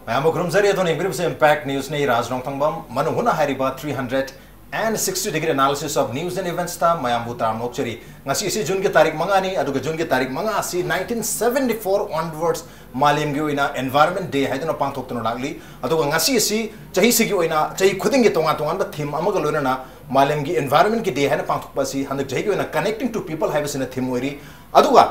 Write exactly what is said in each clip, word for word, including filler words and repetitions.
ꯃꯌꯥꯝꯕꯨ ꯈꯨꯔꯨꯝꯖꯔꯤ꯫ ꯑꯗꯣꯝꯅ ꯌꯦꯡꯕꯤꯔꯤꯕꯁꯤ Impact Newsꯅꯤ꯫ ꯔꯥꯖ ꯅꯣꯡꯊꯥꯡꯕꯝ꯫ ꯃꯅꯨꯡ ꯍꯨꯠꯅ ꯍꯥꯏꯔꯤꯕ three hundred and sixty degree analysis of news and eventsꯇ ꯃꯌꯥꯝꯕꯨ ꯇꯔꯥꯝꯅ ꯑꯣꯛꯆꯔꯤ꯫ ꯉꯁꯤ ꯑꯁꯤ Juneꯒꯤ ꯇꯥꯔꯤꯛ ꯃꯉꯥꯅꯤ, ꯑꯗꯨꯒ Juneꯒꯤ ꯇꯥꯔꯤꯛ ꯃꯉꯥ ꯑꯁꯤ nineteen seventy four onwards ꯃꯥꯂꯦꯝꯒꯤ ꯑꯣꯏꯅ Environment Day ꯍꯥꯏꯗꯨꯅ ꯄꯥꯡꯊꯣꯛꯇꯨꯅ ꯂꯥꯛꯂꯤ꯫ ꯑꯗꯨꯒ ꯉꯁꯤ ꯑꯁꯤ ꯆꯍꯤꯁꯤꯒꯤ ꯑꯣꯏꯅ ꯆꯍꯤ ꯈꯨꯗꯤꯡꯒꯤ ꯇꯣꯉꯥꯟ ꯇꯣꯉꯥꯟꯕ theme ꯑꯃꯒ ꯂꯣꯏꯅꯅ ꯃꯥꯂꯦꯝꯒꯤ Environmentꯀꯤ Day ꯍꯥꯏꯅ ꯄꯥꯡꯊꯣꯛꯄ ꯑꯁꯤ ꯍꯟꯗꯛ ꯆꯍꯤꯒꯤ ꯑꯣꯏꯅ Connecting to People ꯍꯥꯏꯕꯁꯤꯅ theme ꯑꯣꯏꯔꯤ꯫ ꯑꯗꯨꯒ,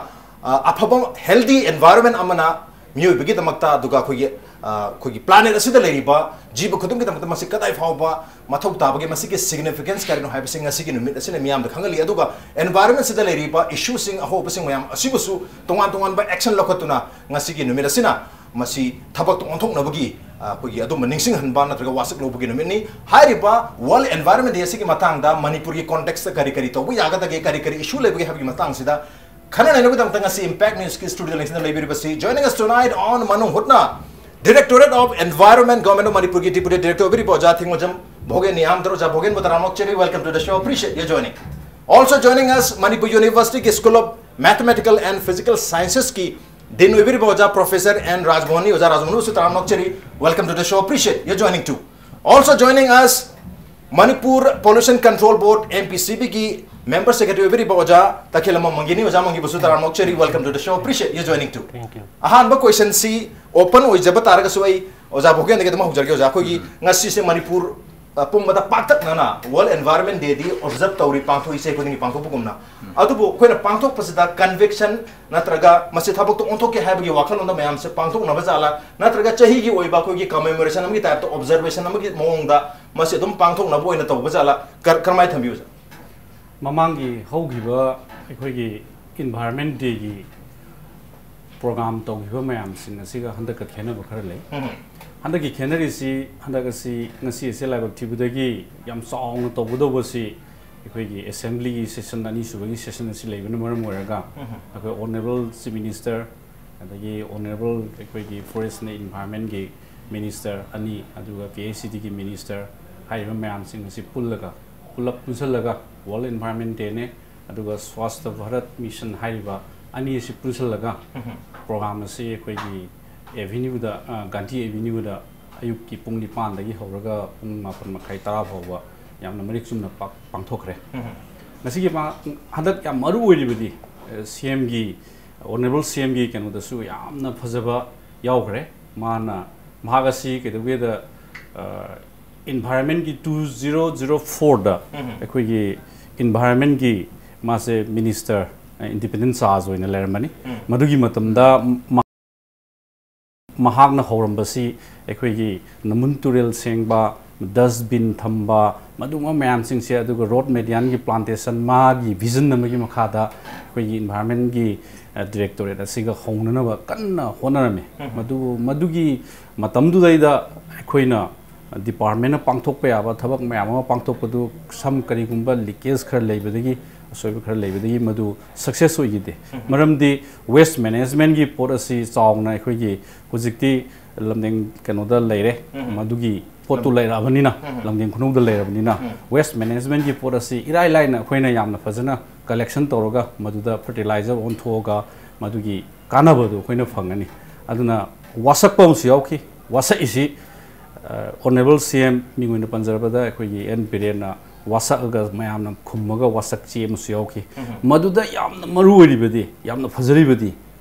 ꯑ, ꯑꯐꯕ healthy environment ꯑꯃꯅ ꯃꯤꯑꯣꯏꯕꯒꯤꯗꯃꯛꯇ, ꯑꯗꯨꯒ ꯑꯩꯈꯣꯏꯒꯤ, ꯑ, ꯑꯩꯈꯣꯏꯒꯤ planet ꯑꯁꯤꯗ ꯂꯩꯔꯤꯕ ꯖꯤꯕ ꯈꯨꯗꯤꯡꯒꯤꯗꯃꯛꯇ ꯃꯁꯤ ꯀꯗꯥꯏ ꯐꯥꯎꯕ ꯃꯊꯧ ꯇꯥꯕꯒꯦ, ꯃꯁꯤꯒꯤ significance ꯀꯔꯤꯅꯣ ꯍꯥꯏꯕꯁꯤ ꯉꯁꯤꯒꯤ ꯅꯨꯃꯤꯠ ꯑꯁꯤꯅ ꯃꯤꯌꯥꯝꯗ ꯈꯪꯍꯜꯂꯤ꯫ ꯑꯗꯨꯒ environment ꯑꯁꯤꯗ ꯂꯩꯔꯤꯕ issueꯁꯤꯡ, ꯑꯍꯣꯕꯁꯤꯡ ꯃꯌꯥꯝ ꯑꯁꯤꯕꯨꯁꯨ ꯇꯣꯉꯥꯟ ꯇꯣꯉꯥꯟꯕ action ꯂꯧꯈꯠꯇꯨꯅ ꯉꯁꯤꯒꯤ ꯅꯨꯃꯤꯠ ꯑꯁꯤꯅ ꯃꯁꯤ ꯊꯕꯛꯇ ꯑꯣꯟꯊꯣꯛꯅꯕꯒꯤ, ꯑ, ꯑꯩꯈꯣꯏꯒꯤ ꯑꯗꯨꯝꯕ ꯅꯤꯡꯁꯤꯡꯍꯟꯕ ꯅꯠꯇ꯭ꯔꯒ ꯋꯥꯁꯛ ꯂꯧꯕꯒꯤ ꯅꯨꯃꯤꯠꯅꯤ꯫ ꯍꯥꯏꯔꯤꯕ World Environment Day ꯑꯁꯤꯒꯤ ꯃꯇꯥꯡꯗ ꯃꯅꯤꯄꯨꯔꯒꯤ contextꯇ ꯀꯔꯤ ꯀꯔꯤ ꯇꯧꯕ ꯌꯥꯒꯗꯒꯦ, ꯀꯔꯤ ꯀꯔꯤ issue ꯂꯩꯕꯒꯦ ꯍꯥꯏꯕꯒꯤ ꯃꯇꯥꯡꯁꯤꯗ ꯈꯟꯅ ꯅꯩꯅꯕꯒꯤꯗꯃꯛꯇ ꯉꯁꯤ Impact Newsꯀꯤ studioꯗ ꯂꯦꯡꯁꯤꯟꯗꯨꯅ ꯂꯩꯕꯤꯔꯤꯕꯁꯤ, joining us tonight on ꯃꯅꯨꯡ ꯍꯨꯠꯅ, Directorate of Environment, Government of ꯃꯅꯤꯄꯨꯔꯒꯤ Deputy Director ꯑꯣꯏꯕꯤꯔꯤꯕ ꯑꯣꯖꯥ ꯊꯤꯡꯃꯣꯖꯝ ꯚꯣꯒꯦꯟ ꯅꯤꯌꯥꯝꯊꯔ꯫ ꯑꯣꯖꯥ ꯚꯣꯒꯦꯟꯕꯨ ꯇꯔꯥꯝꯅ ꯑꯣꯛꯆꯔꯤ, welcome to the show, appreciate your joining. Also joining us, Manipur Universityꯒꯤ School of Mathematical and Physical Sciencesꯀꯤ Dean ꯑꯣꯏꯕꯤꯔꯤꯕ ꯑꯣꯖꯥ Professor N ꯔꯥꯖꯃꯣꯍꯟꯅꯤ꯫ ꯑꯣꯖꯥ ꯔꯥꯖꯃꯣꯍꯟꯕꯨꯁꯨ ꯇꯔꯥꯝꯅ ꯑꯣꯛꯆꯔꯤ, welcome to the show, appreciate your joining too. Also joining us, Manipur Pollution Control Board, MPCBꯒꯤ Member Secretary ꯑꯣꯏꯕꯤꯔꯤꯕ ꯑꯣꯖꯥ ꯇꯈꯦꯜꯂꯝꯕꯝ ꯃꯪꯒꯤꯅꯤ꯫ ꯑꯣꯖꯥ ꯃꯪꯒꯤꯕꯨꯁꯨ ꯇꯔꯥꯝꯅ ꯑꯣꯛꯆꯔꯤ, welcome to the show, appreciate your joining too. Thank you. ꯑꯍꯥꯟꯕ questionꯁꯤ open ꯑꯣꯏꯖꯕ ꯇꯥꯔꯒꯁꯨ ꯑꯩ ꯑꯣꯖꯥ ꯚꯣꯒꯦꯟꯗꯒꯤ ꯑꯗꯨꯝ ꯍꯧꯖꯔꯒꯦ꯫ ꯑꯣꯖꯥ, ꯑꯩꯈꯣꯏꯒꯤ ꯉꯁꯤꯁꯦ ꯃꯅꯤꯄꯨꯔ, ꯑ, ꯄꯨꯝꯕꯗ ꯄꯥꯛꯇꯛꯅꯅ World Environment Dayꯗꯤ observe ꯇꯧꯔꯤ, ꯄꯥꯡꯊꯣꯛꯏ, ꯆꯍꯤ ꯈꯨꯗꯤꯡꯒꯤ ꯄꯥꯡꯊꯣꯛꯄꯒꯨꯝꯅ꯫ ꯑꯗꯨꯕꯨ ꯑꯩꯈꯣꯏꯅ ꯄꯥꯡꯊꯣꯛꯄꯁꯤꯗ conviction ꯅꯠꯇ꯭ꯔꯒ ꯃꯁꯤ ꯊꯕꯛꯇ ꯑꯣꯟꯊꯣꯛꯀꯦ ꯍꯥꯏꯕꯒꯤ ꯋꯥꯈꯜꯂꯣꯟꯗ ꯃꯌꯥꯝꯁꯦ ꯄꯥꯡꯊꯣꯛꯅꯕ ꯖꯥꯠꯂꯥ, ꯅꯠꯇ꯭ꯔꯒ ꯆꯍꯤꯒꯤ ꯑꯣꯏꯕ ꯑꯩꯈꯣꯏꯒꯤ commemoration ꯑꯃꯒꯤ typeꯇ, observation ꯑꯃꯒꯤ ꯃꯑꯣꯡꯗ ꯃꯁꯤ ꯑꯗꯨꯝ ꯄꯥꯡꯊꯣꯛꯅꯕ ꯑꯣꯏꯅ ꯇꯧꯕ ꯖꯥꯠꯂꯥ, ꯀꯔ-, ꯀꯔꯝꯍꯥꯏꯅ ꯊꯝꯕꯤꯌꯨ, ꯁꯥꯔ? ꯃꯃꯥꯡꯒꯤ ꯍꯧꯈꯤꯕ ꯑꯩꯈꯣꯏꯒꯤ Environment Dayꯒꯤ program ꯇꯧꯈꯤꯕ ꯃꯌꯥꯝꯁꯤꯡ ꯑꯁꯤꯒ ꯍꯟꯗꯛꯀ ꯈꯦꯠꯅꯕ ꯈꯔ ꯂꯩ꯫ ꯎꯝ꯫ ꯍꯟꯗꯛꯀꯤ ꯈꯦꯠꯅꯔꯤꯁꯤ, ꯍꯟꯗꯛ ꯑꯁꯤ ꯉꯁꯤ ꯑꯁꯤ ꯂꯥꯏꯕꯛ ꯊꯤꯕꯗꯒꯤ ꯌꯥꯝ ꯆꯥꯎꯅ ꯇꯧꯒꯗꯧꯕꯁꯤ ꯑꯩꯈꯣꯏꯒꯤ Assemblyꯒꯤ session, ꯑꯅꯤꯁꯨꯕꯒꯤ session ꯑꯁꯤ ꯂꯩꯕꯅ ꯃꯔꯝ ꯑꯣꯏꯔꯒ, ꯑꯩꯈꯣꯏ Honourable Chief Minister, ꯑꯗꯒꯤ Honourable ꯑꯩꯈꯣꯏꯒꯤ Forest and Environmentꯀꯤ Minister ꯑꯅꯤ, ꯑꯗꯨꯒ PHEDꯒꯤ Minister, ꯍꯥꯏꯔꯤꯕ ꯃꯌꯥꯝꯁꯤꯡ ꯑꯁꯤ ꯄꯨꯜꯂꯒ, ꯄꯨꯂꯞ ꯄꯨꯟꯁꯤꯜꯂꯒ, World Environment Dayꯅꯦ, ꯑꯗꯨꯒ Swachh Bharat Mission ꯍꯥꯏꯔꯤꯕ ꯑꯅꯤ ꯑꯁꯤ ꯄꯨꯟꯁꯤꯜꯂꯒ program ꯑꯁꯤ ꯑꯩꯈꯣꯏꯒꯤ ꯑꯦꯚꯤꯅ꯭ꯌꯨꯗ, ꯒꯥꯟꯙꯤ ꯑꯦꯚꯤꯅ꯭ꯌꯨꯗ ꯑꯌꯨꯛꯀꯤ ꯄꯨꯡ ꯅꯤꯄꯥꯟꯗꯒꯤ ꯍꯧꯔꯒ ꯄꯨꯡ ꯃꯥꯄꯟ ꯃꯈꯥꯏ, ꯇꯔꯥ ꯐꯥꯎꯕ ꯌꯥꯝꯅ ꯃꯔꯤꯛ ꯆꯨꯝꯅ ꯄꯥꯡꯊꯣꯛꯈ꯭ꯔꯦ꯫ ꯉꯁꯤꯒꯤ ꯃꯥ ꯍꯟꯗꯛ ꯌꯥꯝ ꯃꯔꯨ ꯑꯣꯏꯔꯤꯕꯗꯤ, ꯁꯤ ꯑꯦꯝꯒꯤ, ꯑꯣꯅꯔꯦꯕꯜ ꯁꯤ ꯑꯦꯝꯒꯤ ꯀꯩꯅꯣꯗꯁꯨ ꯌꯥꯝꯅ ꯐꯖꯕ ꯌꯥꯎꯈ꯭ꯔꯦ꯫ ꯃꯥꯅ, ꯃꯍꯥꯛ ꯑꯁꯤ ꯀꯩꯗꯧꯒꯦꯗ, ꯏꯟꯚꯥꯏꯔꯟꯃꯦꯟꯒꯤ ꯇꯨ ꯖꯤꯔꯣ ꯖꯤꯔꯣ ꯐꯣꯔꯗ ꯑꯩꯈꯣꯏꯒꯤ ꯏꯟꯚꯥꯏꯔꯟꯃꯦꯟꯒꯤ ꯃꯥꯁꯦ ꯃꯤꯅꯤꯁꯇꯔ, ꯏꯟꯗꯤꯄꯦꯟꯗꯦꯟ ꯆꯥꯔꯖ ꯑꯣꯏꯅ ꯂꯩꯔꯝꯕꯅꯤ꯫ ꯃꯗꯨꯒꯤ ꯃꯇꯝꯗ ꯃ-, ꯃꯍꯥꯛꯅ ꯍꯧꯔꯝꯕꯁꯤ ꯑꯩꯈꯣꯏꯒꯤ ꯅꯝꯕꯨꯜ ꯇꯨꯔꯦꯜ ꯁꯦꯡꯕ, ꯗꯁꯕꯤꯟ ꯊꯝꯕ, ꯃꯗꯨꯒꯨꯝꯕ ꯃꯌꯥꯝꯁꯤꯡꯁꯦ, ꯑꯗꯨꯒ ꯔꯣꯠ ꯃꯦꯗꯤꯌꯥꯟꯒꯤ ꯄ꯭ꯂꯥꯟꯇꯦꯁꯟ, ꯃꯥꯒꯤ ꯚꯤꯖꯟ ꯑꯃꯒꯤ ꯃꯈꯥꯗ ꯑꯩꯈꯣꯏꯒꯤ ꯏꯟꯚꯥꯏꯔꯟꯃꯦꯟꯒꯤ ꯗꯤꯔꯦꯛꯇꯣꯔꯦꯠ ꯑꯁꯤꯒ ꯍꯧꯅꯅꯕ ꯀꯟꯅ ꯍꯣꯠꯅꯔꯝꯃꯤ꯫ ꯃꯗꯨ, ꯃꯗꯨꯒꯤ ꯃꯇꯝꯗꯨꯗꯩꯗ ꯑꯩꯈꯣꯏꯅ ꯗꯤꯄꯥꯔꯠꯃꯦꯟꯅ ꯄꯥꯡꯊꯣꯛꯄ ꯌꯥꯕ ꯊꯕꯛ ꯃꯌꯥꯝ ꯑꯃ ꯄꯥꯡꯊꯣꯛꯄꯗꯨ, ꯁꯝ ꯀꯔꯤꯒꯨꯝꯕ ꯂꯤꯀꯦꯖ ꯈꯔ ꯂꯩꯕꯗꯒꯤ, ꯑꯁꯣꯏꯕ ꯈꯔ ꯂꯩꯕꯗꯒꯤ ꯃꯗꯨ ꯁꯛꯁꯦꯁ ꯑꯣꯏꯈꯤꯗꯦ꯫ ꯃꯔꯝꯗꯤ ꯋꯦꯁ ꯃꯦꯅꯦꯖꯃꯦꯟꯒꯤ ꯄꯣꯠ ꯑꯁꯤ ꯆꯥꯎꯅ ꯑꯩꯈꯣꯏꯒꯤ ꯍꯧꯖꯤꯛꯇꯤ ꯂꯝꯗꯤꯡ ꯀꯩꯅꯣꯗ ꯂꯩꯔꯦ꯫ ꯃꯗꯨꯒꯤ ꯄꯣꯠꯇꯨ ꯂꯩꯔꯛꯑꯕꯅꯤꯅ, ꯂꯝꯗꯤꯡ ꯈꯨꯅꯧꯗ ꯂꯩꯔꯕꯅꯤꯅ, ꯋꯦꯁ ꯃꯦꯅꯦꯖꯃꯦꯟꯒꯤ ꯄꯣꯠ ꯑꯁꯤ ꯏꯔꯥꯏ ꯂꯥꯏꯅ ꯑꯩꯈꯣꯏꯅ ꯌꯥꯝꯅ ꯐꯖꯅ ꯀꯂꯦꯛꯁꯟ ꯇꯧꯔꯒ ꯃꯗꯨꯗ ꯐꯔꯇꯤꯂꯥꯏꯖꯔ ꯑꯣꯟꯊꯣꯛꯑꯒ ꯃꯗꯨꯒꯤ ꯀꯥꯟꯅꯕꯗꯨ ꯑꯩꯈꯣꯏꯅ ꯐꯪꯒꯅꯤ꯫ ꯑꯗꯨꯅ ꯋꯥꯁꯛꯄ ꯑꯃꯁꯨ ꯌꯥꯎꯈꯤ꯫ ꯋꯥꯁꯛꯏꯁꯤ, ꯑꯣꯅꯔꯦꯕꯜ ꯁꯤ ꯑꯦꯝ ꯃꯤꯡ ꯑꯣꯏꯅ ꯄꯟꯖꯔꯕꯗ ꯑꯩꯈꯣꯏꯒꯤ ꯑꯦꯟ ꯕꯤꯔꯦꯟꯅ ꯋꯥꯁꯛꯑꯒ ꯃꯌꯥꯝꯅ ꯈꯨꯝꯃꯒ ꯋꯥꯁꯛ ꯆꯦ ꯑꯃꯁꯨ ꯌꯥꯎꯈꯤ꯫ ꯃꯗꯨꯗ ꯌꯥꯝꯅ ꯃꯔꯨ ꯑꯣꯏꯔꯤꯕꯗꯤ, ꯌꯥꯝꯅ ꯐꯖꯔꯤꯕꯗꯤ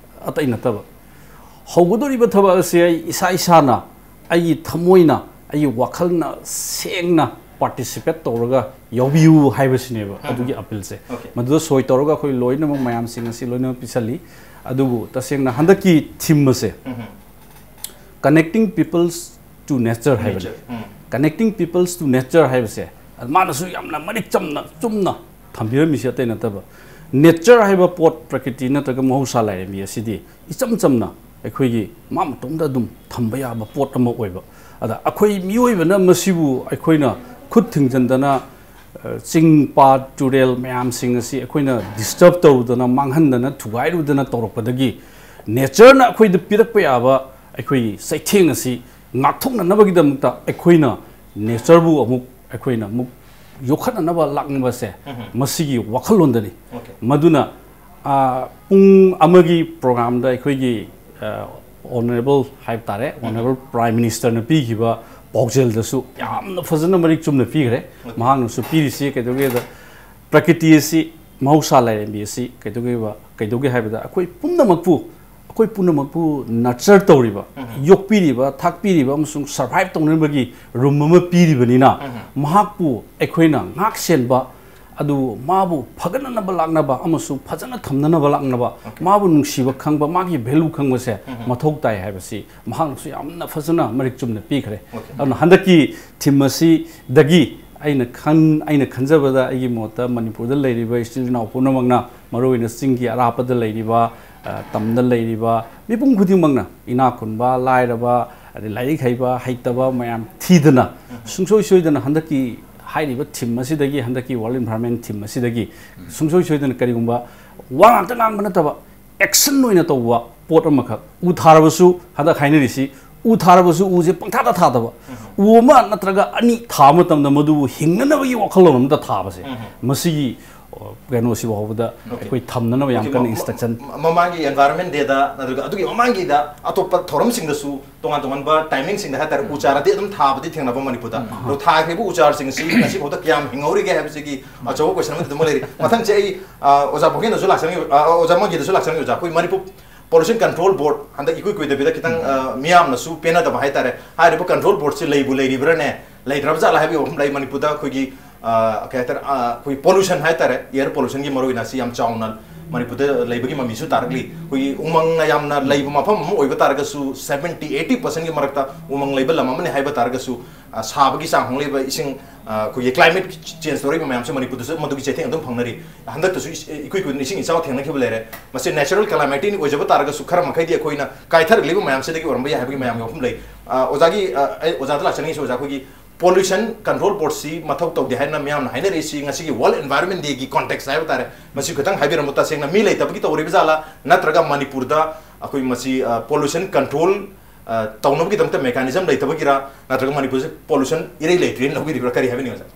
ꯑꯇꯩ ꯅꯠꯇꯕ, ꯍꯧꯒꯗꯧꯔꯤꯕ ꯊꯕꯛ ꯑꯁꯤ ꯑꯩ ꯏꯁꯥ ꯏꯁꯥꯅ, ꯑꯩꯒꯤ ꯊꯃꯣꯏꯅ, ꯑꯩꯒꯤ ꯋꯥꯈꯜꯅ ꯁꯦꯡꯅ ꯄꯥꯔꯇꯤꯁꯤꯄꯦꯠ ꯇꯧꯔꯒ ꯌꯥꯎꯕꯤꯌꯨ ꯍꯥꯏꯕꯁꯤꯅꯦꯕ ꯑꯗꯨꯒꯤ ꯑꯄꯤꯜꯁꯦ꯫ ꯃꯗꯨꯗ ꯁꯣꯏ ꯇꯧꯔꯒ ꯑꯩꯈꯣꯏ ꯂꯣꯏꯅꯃꯛ ꯃꯌꯥꯝꯁꯤꯡ ꯑꯁꯤ ꯂꯣꯏꯅꯃꯛ ꯄꯤꯁꯜꯂꯤ꯫ ꯑꯗꯨꯕꯨ ꯇꯁꯦꯡꯅ ꯍꯟꯗꯛꯀꯤ ꯊꯤꯝ ꯑꯁꯦ, "Connecting peoples to nature" ꯍꯥꯏꯕꯅꯤ꯫ "Connecting peoples to nature" ꯍꯥꯏꯕꯁꯦ ꯃꯥꯅꯁꯨ ꯌꯥꯝꯅ ꯃꯔꯤꯛ ꯆꯝꯅ, ꯆꯨꯝꯅ ꯊꯝꯕꯤꯔꯝꯃꯤꯁꯦ ꯑꯇꯩ ꯅꯠꯇꯕ, ꯅꯦꯆꯔ ꯍꯥꯏꯕ ꯄꯣꯠ, ꯄ꯭ꯔꯀ꯭ꯔꯤꯇꯤ ꯅꯠꯇ꯭ꯔꯒ ꯃꯍꯧꯁꯥ ꯂꯥꯏꯔꯦꯝꯕꯤ ꯑꯁꯤꯗꯤ ꯏꯆꯝ ꯆꯝꯅ ꯑꯩꯈꯣꯏꯒꯤ ꯃꯥ ꯃꯇꯣꯝꯗ ꯑꯗꯨꯝ ꯊꯝꯕ ꯌꯥꯕ ꯄꯣꯠ ꯑꯃ ꯑꯣꯏꯕ꯫ ꯑꯗ ꯑꯩꯈꯣꯏ ꯃꯤꯑꯣꯏꯕꯅ ꯃꯁꯤꯕꯨ ꯑꯩꯈꯣꯏꯅ ꯈꯨꯠ ꯊꯤꯡꯖꯤꯟꯗꯅ, ꯑ, ꯆꯤꯡ, ꯄꯥꯠ, ꯇꯨꯔꯦꯜ ꯃꯌꯥꯝꯁꯤꯡ ꯑꯁꯤ ꯑꯩꯈꯣꯏꯅ ꯗꯤꯁꯇꯔꯕ ꯇꯧꯔꯨꯗꯅ, ꯃꯥꯡꯍꯟꯗꯅ, ꯊꯨꯒꯥꯏꯔꯨꯗꯅ ꯇꯧꯔꯛꯄꯗꯒꯤ ꯅꯦꯆꯔꯅ ꯑꯩꯈꯣꯏꯗ ꯄꯤꯔꯛꯄ ꯌꯥꯕ ꯑꯩꯈꯣꯏꯒꯤ ꯆꯩꯊꯦꯡ ꯑꯁꯤ ꯉꯥꯛꯊꯣꯛꯅꯅꯕꯒꯤꯗꯃꯛꯇ ꯑꯩꯈꯣꯏꯅ ꯅꯦꯆꯔꯕꯨ ꯑꯃꯨꯛ, ꯑꯩꯈꯣꯏꯅ ꯑꯃꯨꯛ ꯌꯣꯛꯈꯠꯅꯅꯕ ꯂꯥꯛꯅꯕꯁꯦ, ꯃꯁꯤꯒꯤ ꯋꯥꯈꯜꯂꯣꯟꯗꯅꯤ꯫ ꯃꯗꯨꯅ, ꯑ, ꯄꯨꯡ ꯑꯃꯒꯤ ꯄ꯭ꯔꯣꯒ꯭ꯔꯥꯝꯗ ꯑꯩꯈꯣꯏꯒꯤ, ꯑ, ꯑꯣꯅꯔꯦꯕꯜ ꯍꯥꯏꯕ ꯇꯥꯔꯦ, ꯑꯣꯅꯔꯦꯕꯜ ꯄ꯭ꯔꯥꯏꯝ ꯃꯤꯅꯤꯁꯇꯔꯅ ꯄꯤꯈꯤꯕ ꯄꯥꯎꯖꯦꯜꯗꯁꯨ ꯌꯥꯝꯅ ꯐꯖꯅ ꯃꯔꯤꯛ ꯆꯨꯝꯅ ꯄꯤꯈ꯭ꯔꯦ꯫ ꯃꯍꯥꯛꯅꯁꯨ ꯄꯤꯔꯤꯁꯤ ꯀꯩꯗꯧꯒꯦꯗ, ꯄ꯭ꯔꯀ꯭ꯔꯤꯇꯤ ꯑꯁꯤ ꯃꯍꯧꯁꯥ ꯂꯥꯏꯔꯦꯝꯕꯤ ꯑꯁꯤ ꯀꯩꯗꯧꯒꯦꯕ, ꯀꯩꯗꯧꯒꯦ ꯍꯥꯏꯕꯗ ꯑꯩꯈꯣꯏ ꯄꯨꯝꯅꯃꯛꯄꯨ, ꯑꯩꯈꯣꯏ ꯄꯨꯝꯅꯃꯛꯄꯨ ꯅꯔꯆꯔ ꯇꯧꯔꯤꯕ, ꯌꯣꯛꯄꯤꯔꯤꯕ, ꯊꯥꯛꯄꯤꯔꯤꯕ ꯑꯃꯁꯨꯡ ꯁꯔꯚꯥꯏꯚ ꯇꯧꯅꯕꯒꯤ ꯔꯨꯝ ꯑꯃ ꯄꯤꯔꯤꯕꯅꯤꯅ, ꯃꯍꯥꯛꯄꯨ ꯑꯩꯈꯣꯏꯅ ꯉꯥꯛ ꯁꯦꯟꯕ, ꯑꯗꯨ ꯃꯥꯕꯨ ꯐꯒꯠꯅꯅꯕ ꯂꯥꯛꯅꯕ ꯑꯃꯁꯨꯡ ꯐꯖꯅ ꯊꯝꯅꯅꯕ ꯂꯥꯛꯅꯕ, ꯃꯥꯕꯨ ꯅꯨꯡꯁꯤꯕ ꯈꯪꯕ, ꯃꯥꯒꯤ ꯚꯦꯂꯨ ꯈꯪꯕꯁꯦ ꯃꯊꯧ ꯇꯥꯏ ꯍꯥꯏꯕꯁꯤ ꯃꯍꯥꯛꯅꯁꯨ ꯌꯥꯝꯅ ꯐꯖꯅ ꯃꯔꯤꯛ ꯆꯨꯝꯅ ꯄꯤꯈ꯭ꯔꯦ꯫ ꯑꯗꯨꯅ ꯍꯟꯗꯛꯀꯤ ꯊꯤꯝ ꯑꯁꯤꯗꯒꯤ ꯑꯩꯅ ꯈꯟ-, ꯑꯩꯅ ꯈꯟꯖꯕꯗ, ꯑꯩꯒꯤ ꯃꯣꯠꯇ, ꯃꯅꯤꯄꯨꯔꯗ ꯂꯩꯔꯤꯕ ꯏꯆꯤꯜ ꯏꯅꯥꯎ ꯄꯨꯝꯅꯃꯛꯅ, ꯃꯔꯨꯑꯣꯏꯅ ꯆꯤꯡꯒꯤ ꯑꯔꯥꯞꯄꯗ ꯂꯩꯔꯤꯕ, ꯑ, ꯇꯝꯗ ꯂꯩꯔꯤꯕ ꯃꯤꯄꯨꯝ ꯈꯨꯗꯤꯡꯃꯛꯅ, ꯏꯅꯥꯛ ꯈꯨꯟꯕ, ꯂꯥꯏꯔꯕ, ꯑꯗꯩ ꯂꯥꯏꯔꯤꯛ ꯍꯩꯕ, ꯍꯩꯇꯕ ꯃꯌꯥꯝ ꯊꯤꯗꯅ, ꯁꯨꯡꯁꯣꯏ ꯁꯣꯏꯗꯅ ꯍꯟꯗꯛꯀꯤ ꯍꯥꯏꯔꯤꯕ ꯊꯤꯝ ꯑꯁꯤꯗꯒꯤ, ꯍꯟꯗꯛꯀꯤ ꯋꯥꯔꯜ ꯏꯟꯚꯥꯏꯔꯣꯟꯃꯦꯟ ꯊꯤꯝ ꯑꯁꯤꯗꯒꯤ ꯁꯨꯡꯁꯣꯏ ꯁꯣꯏꯗꯅ ꯀꯔꯤꯒꯨꯝꯕ ꯋꯥ ꯉꯥꯛꯇ ꯉꯥꯡꯕ ꯅꯠꯇꯕ, ꯑꯦꯛꯁꯟ ꯑꯣꯏꯅ ꯇꯧꯕ ꯄꯣꯠ ꯑꯃꯈꯛ, ꯎ ꯊꯥꯔꯕꯁꯨ, ꯍꯟꯗꯛ ꯍꯥꯏꯅꯔꯤꯁꯤ, ꯎ ꯊꯥꯔꯕꯁꯨ ꯎꯁꯦ ꯄꯪꯊꯥꯗ ꯊꯥꯗꯕ, ꯎ ꯑꯃ ꯅꯠꯇ꯭ꯔꯒ ꯑꯅꯤ ꯊꯥꯕ ꯃꯇꯝꯗ ꯃꯗꯨꯕꯨ ꯍꯤꯡꯅꯅꯕꯒꯤ ꯋꯥꯈꯜꯂꯣꯟ ꯑꯃꯗ ꯊꯥꯕꯁꯦ, ꯃꯁꯤꯒꯤ, ꯑ, ꯀꯩꯅꯣꯁꯤ ꯐꯥꯎꯕꯗ ꯑꯩꯈꯣꯏ ꯊꯝꯅꯅꯕ ꯌꯥꯝ ꯀꯟꯅ ꯏꯟꯁꯇ꯭ꯔꯛꯁꯟ꯫ ꯃꯃꯥꯡꯒꯤ ꯏꯟꯚꯥꯏꯔꯣꯟꯃꯦꯟ ꯗꯦꯗ ꯅꯠꯇ꯭ꯔꯒ ꯑꯗꯨꯒꯤ ꯃꯃꯥꯡꯒꯤꯗ ꯑꯇꯣꯞꯄ ꯊꯧꯔꯝꯁꯤꯡꯗꯁꯨ ꯇꯣꯉꯥꯟ ꯇꯣꯉꯥꯟꯕ ꯇꯥꯏꯃꯤꯡꯁꯤꯡꯗ ꯍꯥꯏꯇꯥꯔꯦ, ꯎ ꯆꯥꯔꯗꯤ ꯑꯗꯨꯝ ꯊꯥꯕꯗꯤ ꯊꯦꯡꯅꯕ ꯃꯅꯤꯄꯨꯔꯗ꯫ ꯑꯗꯣ ꯊꯥꯈ꯭ꯔꯤꯕ ꯎ ꯆꯥꯔꯁꯤꯡꯁꯤ ꯉꯁꯤꯐꯥꯎꯗ ꯀꯌꯥꯝ ꯍꯤꯡꯍꯧꯔꯤꯒꯦ ꯍꯥꯏꯕꯁꯤꯒꯤ ꯑꯆꯧꯕ ꯀꯣꯏꯁꯟ ꯑꯃꯗꯤ ꯑꯗꯨꯃꯛ ꯂꯩꯔꯤ꯫ ꯃꯊꯪꯁꯦ ꯑꯩ, ꯑ, ꯑꯣꯖꯥ ꯚꯣꯒꯦꯟꯗꯁꯨ ꯂꯥꯛꯆꯅꯤꯡꯉꯤ, ꯑ, ꯑꯣꯖꯥ ꯃꯪꯒꯤꯗꯁꯨ ꯂꯥꯛꯆꯅꯤꯡꯉꯤ꯫ ꯑꯣꯖꯥ, ꯑꯩꯈꯣꯏ ꯃꯅꯤꯄꯨꯔ ꯄꯣꯂꯨꯁꯟ ꯀꯟꯇ꯭ꯔꯣꯜ ꯕꯣꯔꯗ ꯍꯟꯗꯛ ꯏꯀꯨꯏ ꯀꯨꯏꯗꯕꯤꯗ ꯈꯤꯇꯪ, ꯑ, ꯃꯤꯌꯥꯝꯅꯁꯨ ꯄꯦꯟꯅꯗꯕ ꯍꯥꯏꯇꯥꯔꯦ꯫ ꯍꯥꯏꯔꯤꯕ ꯀꯟꯇ꯭ꯔꯣꯜ ꯕꯣꯔꯗꯁꯤ ꯂꯩꯕꯨ ꯂꯩꯔꯤꯕ꯭ꯔꯥꯅꯦ, ꯂꯩꯇ꯭ꯔꯕ ꯖꯥꯠꯂꯥ ꯍꯥꯏꯕꯒꯤ ꯋꯥꯐꯝ ꯂꯩ꯫ ꯃꯅꯤꯄꯨꯔꯗ ꯑꯩꯈꯣꯏꯒꯤ, ꯑ, ꯀꯩ ꯍꯥꯏꯇꯥꯔꯦ, ꯑ, ꯑꯩꯈꯣꯏ ꯄꯣꯂꯨꯁꯟ ꯍꯥꯏꯇꯥꯔꯦ, ꯑꯦꯌꯔ ꯄꯣꯂꯨꯁꯟꯒꯤ ꯃꯔꯨꯑꯣꯏꯅ ꯑꯁꯤ ꯌꯥꯝ ꯆꯥꯎꯅ ꯃꯅꯤꯄꯨꯔꯗ ꯂꯩꯕꯒꯤ ꯃꯃꯤꯁꯨ ꯇꯥꯔꯛꯂꯤ꯫ ꯑꯩꯈꯣꯏꯒꯤ ꯎꯃꯪꯅ ꯌꯥꯝꯅ ꯂꯩꯕ ꯃꯐꯝ ꯑꯃ ꯑꯣꯏꯕ ꯇꯥꯔꯒꯁꯨ, ꯁꯚꯦꯟꯇꯤ ꯑꯩꯠꯇꯤ ꯄꯥꯔꯁꯦꯟꯒꯤ ꯃꯔꯛꯇ ꯎꯃꯪ ꯂꯩꯕ ꯂꯝ ꯑꯃꯅꯤ ꯍꯥꯏꯕ ꯇꯥꯔꯒꯁꯨ, ꯑ, ꯁꯥꯕꯒꯤ ꯆꯥꯡ ꯍꯣꯡꯂꯛꯂꯤꯕ, ꯏꯁꯤꯡ, ꯑ, ꯑꯩꯈꯣꯏꯒꯤ ꯀ꯭ꯂꯥꯏꯃꯦꯠ ꯆꯦꯟꯖ ꯇꯧꯔꯛꯏꯕ ꯃꯌꯥꯝꯁꯦ ꯃꯅꯤꯄꯨꯔꯗꯁꯨ ꯃꯗꯨꯒꯤ ꯆꯩꯊꯦꯡ ꯑꯗꯨꯝ ꯐꯪꯅꯔꯤ꯫ ꯍꯟꯗꯛꯇꯁꯨ ꯏꯁ-, ꯏꯀꯨꯏ ꯀꯨꯏꯗꯅ ꯏꯁꯤꯡ ꯏꯆꯥꯎ ꯊꯦꯡꯅꯈꯤꯕ ꯂꯩꯔꯦ꯫ ꯃꯁꯤ ꯅꯦꯆꯔꯦꯜ ꯀꯦꯂꯥꯃꯤꯇꯤꯅꯤ ꯑꯣꯏꯖꯕ ꯇꯥꯔꯒꯁꯨ, ꯈꯔ ꯃꯈꯩꯗꯤ ꯑꯩꯈꯣꯏꯅ ꯀꯥꯏꯊꯔꯛꯂꯤꯕ ꯃꯌꯥꯝꯁꯤꯗꯒꯤ ꯑꯣꯏꯔꯝꯕ ꯌꯥꯏ ꯍꯥꯏꯕꯒꯤ ꯃꯌꯥꯝꯒꯤ ꯋꯥꯐꯝ ꯂꯩ꯫ ꯑ, ꯑꯣꯖꯥꯒꯤ, ꯑ, ꯑꯩ ꯑꯣꯖꯥꯗ ꯂꯥꯛꯆꯅꯤꯡꯉꯤꯁꯤ, ꯑꯣꯖꯥ, ꯑꯩꯈꯣꯏꯒꯤ ꯄꯣꯂꯨꯁꯟ ꯀꯟꯇ꯭ꯔꯣꯜ ꯕꯣꯔꯗꯁꯤ ꯃꯊꯧ ꯇꯧꯗꯦ ꯍꯥꯏꯅ ꯃꯤꯌꯥꯝꯅ ꯍꯥꯏꯅꯔꯤꯁꯤ, ꯉꯁꯤꯒꯤ ꯋꯥꯔꯜꯗ ꯏꯟꯚꯥꯏꯔꯣꯟꯃꯦꯟ ꯗꯦꯒꯤ ꯀꯣꯟꯇꯦꯛꯁ ꯍꯥꯏꯕ ꯇꯥꯔꯦ, ꯃꯁꯤ ꯈꯤꯇꯪ ꯍꯥꯏꯕꯤꯔꯝꯃꯨ꯫ ꯇꯁꯦꯡꯅ ꯃꯤ ꯂꯩꯇꯕꯒꯤ ꯇꯧꯔꯤꯕ ꯖꯥꯠꯂꯥ, ꯅꯠꯇ꯭ꯔꯒ ꯃꯅꯤꯄꯨꯔꯗ ꯑꯩꯈꯣꯏ ꯃꯁꯤ, ꯑ, ꯄꯣꯂꯨꯁꯟ ꯀꯟꯇ꯭ꯔꯣꯜ, ꯑ, ꯇꯧꯅꯕꯒꯤꯗꯃꯛꯇ ꯃꯦꯀꯥꯅꯤꯖꯝ ꯂꯩꯇꯕꯒꯤꯔꯥ, ꯅꯠꯇ꯭ꯔꯒ ꯃꯅꯤꯄꯨꯔꯁꯦ ꯄꯣꯂꯨꯁꯟ ꯏꯔꯩ ꯂꯩꯇ꯭ꯔꯦꯅ ꯂꯧꯕꯤꯔꯤꯕ꯭ꯔꯥ, ꯀꯔꯤ ꯍꯥꯏꯕꯤꯅꯤꯡꯉꯤ, ꯑꯣꯖꯥ?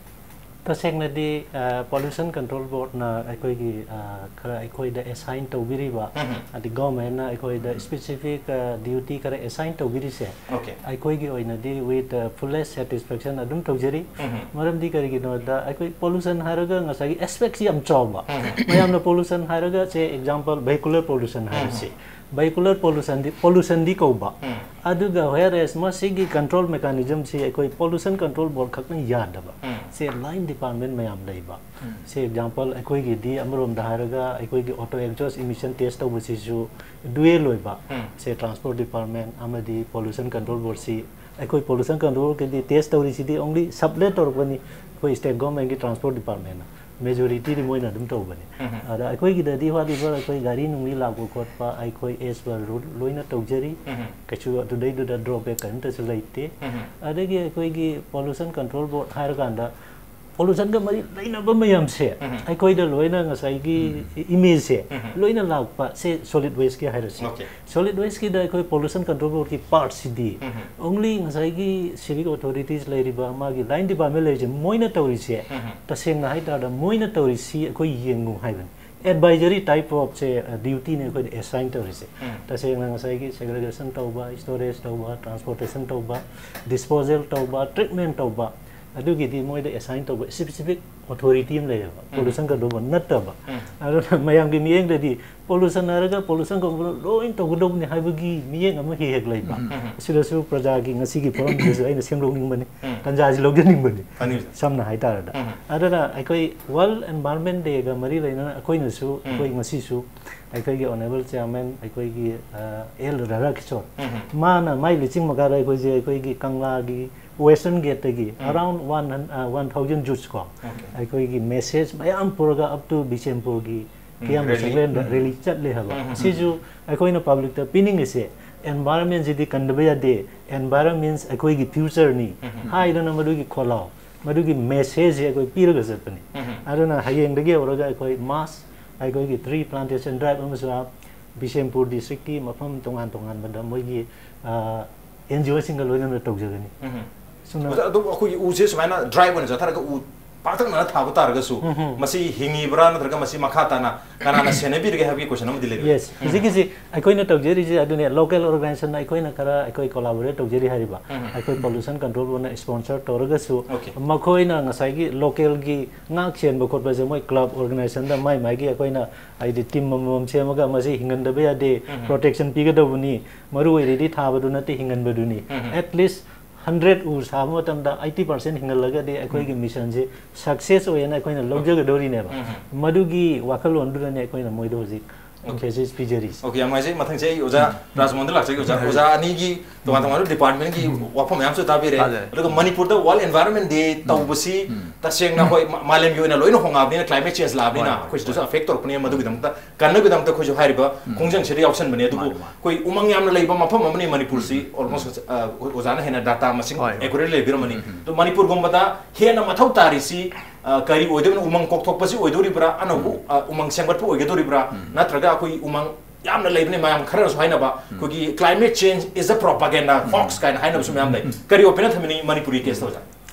ꯇꯁꯦꯡꯅꯗꯤ ꯄꯣꯂꯨꯁꯟ ꯀꯟꯇ꯭ꯔꯣꯜ ꯕꯣꯔꯗꯅ ꯑꯩꯈꯣꯏꯒꯤ ꯑ, ꯈꯔ ꯑꯩꯈꯣꯏꯗ ꯑꯦꯁꯥꯏꯟ ꯇꯧꯕꯤꯔꯤꯕ, ꯎꯝ. ꯑꯗꯤ ꯒꯚꯔꯟꯃꯦꯟꯠꯅ ꯑꯩꯈꯣꯏꯗ ꯁ꯭ꯄꯦꯁꯤꯐꯤꯛ ꯗ꯭ꯌꯨꯇꯤ ꯈꯔ ꯑꯦꯁꯥꯏꯟ ꯇꯧꯕꯤꯔꯤꯁꯦ Okay. ꯑꯩꯈꯣꯏꯒꯤ ꯑꯣꯏꯅꯗꯤ with fullest satisfaction ꯑꯗꯨꯝ ꯇꯧꯖꯔꯤ꯫ ꯎꯝ. ꯃꯔꯝꯗꯤ ꯀꯔꯤꯒꯤꯅꯣꯗ ꯑꯩꯈꯣꯏ ꯄꯣꯂꯨꯁꯟ ꯍꯥꯏꯔꯒ ꯉꯁꯥꯏꯒꯤ ꯑꯦꯁꯄꯦꯛꯁꯤ ꯌꯥꯝ ꯆꯥꯎꯕ꯫ ꯎꯝ. ꯃꯌꯥꯝꯅ ꯄꯣꯂꯨꯁꯟ ꯍꯥꯏꯔꯒ, ꯁꯦ ꯑꯦꯛꯖꯥꯝꯄꯜ, ꯚꯦꯍꯤꯀꯨꯂꯔ ꯄꯣꯂꯨꯁꯟ ꯍꯥꯏꯔꯁꯤ꯫ ꯚꯦꯍꯤꯀꯨꯂꯔ ꯄꯣꯂꯨꯁꯟꯗꯤ ꯄꯣꯂꯨꯁꯟꯗꯤ ꯀꯧꯕ꯫ ꯎꯝ. ꯑꯗꯨꯒ whereas ꯃꯁꯤꯒꯤ ꯀꯟꯇ꯭ꯔꯣꯜ ꯃꯦꯀꯥꯅꯤꯖꯝꯁꯤ ꯑꯩꯈꯣꯏ ꯄꯣꯂꯨꯁꯟ ꯀꯟꯇ꯭ꯔꯣꯜ ꯕꯣꯔꯗ ꯈꯛꯅ ꯌꯥꯗꯕ꯫ ꯎꯝ. ꯁꯦ ꯂꯥꯏꯟ ꯗꯤꯄꯥꯔꯠꯃꯦꯟꯠ ꯃꯌꯥꯝ ꯂꯩꯕ꯫ ꯎꯝ. ꯁꯦ ꯑꯦꯛꯖꯥꯝꯄꯜ, ꯑꯩꯈꯣꯏꯒꯤꯗꯤ ꯑꯃꯔꯣꯝꯗ ꯍꯥꯏꯔꯒ ꯑꯩꯈꯣꯏꯒꯤ ꯑꯣꯇꯣ ꯑꯦꯛꯖꯣꯁ ꯏꯃꯤꯁꯟ ꯇꯦꯁ ꯇꯧꯕꯁꯤꯁꯨ ꯗꯨꯋꯦꯜ ꯑꯣꯏꯕ꯫ ꯎꯝ. ꯁꯦ ꯇ꯭ꯔꯥꯟꯁꯄꯣꯔꯠ ꯗꯤꯄꯥꯔꯠꯃꯦꯟꯠ ꯑꯃꯗꯤ ꯄꯣꯂꯨꯁꯟ ꯀꯟꯇ꯭ꯔꯣꯜ ꯕꯣꯔꯗꯁꯤ, ꯑꯩꯈꯣꯏ ꯄꯣꯂꯨꯁꯟ ꯀꯟꯇ꯭ꯔꯣꯜꯒꯤꯗꯤ ꯇꯦꯁ ꯇꯧꯔꯤꯁꯤꯗꯤ only ꯁꯕꯂꯦꯠ ꯇꯧꯔꯛꯄꯅꯤ ꯑꯩꯈꯣꯏ ꯁ꯭ꯇꯦꯠ ꯒꯚꯔꯟꯃꯦꯟꯠꯀꯤ ꯇ꯭ꯔꯥꯟꯁꯄꯣꯔꯠ ꯗꯤꯄꯥꯔꯠꯃꯦꯟꯠꯅ꯫ ꯃꯦꯖꯣꯔꯤꯇꯤꯗꯤ ꯃꯣꯏꯅ ꯑꯗꯨꯝ ꯇꯧꯕꯅꯤ꯫ ꯎꯝ. ꯑꯗ ꯑꯩꯈꯣꯏꯒꯤꯗꯗꯤ what ever ꯑꯩꯈꯣꯏ ꯒꯥꯔꯤ ꯅꯨꯡꯂꯤ ꯂꯥꯛꯄ ꯈꯣꯠꯄ ꯑꯩꯈꯣꯏ as per rule ꯂꯣꯏꯅ ꯇꯧꯖꯔꯤ꯫ ꯎꯝ. ꯀꯩꯁꯨ ꯑꯗꯨꯗꯩꯗꯨꯗ ꯗ꯭ꯔꯣꯕꯦꯛ ꯀꯔꯤꯝꯇꯁꯨ ꯂꯩꯇꯦ꯫ ꯎꯝ. ꯑꯗꯒꯤ ꯑꯩꯈꯣꯏꯒꯤ ꯄꯣꯂꯨꯁꯟ ꯀꯟꯇ꯭ꯔꯣꯜ ꯕꯣꯔꯗ ꯍꯥꯏꯔꯀꯥꯟꯗ ꯄꯣꯂꯨꯁꯟꯒ ꯃꯔꯤ ꯂꯩꯅꯕ ꯃꯌꯥꯝꯁꯦ ꯎꯝ. ꯑꯩꯈꯣꯏꯗ ꯂꯣꯏꯅ ꯉꯁꯥꯏꯒꯤ ꯏꯃꯦꯖꯁꯦ ꯎꯝ. ꯂꯣꯏꯅ ꯂꯥꯛꯄ ꯁꯦ ꯁꯣꯂꯤꯗ ꯋꯦꯁꯀꯤ ꯍꯥꯏꯔꯁꯤ꯫ Okay. ꯁꯣꯂꯤꯗ ꯋꯦꯁꯀꯤꯗ ꯑꯩꯈꯣꯏ ꯄꯣꯂꯨꯁꯟ ꯀꯟꯇ꯭ꯔꯣꯜ ꯕꯣꯔꯗꯀꯤ ꯄꯥꯔꯠꯁꯤꯗꯤ ꯎꯝ. only ꯉꯁꯥꯏꯒꯤ ꯁꯤꯚꯤꯛ ꯑꯣꯊꯣꯔꯤꯇꯤꯁ ꯂꯩꯔꯤꯕ, ꯃꯥꯒꯤ ꯂꯥꯏꯟ ꯗꯤꯄꯥꯔꯠꯃꯦꯟꯠ ꯂꯩꯔꯤꯁꯦ, ꯃꯣꯏꯅ ꯇꯧꯔꯤꯁꯦ ꯎꯝ. ꯇꯁꯦꯡꯅ ꯍꯥꯏꯇꯥꯔꯗ ꯃꯣꯏꯅ ꯇꯧꯔꯤꯁꯤ ꯑꯩꯈꯣꯏ ꯌꯦꯡꯉꯨ ꯍꯥꯏꯕꯅꯤ꯫ ꯑꯦꯗꯚꯥꯏꯖꯔꯤ ꯇꯥꯏꯞ ꯑꯣꯐ ꯁꯦ ꯗ꯭ꯌꯨꯇꯤꯅꯤ ꯑꯩꯈꯣꯏꯗ ꯑꯦꯁꯥꯏꯟ ꯇꯧꯔꯤꯁꯦ꯫ ꯎꯝ. ꯇꯁꯦꯡꯅ ꯉꯁꯥꯏꯒꯤ ꯁꯦꯒ꯭ꯔꯦꯒꯦꯁꯟ ꯇꯧꯕ, ꯁ꯭ꯇꯣꯔꯦꯖ ꯇꯧꯕ, ꯇ꯭ꯔꯥꯟꯁꯄꯣꯔꯇꯦꯁꯟ ꯇꯧꯕ, ꯗꯤꯁꯄꯣꯖꯦꯜ ꯇꯧꯕ, ꯇ꯭ꯔꯤꯠꯃꯦꯟꯠ ꯇꯧꯕ, ꯑꯗꯨꯒꯤꯗꯤ ꯃꯣꯏꯗ ꯑꯦꯁꯥꯏꯟ ꯇꯧꯕ ꯁ꯭ꯄꯦꯁꯤꯐꯤꯛ ꯑꯣꯊꯣꯔꯤꯇꯤ ꯑꯃ ꯂꯩꯌꯦꯕ, ꯎꯝ. ꯄꯣꯂꯨꯁꯟ ꯀꯟꯇ꯭ꯔꯣꯜ ꯕꯣꯔꯗ ꯅꯠꯇꯕ꯫ ꯎꯝ. ꯑꯗꯨꯅ ꯃꯌꯥꯝꯒꯤ ꯃꯤꯠꯌꯦꯡꯗꯗꯤ ꯄꯣꯂꯨꯁꯟ ꯍꯥꯏꯔꯒ ꯄꯣꯂꯨꯁꯟ ꯀꯟꯇ꯭ꯔꯣꯜ ꯂꯣꯏ ꯇꯧꯒꯗꯧꯕꯅꯤ ꯍꯥꯏꯕꯒꯤ ꯃꯤꯠꯌꯦꯡ ꯑꯃ ꯍꯦꯛ ꯍꯦꯛ ꯂꯩꯕ꯫ ꯎꯝ. ꯁꯤꯗꯁꯨ ꯄ꯭ꯔꯖꯥꯒꯤ ꯉꯁꯤꯒꯤ ꯐꯣꯔꯝꯁꯤꯗꯁꯨ ꯑꯩꯅ ꯁꯦꯝꯗꯣꯛꯅꯤꯡꯕꯅꯤ, ꯎꯝ. ꯇꯥꯟꯖꯥꯁꯤ ꯂꯧꯖꯅꯤꯡꯕꯅꯤ꯫ ꯐꯅꯤ, ꯁꯥꯔ. ꯁꯝꯅ ꯍꯥꯏꯇꯥꯔꯗ꯫ ꯎꯝ. ꯑꯗꯨꯅ ꯑꯩꯈꯣꯏ ꯋꯥꯔꯜꯗ ꯑꯦꯟꯚꯥꯏꯔꯟꯃꯦꯟꯠ ꯗꯦꯒ ꯃꯔꯤ ꯂꯩꯅꯅ ꯑꯩꯈꯣꯏꯅꯁꯨ, ꯎꯝ. ꯑꯩꯈꯣꯏ ꯉꯁꯤꯁꯨ ꯑꯩꯈꯣꯏꯒꯤ ꯑꯣꯅꯔꯦꯕꯜ ꯆꯤꯌꯥꯔꯃꯦꯟ, ꯑꯩꯈꯣꯏꯒꯤ ꯑ, ꯑꯦꯜ ꯔꯥꯙꯥꯀꯤꯁꯣꯔ, ꯎꯝ. ꯃꯥꯅ ꯃꯥꯏ ꯂꯨꯆꯤꯡ ꯃꯈꯥꯗ ꯑꯩꯈꯣꯏꯁꯦ ꯑꯩꯈꯣꯏꯒꯤ ꯀꯪꯂꯥꯒꯤ ꯋꯦꯁꯇꯔꯟ ꯒꯦꯠꯇꯒꯤ ꯎꯝ. ꯑꯔꯥꯎꯟ ꯋꯥꯟ ꯍꯟ-, ꯑ, ꯋꯥꯟ ꯊꯥꯎꯖꯟ ꯌꯨꯠꯁ ꯀꯣ, Okay. ꯑꯩꯈꯣꯏꯒꯤ ꯃꯦꯁꯦꯖ ꯃꯌꯥꯝ ꯄꯨꯔꯒ up to ꯕꯤꯁꯦꯝꯄꯨꯔꯒꯤ ꯎꯝ, ꯐꯤꯌꯥꯝ rally. ꯁꯪꯂꯦꯟꯗ ꯎꯝ. ꯔꯦꯂꯤ ꯆꯠꯂꯦ ꯍꯥꯏꯕ꯫ ꯎꯝ. ꯁꯤꯁꯨ ꯑꯩꯈꯣꯏꯅ ꯄꯕ꯭ꯂꯤꯛꯇ ꯄꯤꯅꯤꯡꯉꯤꯁꯦ, ꯑꯦꯟꯚꯥꯏꯔꯟꯃꯦꯟꯠꯁꯤꯗꯤ ꯀꯟꯗꯕ ꯌꯥꯗꯦ, ꯑꯦꯟꯚꯥꯏꯔꯟꯃꯦꯟꯠ ꯑꯩꯈꯣꯏꯒꯤ ꯐ꯭ꯌꯨꯆꯔꯅꯤ ꯎꯝ. ꯍꯥꯏꯗꯅ ꯃꯗꯨꯒꯤ ꯈꯣꯜꯂꯥꯎ, ꯃꯗꯨꯒꯤ ꯃꯦꯁꯦꯖꯁꯦ ꯑꯩꯈꯣꯏ ꯄꯤꯔꯒ ꯆꯠꯄꯅꯤ꯫ ꯎꯝ. ꯑꯗꯨꯅ ꯍꯌꯦꯡꯗꯒꯤ ꯍꯧꯔꯒ ꯑꯩꯈꯣꯏ ꯃꯥꯁ ꯑꯩꯈꯣꯏꯒꯤ ꯇ꯭ꯔꯤ ꯄ꯭ꯂꯥꯟꯇꯦꯁꯟ ꯗ꯭ꯔꯥꯏꯚ ꯑꯃꯁꯨ ꯕꯤꯁꯦꯝꯄꯨꯔ ꯗꯤꯁꯇ꯭ꯔꯤꯛꯀꯤ ꯃꯐꯝ ꯇꯣꯉꯥꯟ ꯇꯣꯉꯥꯟꯕꯗ ꯃꯣꯏꯒꯤ ꯑꯦꯟ ꯖꯤ ꯑꯣꯁꯤꯡꯒ ꯂꯣꯏꯅꯅ ꯇꯧꯖꯒꯅꯤ꯫ ꯎꯝ. ꯁꯨꯝꯅ ꯑꯣꯖꯥ, ꯑꯗꯨꯝ ꯑꯩꯈꯣꯏꯒꯤ ꯎꯁꯦ ꯁꯨꯃꯥꯏꯅ ꯗ꯭ꯔꯥꯏꯚ ꯑꯣꯏꯅ ꯆꯠꯊꯔꯒ ꯎ ꯄꯥꯛꯇꯛꯅꯅ ꯊꯥꯕ ꯇꯥꯔꯒꯁꯨ, ꯎꯝ, ꯎꯝ꯫ ꯃꯁꯤ ꯍꯤꯡꯉꯤꯕ꯭ꯔꯥ ꯅꯠꯇ꯭ꯔꯒ ꯃꯁꯤ ꯃꯈꯥ ꯇꯥꯅ ꯀꯅꯥꯅ ꯁꯦꯟꯅꯕꯤꯔꯒꯦ ꯍꯥꯏꯕꯒꯤ question ꯑꯃꯗꯤ ꯂꯩꯔꯦ꯫ Yes, ꯎꯝ꯫ ꯍꯧꯖꯤꯛꯀꯤꯁꯤ ꯑꯩꯈꯣꯏꯅ ꯇꯧꯖꯔꯤꯁꯦ ꯑꯗꯨꯅꯦ, local organization ꯑꯩꯈꯣꯏꯅ ꯈꯔ ꯑꯩꯈꯣꯏ collaborate ꯇꯧꯖꯔꯤ ꯍꯥꯏꯔꯤꯕ꯫ ꯎꯝ꯫ ꯑꯩꯈꯣꯏ Pollution Control Board ꯅ sponsor ꯇꯧꯔꯒꯁꯨ, Okay꯫ ꯃꯈꯣꯏꯅ ꯉꯁꯥꯏꯒꯤ local ꯒꯤ ꯉꯥꯛ ꯁꯦꯟꯕ ꯈꯣꯠꯄꯁꯦ ꯃꯣꯏ club organization ꯗ ꯃꯥꯏ ꯃꯥꯏꯒꯤ ꯑꯩꯈꯣꯏꯅ ꯍꯥꯏꯗꯤ team ꯑꯃꯃꯝ ꯁꯦꯝꯃꯒ ꯃꯁꯤ ꯍꯤꯡꯍꯟꯗꯕ ꯌꯥꯗꯦ, ꯎꯝ꯫ Protection ꯄꯤꯒꯗꯧꯕꯅꯤ, ꯃꯔꯨ ꯑꯣꯏꯔꯤꯗꯤ ꯊꯥꯕꯗꯨ ꯅꯠꯇꯦ, ꯍꯤꯡꯍꯟꯕꯗꯨꯅꯤ꯫ ꯎꯝ꯫ At least hundred ꯎ ꯁꯥꯕ ꯃꯇꯝꯗ eighty percent ꯍꯤꯡꯍꯜꯂꯒꯗꯤ ꯑꯩꯈꯣꯏꯒꯤ ꯎꯝ꯫ Mission ꯁꯦ success ꯑꯣꯏꯌꯦꯅ ꯑꯩꯈꯣꯏꯅ ꯂꯧꯖꯒꯗꯧꯔꯤꯅꯦꯕ꯫ ꯎꯝ꯫ ꯃꯗꯨꯒꯤ ꯋꯥꯈꯜꯂꯣꯟꯗꯨꯗꯅꯦ ꯑꯩꯈꯣꯏꯅ ꯃꯣꯏꯗ ꯍꯧꯖꯤꯛ Okay꯫ Emphasis ꯄꯤꯖꯔꯤꯁꯦ꯫ Okay, ꯌꯥꯝ ꯅꯨꯡꯉꯥꯏꯖꯩ꯫ ꯃꯊꯪꯁꯦ ꯑꯩ ꯑꯣꯖꯥ ꯎꯝ꯫ ꯔꯥꯖꯃꯣꯍꯟꯗ ꯂꯥꯛꯆꯒꯦ꯫ ꯑꯣꯖꯥ, ꯎꯝ꯫ ꯑꯣꯖꯥ ꯑꯅꯤꯒꯤ ꯇꯣꯉꯥꯟ ꯇꯣꯉꯥꯟꯕ department ꯀꯤ ꯎꯝ꯫ ꯋꯥꯐꯝ ꯃꯌꯥꯝꯁꯨ ꯇꯥꯕꯤꯔꯦ꯫ ꯇꯥꯖꯔꯦ꯫ ꯑꯗꯨꯒ ꯃꯅꯤꯄꯨꯔꯗ World Environment Day ꯎꯝ꯫ ꯇꯧꯕꯁꯤ ꯎꯝ꯫ ꯇꯁꯦꯡꯅ ꯍꯣꯏ, ꯃꯥ-, ꯃꯥꯂꯦꯝꯒꯤ ꯑꯣꯏꯅ ꯂꯣꯏꯅ ꯍꯣꯡꯉꯛꯑꯕꯅꯤꯅ climate change ꯂꯥꯛꯑꯕꯅꯤꯅ ꯍꯣꯏ, ꯍꯣꯏ, ꯑꯩꯈꯣꯏ ꯁꯤꯗꯁꯨ ꯍꯣꯏ꯫ Affect ꯇꯧꯔꯛꯄꯅꯤ꯫ ꯃꯗꯨꯒꯤꯗꯃꯛꯇ ꯀꯟꯅꯕꯒꯤꯗꯃꯛꯇ ꯑꯩꯈꯣꯏꯁꯨ ꯍꯥꯏꯔꯤꯕ ꯎꯝ꯫ ꯈꯣꯡꯖꯪꯁꯤꯗ ꯌꯥꯎꯁꯟꯕꯅꯤ꯫ ꯑꯗꯨꯕꯨ ꯃꯥꯅꯤ, ꯃꯥꯅꯤ꯫ ꯑꯩꯈꯣꯏ ꯎꯃꯪ ꯌꯥꯝꯅ ꯂꯩꯕ ꯃꯐꯝ ꯑꯃꯅꯤ ꯃꯅꯤꯄꯨꯔꯁꯤ꯫ ꯎꯝ꯫ Almost, ꯑ, ꯑꯣꯖꯥꯅ ꯍꯦꯟꯅ data ꯃꯁꯤꯡ ꯍꯣꯏ, ꯍꯣꯏ꯫ Accurate ꯂꯩꯕꯤꯔꯝꯃꯅꯤ꯫ ꯎꯝ, ꯎꯝ꯫ ꯑꯗꯣ ꯃꯅꯤꯄꯨꯔꯒꯨꯝꯕꯗ ꯍꯦꯟꯅ ꯃꯊꯧ ꯇꯥꯔꯤꯁꯤ, ꯑ, ꯀꯔꯤ ꯑꯣꯏꯗꯣꯏꯕꯅꯣ? ꯎꯃꯪ ꯀꯣꯛꯊꯣꯛꯄꯁꯤ ꯑꯣꯏꯗꯣꯔꯤꯕ꯭ꯔꯥ? ꯑꯅꯧꯕ, ꯎꯝ꯫ ꯑ, ꯎꯃꯪ ꯁꯦꯝꯒꯠꯄ ꯑꯣꯏꯒꯗꯣꯔꯤꯕ꯭ꯔꯥ? ꯎꯝ꯫ ꯅꯠꯇ꯭ꯔꯒ ꯑꯩꯈꯣꯏ ꯎꯃꯪ ꯌꯥꯝꯅ ꯂꯩꯕꯅꯤ ꯃꯌꯥꯝ ꯈꯔꯅꯁꯨ ꯍꯥꯏꯅꯕ, ꯎꯝ꯫ ꯑꯩꯈꯣꯏꯒꯤ "Climate change is a propaganda um. Hoax" ꯀꯥꯏꯅ ꯍꯥꯏꯅꯕꯁꯨ ꯃꯌꯥꯝ ꯂꯩ꯫ ꯎꯝ꯫ ꯀꯔꯤ opinion ꯊꯝꯕꯤꯅꯤꯡꯉꯤ ꯃꯅꯤꯄꯨꯔꯤ case ꯇ, ꯑꯣꯖꯥ?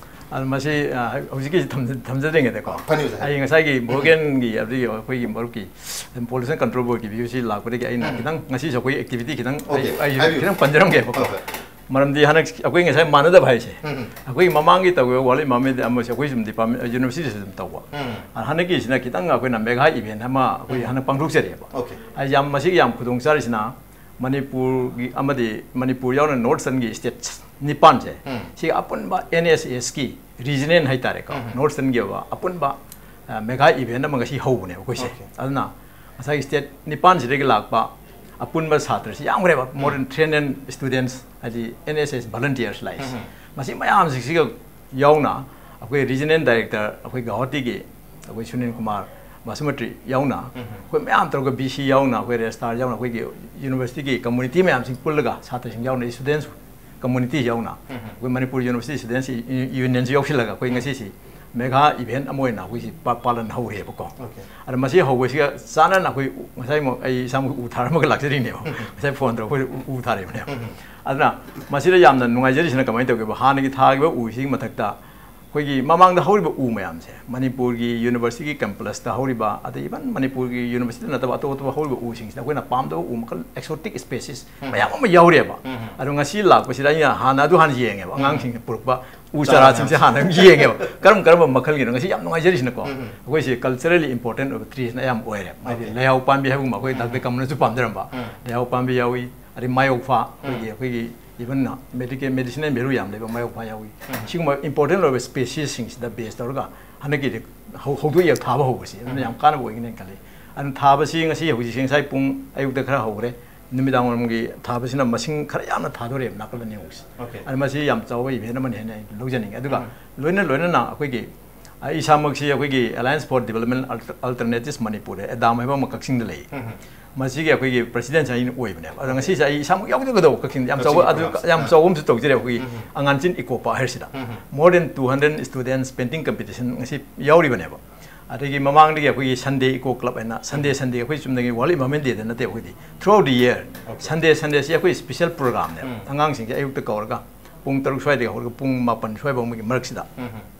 ꯑꯗꯨ ꯃꯁꯤ, ꯑ, ꯍꯧꯖꯤꯛꯀꯤ ꯊꯝꯖ-, ꯊꯝꯖꯗ꯭ꯔꯤꯉꯩꯗꯀꯣ, ꯐꯅꯤ, ꯑꯣꯖꯥ꯫ ꯑꯩ ꯉꯁꯥꯏꯒꯤ ꯃꯣꯔꯒꯦꯟꯒꯤ, ꯑꯗꯨꯒꯤ ꯑꯩꯈꯣꯏꯒꯤ ꯃꯔꯨꯞꯀꯤ Pollution Control Board ꯀꯤ view ꯁꯤ ꯂꯥꯛꯄꯗꯒꯤ ꯑꯩꯅ ꯎꯝ꯫ ꯈꯤꯇꯪ ꯉꯁꯤꯁꯨ ꯑꯩꯈꯣꯏ activity ꯈꯤꯇꯪ ꯑꯩ, Okay, ꯑꯩꯁꯨ ꯍꯥꯏꯕꯤꯌꯨ꯫ ꯈꯤꯇꯪ ꯄꯟꯖꯔꯝꯒꯦꯕꯀꯣ꯫ ꯍꯣꯏ, ꯍꯣꯏ꯫ ꯃꯔꯝꯗꯤ ꯍꯟꯗꯛ ꯑꯩꯈꯣꯏ ꯉꯁꯥꯏ ꯃꯥꯟꯅꯗꯕ ꯍꯥꯏꯁꯦ, ꯎꯝ, ꯎꯝ꯫ ꯑꯩꯈꯣꯏ ꯃꯃꯥꯡꯒꯤ ꯇꯧꯈꯤꯕ World Environment ꯑꯃꯁꯨ ꯑꯩꯈꯣꯏ ꯁꯨꯝ department, university ꯁꯨ ꯑꯗꯨꯝ ꯇꯧꯕ꯫ ꯎꯝ꯫ ꯑꯗ ꯍꯟꯗꯛꯀꯤꯁꯤꯅ ꯈꯤꯇꯪ ꯑꯩꯈꯣꯏꯅ mega event ꯑꯃ ꯑꯩꯈꯣꯏ ꯎꯝ꯫ ꯍꯟꯗꯛ ꯄꯥꯡꯊꯣꯛꯆꯔꯤꯑꯕ꯫ Okay꯫ ꯑꯩ ꯌꯥꯝ, ꯃꯁꯤꯒꯤ ꯌꯥꯝ ꯈꯨꯗꯣꯡ ꯆꯥꯔꯤꯁꯤꯅ ꯃꯅꯤꯄꯨꯔꯒꯤ ꯑꯃꯗꯤ ꯃꯅꯤꯄꯨꯔ ꯌꯥꯎꯅ North Eastern ꯒꯤ states ꯅꯤꯄꯥꯟꯁꯦ, ꯎꯝ꯫ ꯁꯤ ꯑꯄꯨꯟꯕ N S S ꯀꯤ regional ꯍꯥꯏꯇꯥꯔꯦꯀꯣ, ꯎꯝ꯫ North Eastern ꯒꯤ ꯑꯣꯏꯕ ꯑꯄꯨꯟꯕ, ꯑ, mega event ꯑꯃ ꯉꯁꯤ ꯍꯧꯕꯅꯦꯕ ꯑꯩꯈꯣꯏꯁꯦ꯫ Okay꯫ ꯑꯗꯨꯅ ꯉꯁꯥꯏꯒꯤ state ꯅꯤꯄꯥꯟꯁꯤꯗꯒꯤ ꯂꯥꯛꯄ ꯑꯄꯨꯟꯕ ꯁꯥꯇ꯭ꯔꯁꯤ ꯌꯥꯝꯈ꯭ꯔꯦꯕ, more than ꯎꯝ꯫ Three hundred students, ꯍꯥꯏꯗꯤ N S S volunteers ꯂꯥꯛꯏꯁꯦ꯫ ꯎꯝ꯫ ꯃꯁꯤ ꯃꯌꯥꯝꯁꯤꯡꯁꯤꯒ ꯌꯥꯎꯅ ꯑꯩꯈꯣꯏ regional director ꯑꯩꯈꯣꯏ ꯒꯧꯍꯥꯇꯤꯒꯤ ꯑꯩꯈꯣꯏ ꯁꯨꯅꯤꯜ ꯀꯨꯃꯥꯔ ꯕꯥꯁꯨꯃꯇ꯭ꯔꯤ ꯌꯥꯎꯅ, ꯎꯝ꯫ ꯑꯩꯈꯣꯏ ꯃꯌꯥꯝ ꯇꯧꯔꯒ V C ꯌꯥꯎꯅ, ꯑꯩꯈꯣꯏ registrar ꯌꯥꯎꯅ, ꯑꯩꯈꯣꯏꯒꯤ university ꯒꯤ community ꯃꯌꯥꯝꯁꯤꯡ ꯄꯨꯜꯂꯒ, ꯁꯥꯇ꯭ꯔꯁꯤꯡ ꯌꯥꯎꯅ, students community ꯌꯥꯎꯅ, ꯎꯝ꯫ ꯑꯩꯈꯣꯏ ꯃꯅꯤꯄꯨꯔ University Students Union ꯁꯨ ꯌꯥꯎꯁꯤꯜꯂꯒ ꯑꯩꯈꯣꯏ ꯎꯝ꯫ ꯉꯁꯤꯁꯤ mega event ꯑꯃ ꯑꯣꯏꯅ ꯑꯩꯈꯣꯏꯁꯤ ꯄꯥ-, ꯄꯥꯂꯟ ꯍꯧꯔꯦꯕꯀꯣ꯫ Okay꯫ ꯑꯗ ꯃꯁꯤ ꯍꯧꯕꯁꯤꯒ ꯆꯥꯟꯅꯅ ꯑꯩꯈꯣꯏ ꯉꯁꯥꯏꯃꯨꯛ ꯑꯩ ꯏꯁꯥꯃꯛ ꯎ ꯊꯥꯔꯝꯃꯒ ꯂꯥꯛꯆꯔꯤꯅꯦꯕ꯫ ꯎꯝ꯫ ꯉꯁꯥꯏ phone ꯇꯧꯔꯛꯄꯗ ꯎ, ꯎ ꯊꯥꯔꯤꯕꯅꯦꯕ꯫ ꯎꯝ꯫ ꯑꯗꯨꯅ ꯃꯁꯤꯗ ꯌꯥꯝꯅ ꯅꯨꯡꯉꯥꯏꯖꯔꯤꯁꯤꯅ ꯀꯃꯥꯏꯅ ꯇꯧꯒꯦꯕ? ꯍꯥꯟꯅꯒꯤ ꯊꯥꯈꯤꯕ ꯎꯁꯤꯒꯤ ꯃꯊꯛꯇ ꯑꯩꯈꯣꯏꯒꯤ ꯃꯃꯥꯡꯗ ꯍꯧꯔꯤꯕ ꯎ ꯃꯌꯥꯝꯁꯦ, ꯃꯅꯤꯄꯨꯔꯒꯤ ꯌꯨꯅꯤꯚꯔꯁꯤꯇꯤꯒꯤ ꯀꯦꯝꯄꯁꯇ ꯍꯧꯔꯤꯕ, ꯑꯗꯩ ꯏꯚꯟ ꯃꯅꯤꯄꯨꯔꯒꯤ ꯌꯨꯅꯤꯚꯔꯁꯤꯇꯤ ꯅꯠꯇꯕ ꯑꯇꯣꯞ ꯑꯇꯣꯞꯄ ꯍꯧꯔꯤꯕ ꯎꯁꯤꯡꯁꯤꯗ ꯑꯩꯈꯣꯏꯅ ꯄꯥꯝꯗꯕ ꯎ ꯃꯈꯜ ꯑꯦꯛꯁꯣꯇꯤꯛ ꯁ꯭ꯄꯦꯁꯤꯁ ꯃꯌꯥꯝ ꯑꯃ ꯌꯥꯎꯔꯤꯑꯕ꯫ ꯑꯗꯣ ꯉꯁꯤ ꯂꯥꯛꯄꯁꯤꯗ ꯑꯩꯅ ꯍꯥꯟꯅ ꯑꯗꯨ ꯍꯥꯟꯅ ꯌꯦꯡꯉꯦꯕ, ꯑꯉꯥꯡꯁꯤꯡꯅ ꯄꯨꯔꯛꯄ ꯎ ꯆꯥꯔꯥꯁꯤꯡꯁꯦ ꯍꯥꯟꯅ ꯑꯗꯨꯝ ꯌꯦꯡꯉꯦꯕ꯫ ꯀꯔꯝ ꯀꯔꯝꯕ ꯃꯈꯜꯒꯤꯅꯣ? ꯉꯁꯤ ꯌꯥꯝ ꯅꯨꯡꯉꯥꯏꯖꯔꯤꯁꯤꯅꯀꯣ, ꯑꯩꯈꯣꯏꯁꯦ ꯀꯜꯆꯔꯦꯜꯂꯤ ꯏꯝꯄꯣꯔꯇꯦꯟ ꯑꯣꯏꯕ ꯇ꯭ꯔꯤꯁꯤꯅ ꯑꯌꯥꯝꯕ ꯑꯣꯏꯔꯦ꯫ ꯍꯥꯏꯗꯤ ꯂꯩꯍꯥꯎ ꯄꯥꯝꯕꯤ ꯍꯥꯏꯕ ꯑꯃ ꯑꯩꯈꯣꯏ ꯗꯥꯛꯇꯔ ꯀꯃꯜꯅꯁꯨ ꯄꯥꯝꯖꯔꯝꯕ ꯂꯩꯍꯥꯎ ꯄꯥꯝꯕꯤ ꯌꯥꯎꯏ, ꯑꯗꯩ ꯃꯥꯌꯣꯛꯐꯥ, ꯑꯩꯈꯣꯏꯒꯤ ꯑꯩꯈꯣꯏꯒꯤ ꯏꯚꯟ ꯃꯦꯗꯤꯀꯦꯜ ꯃꯦꯗꯤꯁꯤꯅꯦꯜ ꯚꯦꯂꯨ ꯌꯥꯝ ꯂꯩꯕ ꯃꯥꯌꯣꯛꯐꯥ ꯌꯥꯎꯏ꯫ ꯁꯤꯒꯨꯝꯕ ꯏꯝꯄꯣꯔꯇꯦꯟ ꯑꯣꯏꯕ ꯁ꯭ꯄꯦꯁꯤꯁꯁꯤꯡꯁꯤꯗ ꯕꯦꯁ ꯇꯧꯔꯒ ꯍꯟꯗꯛꯀꯤꯗꯤ ꯍꯧ- ꯍꯧꯗꯣꯛꯑꯒ ꯊꯥꯕ ꯍꯧꯕꯁꯤ ꯑꯗꯨꯅ ꯌꯥꯝ ꯀꯥꯟꯅꯕ ꯑꯣꯏꯒꯅꯤ ꯈꯜꯂꯤ꯫ ꯑꯗꯨꯅ ꯊꯥꯕꯁꯤ ꯉꯁꯤ ꯍꯧꯖꯤꯛꯁꯦ ꯉꯁꯥꯏ ꯄꯨꯡ ꯑꯌꯨꯛꯇ ꯈꯔ ꯍꯧꯈ꯭ꯔꯦ, ꯅꯨꯃꯤꯗꯥꯡ ꯋꯥꯏꯔꯝꯒꯤ ꯊꯥꯕꯁꯤꯅ ꯃꯁꯤꯡ ꯈꯔ ꯌꯥꯝꯅ ꯊꯥꯗꯣꯔꯦꯕ ꯅꯥꯀꯜ ꯑꯅꯤꯃꯛꯁꯤ꯫ ꯑꯣꯀꯦ꯫ ꯑꯗꯨ ꯃꯁꯤ ꯌꯥꯝ ꯆꯥꯎꯕ ꯏꯚꯦꯟ ꯑꯃꯅꯤ ꯍꯥꯏꯅ ꯑꯩ ꯂꯧꯖꯅꯤꯡꯉꯤ꯫ ꯑꯗꯨꯒ ꯂꯣꯏꯅ ꯂꯣꯏꯅꯅ ꯑꯩꯈꯣꯏꯒꯤ ꯑꯩ ꯏꯁꯥꯃꯛꯁꯤ ꯑꯩꯈꯣꯏꯒꯤ Alliance for Development Alternatives ꯃꯅꯤꯄꯨꯔꯗ, ꯑꯦꯗꯥꯝ ꯍꯥꯏꯕ ꯑꯃ ꯀꯛꯆꯤꯡꯗ ꯂꯩ꯫ ꯃꯁꯤꯒꯤ ꯑꯩꯈꯣꯏꯒꯤ ꯄ꯭ꯔꯁꯤꯗꯦꯟꯁꯤ ꯑꯩꯅ ꯑꯣꯏꯕꯅꯦꯕ꯫ ꯑꯗꯣ ꯉꯁꯤꯁꯦ ꯑꯩ ꯏꯁꯥꯃꯛ ꯌꯥꯎꯖꯒꯗꯧꯕ ꯀꯛꯆꯤꯡꯗ ꯌꯥꯝ ꯆꯥꯎꯕ, ꯀꯛꯆꯤꯡ ꯑꯗꯨ ꯄ꯭ꯔꯣꯒ꯭ꯔꯥꯝꯁꯦ꯫ ꯌꯥꯝ ꯆꯥꯎꯕ ꯑꯃꯁꯨ ꯇꯧꯖꯔꯦ ꯑꯩꯈꯣꯏꯒꯤ ꯑꯉꯥꯟꯆꯤꯡ ꯏꯀꯣ ꯄꯥꯔꯛ ꯍꯥꯏꯁꯤꯗ꯫ More than two hundred students painting competition ꯉꯁꯤ ꯌꯥꯎꯔꯤꯕꯅꯦꯕ꯫ ꯑꯗꯒꯤ ꯃꯃꯥꯡꯗꯒꯤ ꯑꯩꯈꯣꯏꯒꯤ Sunday Eco Club ꯍꯥꯏꯅ, Sunday Sunday ꯑꯩꯈꯣꯏ ꯆꯨꯝꯅꯒꯤ World Environment Dayꯗ ꯅꯠꯇꯦ, ꯑꯩꯈꯣꯏꯗꯤ throughout the year Sunday Sundayꯁꯤ ꯑꯩꯈꯣꯏ special programꯅꯦꯕ꯫ ꯑꯉꯥꯡꯁꯤꯡꯁꯦ ꯑꯌꯨꯛꯇ ꯀꯧꯔꯒ ꯄꯨꯡ ꯇꯔꯨꯛ ꯁ꯭ꯋꯥꯏꯗꯒꯤ ꯍꯧꯔꯒ ꯄꯨꯡ ꯃꯥꯄꯟ ꯁ꯭ꯋꯥꯏꯐꯥꯎꯒꯤ ꯃꯔꯛꯁꯤꯗ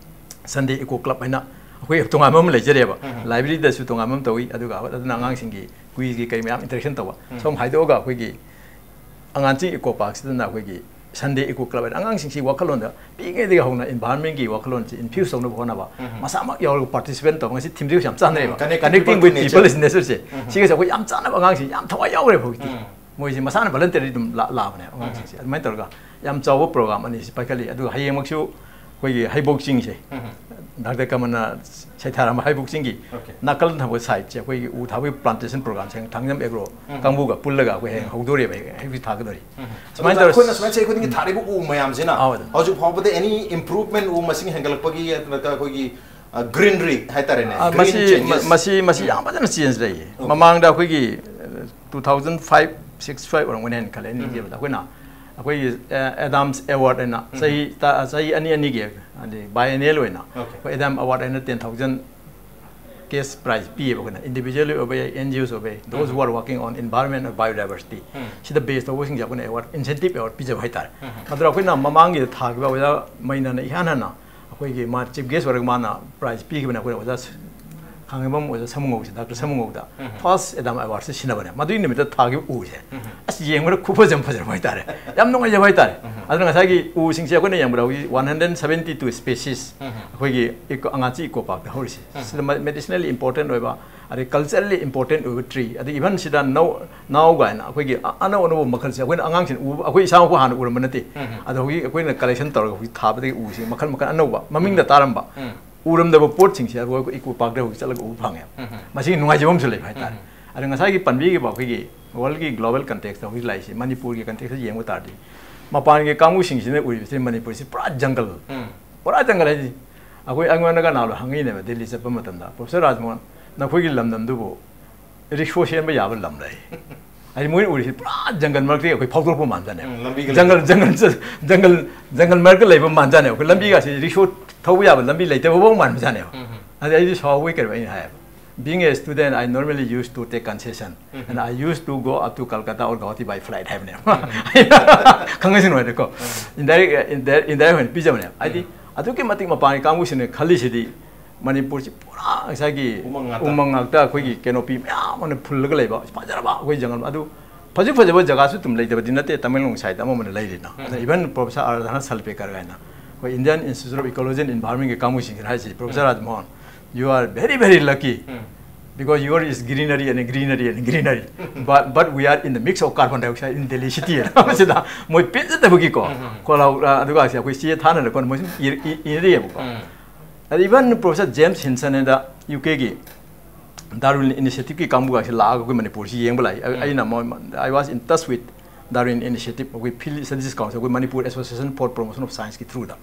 Sunday Eco Club ꯍꯥꯏꯅ ꯑꯩꯈꯣꯏ ꯇꯣꯉꯥꯟꯕ ꯑꯃ ꯂꯩꯖꯔꯦꯕ꯫ Libraryꯗꯁꯨ ꯇꯣꯉꯥꯟꯕ ꯑꯃ ꯇꯧꯏ, ꯑꯗꯨꯒ ꯑꯗꯨꯅ ꯑꯉꯥꯡꯁꯤꯡꯒꯤ quiz ꯀꯔꯤ ꯃꯌꯥꯝ interaction ꯇꯧꯕ꯫ ꯁꯨꯝ ꯍꯥꯏꯗꯣꯛꯑꯒ ꯑꯩꯈꯣꯏꯒꯤ ꯑꯉꯥꯟꯆꯤꯡ ꯏꯀꯣ ꯄꯥꯔꯛꯁꯤꯗꯅ ꯑꯩꯈꯣꯏꯒꯤ Sunday Eco Club ꯍꯥꯏꯅ ꯑꯉꯥꯡꯁꯤꯡꯁꯤ ꯋꯥꯈꯜꯂꯣꯟꯗ ꯄꯤꯛꯏꯉꯩꯗꯒꯤ ꯍꯧꯅ environmentꯀꯤ ꯋꯥꯈꯜꯂꯣꯟꯁꯤ infuse ꯇꯧꯅꯕ ꯍꯣꯠꯅꯕ, ꯃꯁꯥꯃꯛ ꯌꯥꯎꯔꯒ participate ꯇꯧꯕ꯫ ꯉꯁꯤ themeꯁꯤꯒꯁꯨ ꯌꯥꯝ ꯆꯥꯟꯅꯩꯕ꯫ Connecting with nature꯫ Connecting with people in nature꯫ ꯁꯤꯒꯁꯦ ꯑꯩꯈꯣꯏ ꯌꯥꯝ ꯆꯥꯟꯅꯕ, ꯑꯉꯥꯡꯁꯤꯡ ꯌꯥꯝ ꯊꯋꯥꯏ ꯌꯥꯎꯈ꯭ꯔꯦꯕ ꯍꯧꯖꯤꯛꯇꯤ꯫ ꯃꯣꯏꯁꯦ ꯃꯁꯥꯅ voluntary ꯑꯗꯨꯝ ꯂꯥ- ꯂꯥꯛꯑꯕꯅꯦꯕ ꯑꯉꯥꯡꯁꯤꯡꯁꯦ꯫ ꯑꯗꯨꯃꯥꯏꯅ ꯇꯧꯔꯒ ꯌꯥꯝ ꯆꯥꯎꯕ program ꯑꯅꯤꯁꯤ ꯄꯥꯏꯈꯠꯂꯤ꯫ ꯑꯗꯨꯒ ꯍꯌꯦꯡꯃꯛꯁꯨ ꯑꯩꯈꯣꯏꯒꯤ ꯍꯩꯕꯣꯛ ꯆꯤꯡꯁꯦ, ꯗꯥꯛꯇꯔ ꯀꯃꯜꯅ ꯁꯩꯊꯥꯔꯝꯕ ꯍꯩꯕꯣꯛ ꯆꯤꯡꯒꯤ ꯅꯥꯀꯜ ꯊꯪꯕ sideꯁꯦ ꯑꯩꯈꯣꯏꯒꯤ ꯎ ꯊꯥꯕꯒꯤ plantation programꯁꯦ ꯊꯥꯡꯖꯝ ꯑꯦꯒ꯭ꯔꯣ ꯀꯥꯡꯕꯨꯒ ꯄꯨꯜꯂꯒ ꯑꯩꯈꯣꯏ ꯍꯌꯦꯡ ꯍꯧꯗꯣꯔꯤꯕ, ꯍꯩ ꯊꯥꯒꯗꯣꯔꯤ꯫ ꯁꯨꯃꯥꯏꯅ ꯑꯗꯨꯒ ꯇꯧꯔ ꯑꯩꯈꯣꯏꯅ ꯁꯨꯃꯥꯏꯅ ꯆꯍꯤ ꯈꯨꯗꯤꯡꯒꯤ ꯊꯥꯔꯤꯕ ꯎ ꯃꯌꯥꯝꯁꯤꯅ ꯑꯧ, ꯑꯗꯨ꯫ ꯍꯧꯖꯤꯛ ꯐꯥꯎꯕꯗ any improvement, ꯎ ꯃꯁꯤꯡ ꯍꯦꯟꯒꯠꯂꯛꯄꯒꯤ ꯅꯠꯇ꯭ꯔꯒ ꯑꯩꯈꯣꯏꯒꯤ greenery ꯍꯥꯏꯇꯥꯔꯦꯅꯦ, ꯑ, green ꯃꯁꯤ changes꯫ ꯃꯁꯤ ꯃꯁꯤ ꯌꯥꯝ ꯐꯖꯅ change ꯂꯩꯌꯦ꯫ ꯑꯣꯀꯦ꯫ ꯃꯃꯥꯡꯗ ꯑꯩꯈꯣꯏꯒꯤ two thousand five six ꯁ꯭ꯋꯥꯏ ꯑꯣꯏꯔꯝꯒꯅꯤ ꯍꯥꯏꯅ ꯈꯜꯂꯦ ꯑꯩꯅ ꯅꯤꯡꯖꯕꯗ꯫ ꯑꯩꯈꯣꯏꯅ ꯑꯩꯈꯣꯏꯒꯤ ꯑꯦꯗꯥꯝꯁ ꯑꯦꯋꯥꯔꯗ ꯍꯥꯏꯅ ꯆꯍꯤ ꯇ- ꯆꯍꯤ ꯑꯅꯤ ꯑꯅꯤꯒꯤ, ꯍꯥꯏꯗꯤ biennial ꯑꯣꯏꯅ ꯑꯩꯈꯣꯏ ꯑꯦꯗꯥꯝ ꯑꯦꯋꯥꯔꯗ ꯍꯥꯏꯅ ten thousand cash prize ꯄꯤꯌꯦꯕ ꯑꯩꯈꯣꯏꯅ, individually ꯑꯣꯏꯕ ꯌꯥꯏ, N G Os ꯑꯣꯏꯕ ꯌꯥꯏ, those who are working on environment or biodiversity꯫ ꯁꯤꯗ base ꯇꯧꯕꯁꯤꯡꯁꯦ ꯑꯩꯈꯣꯏꯅ ꯑꯦꯋꯥꯔꯗ, incentive award ꯄꯤꯖꯕ ꯍꯥꯏꯇꯥꯔꯦ꯫ ꯑꯗꯨꯅ ꯑꯩꯈꯣꯏꯅ ꯃꯃꯥꯡꯒꯤꯗ ꯊꯥꯈꯤꯕ ꯑꯣꯖꯥ ꯃꯩꯅꯥꯅ ꯏꯍꯥꯟ ꯍꯥꯟꯅ ꯑꯩꯈꯣꯏꯒꯤ ꯃꯥ chief guest ꯑꯣꯏꯔꯒ ꯃꯥꯅ prize ꯄꯤꯈꯤꯕꯅꯦ ꯑꯩꯈꯣꯏ ꯑꯣꯖꯥ ꯈꯥꯡꯉꯩꯕꯝ ꯑꯣꯖꯥ ꯁꯃꯨꯉꯧꯁꯦ, ꯗꯥꯛꯇꯔ ꯁꯃꯨꯉꯧꯗ first ꯑꯦꯗꯥꯝ ꯑꯦꯋꯥꯔꯗꯁꯦ ꯁꯤꯟꯅꯕꯅꯦ꯫ ꯃꯗꯨꯒꯤ ꯅꯨꯃꯤꯠꯇ ꯊꯥꯈꯤꯕ ꯎꯁꯦ ꯑꯁ ꯌꯦꯡꯕꯗ ꯈꯨꯐꯖ ꯑꯃ ꯐꯖꯕ ꯍꯥꯏꯇꯥꯔꯦ꯫ ꯌꯥꯝ ꯅꯨꯡꯉꯥꯏꯖꯕ ꯍꯥꯏꯇꯥꯔꯦ꯫ ꯑꯗꯨꯅ ꯉꯁꯥꯏꯒꯤ ꯎꯁꯤꯡꯁꯦ ꯑꯩꯈꯣꯏꯅ ꯌꯦꯡꯕꯗ ꯍꯧꯖꯤꯛ one hundred seventy two species ꯑꯩꯈꯣꯏꯒꯤ eco- ꯑꯉꯥꯆꯤ eco parkꯇ ꯍꯧꯔꯤꯁꯦ꯫ ꯁꯤꯗ medicinally important ꯑꯣꯏꯕ, ꯑꯗꯩ culturally important ꯑꯣꯏꯕ tree, ꯑꯗꯩ even ꯁꯤꯗ ꯅꯧ ꯅꯥꯎ ꯀꯥꯏꯅ ꯑꯩꯈꯣꯏꯒꯤ ꯑ- ꯑꯅꯧ ꯑꯅꯧꯕ ꯃꯈꯜꯁꯦ ꯑꯩꯈꯣꯏꯅ ꯑꯉꯥꯡꯁꯤꯡ ꯎꯕ, ꯑꯩꯈꯣꯏ ꯏꯁꯥꯃꯛꯄꯨ ꯍꯥꯟꯅ ꯎꯔꯝꯕ ꯅꯠꯇꯦ꯫ ꯑꯗꯣ ꯍꯧꯖꯤꯛ ꯑꯩꯈꯣꯏꯅ collection ꯇꯧꯔꯒ ꯍꯧꯖꯤꯛ ꯊꯥꯕꯗꯒꯤ ꯎꯁꯤ ꯃꯈꯜ ꯃꯈꯜ ꯑꯅꯧꯕ ꯃꯃꯤꯡꯗ ꯇꯥꯔꯝꯕ ꯎꯔꯝꯗꯕ ꯄꯣꯠꯁꯤꯡꯁꯦ ꯑꯩꯈꯣꯏ eco parkꯇ ꯍꯧꯖꯤꯛ ꯆꯠꯂꯒ ꯎꯕ ꯐꯪꯉꯦ꯫ ꯃꯁꯤꯒꯤ ꯅꯨꯡꯉꯥꯏꯖꯕ ꯑꯃꯁꯨ ꯂꯩꯕ ꯍꯥꯏꯇꯥꯔꯦ꯫ ꯑꯗꯣ ꯉꯁꯥꯏꯒꯤ ꯄꯟꯕꯤꯈꯤꯕ ꯑꯩꯈꯣꯏꯒꯤ worldꯀꯤ global contextꯇ ꯍꯧꯖꯤꯛ ꯂꯥꯛꯏꯁꯦ ꯃꯅꯤꯄꯨꯔꯒꯤ contextꯇ ꯌꯦꯡꯕ ꯇꯥꯔꯗꯤ, ꯃꯄꯥꯟꯒꯤ ꯀꯥꯡꯕꯨꯁꯤꯡꯁꯤꯅ ꯎꯔꯤꯕꯁꯤ ꯃꯅꯤꯄꯨꯔꯁꯤ ꯄꯨꯔꯥ ꯖꯪꯒꯜ, ꯄꯨꯔꯥ ꯖꯪꯒꯜ ꯍꯥꯏꯗꯤ ꯑꯩꯈꯣꯏ ꯑꯩꯉꯣꯟꯗꯒ ꯅꯍꯥꯟꯋꯥꯏ ꯍꯪꯉꯤꯅꯦꯕ ꯗꯦꯜꯂꯤ ꯆꯠꯄ ꯃꯇꯝꯗ, "Professor ꯔꯥꯖꯃꯣꯍꯟ, ꯅꯈꯣꯏꯒꯤ ꯂꯝꯗꯝꯗꯨꯕꯨ ꯔꯤꯛꯁꯣ ꯁꯦꯝꯕ ꯌꯥꯕ ꯂꯝ ꯂꯩ?" ꯍꯥꯏꯗꯤ ꯃꯣꯏꯅ ꯎꯔꯤꯁꯤ ꯄꯨꯔꯥ ꯖꯪꯒꯜ ꯃꯔꯛꯇꯒꯤ ꯑꯩꯈꯣꯏ ꯐꯥꯎꯗꯣꯔꯛꯄ ꯃꯥꯟꯖꯥꯠꯅꯦꯕ꯫ ꯎꯝ, ꯂꯝꯕꯤꯒ ꯖꯪꯒꯜ ꯂꯩꯇꯦ꯫ ꯖꯪꯒꯜ ꯖꯪꯒꯜ ꯖꯪꯒꯜ ꯃꯔꯛꯇ ꯂꯩꯕ ꯃꯥꯟꯖꯥꯠꯅꯦꯕ꯫ ꯑꯩꯈꯣꯏ ꯂꯝꯕꯤꯒꯥꯁꯤ ꯔꯤꯛꯁꯣ ꯊꯧꯕ ꯌꯥꯕ ꯂꯝꯕꯤ ꯂꯩꯇꯕ ꯐꯥꯎ ꯃꯥꯟꯕꯖꯥꯠꯅꯦꯕ꯫ ꯑꯗꯩ ꯑꯩꯗꯤ ꯁꯥꯎꯕꯒꯤ ꯀꯩꯅꯣ ꯑꯩꯅ ꯍꯥꯏꯌꯦꯕ, "Being a student, I normally used to take concession, and I used to go up to Calcutta or Guwahati by flight" ꯍꯥꯏꯕꯅꯦꯕ꯫ ꯈꯪꯉꯁꯤꯅ ꯍꯥꯏꯗꯤꯀꯣ, indirect indirect indirect ꯑꯣꯏꯅ ꯄꯤꯖꯕꯅꯦꯕ꯫ ꯍꯥꯏꯗꯤ ꯑꯗꯨꯛꯀꯤ ꯃꯇꯤꯛ ꯃꯄꯥꯟꯒꯤ ꯀꯥꯡꯕꯨꯁꯤꯡꯅ ꯈꯜꯂꯤꯁꯤꯗꯤ ꯃꯅꯤꯄꯨꯔꯁꯤ ꯄꯨꯔꯥ ꯉꯁꯥꯏꯒꯤ ꯎꯃꯪ ꯉꯥꯛꯇ꯫ ꯎꯃꯪ ꯉꯥꯛꯇ, ꯑꯩꯈꯣꯏꯒꯤ canopy ꯃꯌꯥꯝ ꯑꯃꯅ ꯐꯨꯜꯂꯒ ꯂꯩꯕ ꯐꯖꯔꯕ ꯑꯩꯈꯣꯏ ꯖꯪꯒꯜ ꯑꯗꯨ꯫ ꯐꯖ ꯐꯖꯕ ꯖꯒꯥꯁꯨ ꯑꯗꯨꯝ ꯂꯩꯇꯕꯗꯤ ꯅꯠꯇꯦ, ꯇꯃꯦꯡꯂꯣꯡ side ꯑꯃ ꯑꯃꯅ ꯂꯩꯔꯤꯅ꯫ ꯑꯗ even Professor ꯑꯥꯔꯥꯙꯅꯥ ꯁꯜꯄꯦꯀꯔ ꯍꯥꯏꯅ ꯑꯩꯈꯣꯏ Indian Institute of Ecology and Environmentꯀꯤ ꯀꯥꯡꯕꯨꯁꯤꯡꯁꯤꯅ ꯍꯥꯏꯁꯤ, "Professor ꯔꯥꯖꯃꯣꯍꯟ, you are very very lucky, because your is greenery and greenery and greenery, but but we are in the mix of carbon dioxide in Delhi city" ꯍꯥꯏꯅ ꯃꯁꯤꯗ ꯃꯣꯏ ꯄꯦꯟꯖꯗꯕꯒꯤꯀꯣ꯫ ꯈꯣꯜꯂꯥꯎ ꯑꯗꯨꯒ ꯑꯩꯈꯣꯏ ꯆꯦ ꯊꯥꯅꯔ ꯈꯣꯠꯅ ꯃꯣꯏ ꯁꯨꯝ ꯏꯔ- ꯏ- ꯏꯅꯔꯤꯑꯕꯀꯣ꯫ ꯑꯗ even Professor James Hinson ꯍꯥꯏꯅ ꯌꯨ ꯀꯦꯒꯤ Darwin Initiativeꯀꯤ ꯀꯥꯡꯕꯨꯒꯁꯦ ꯂꯥꯛꯑꯒ ꯑꯩꯈꯣꯏ ꯃꯅꯤꯄꯨꯔꯁꯤ ꯌꯦꯡꯕ ꯂꯥꯛꯏ꯫ ꯑꯩ- ꯑꯩꯅ ꯃꯣꯏ I was in touch with Darwin Initiative, ꯑꯩꯈꯣꯏ Field Studies Council, ꯑꯩꯈꯣꯏ Manipur Association for Promotion of Scienceꯀꯤ throughꯗ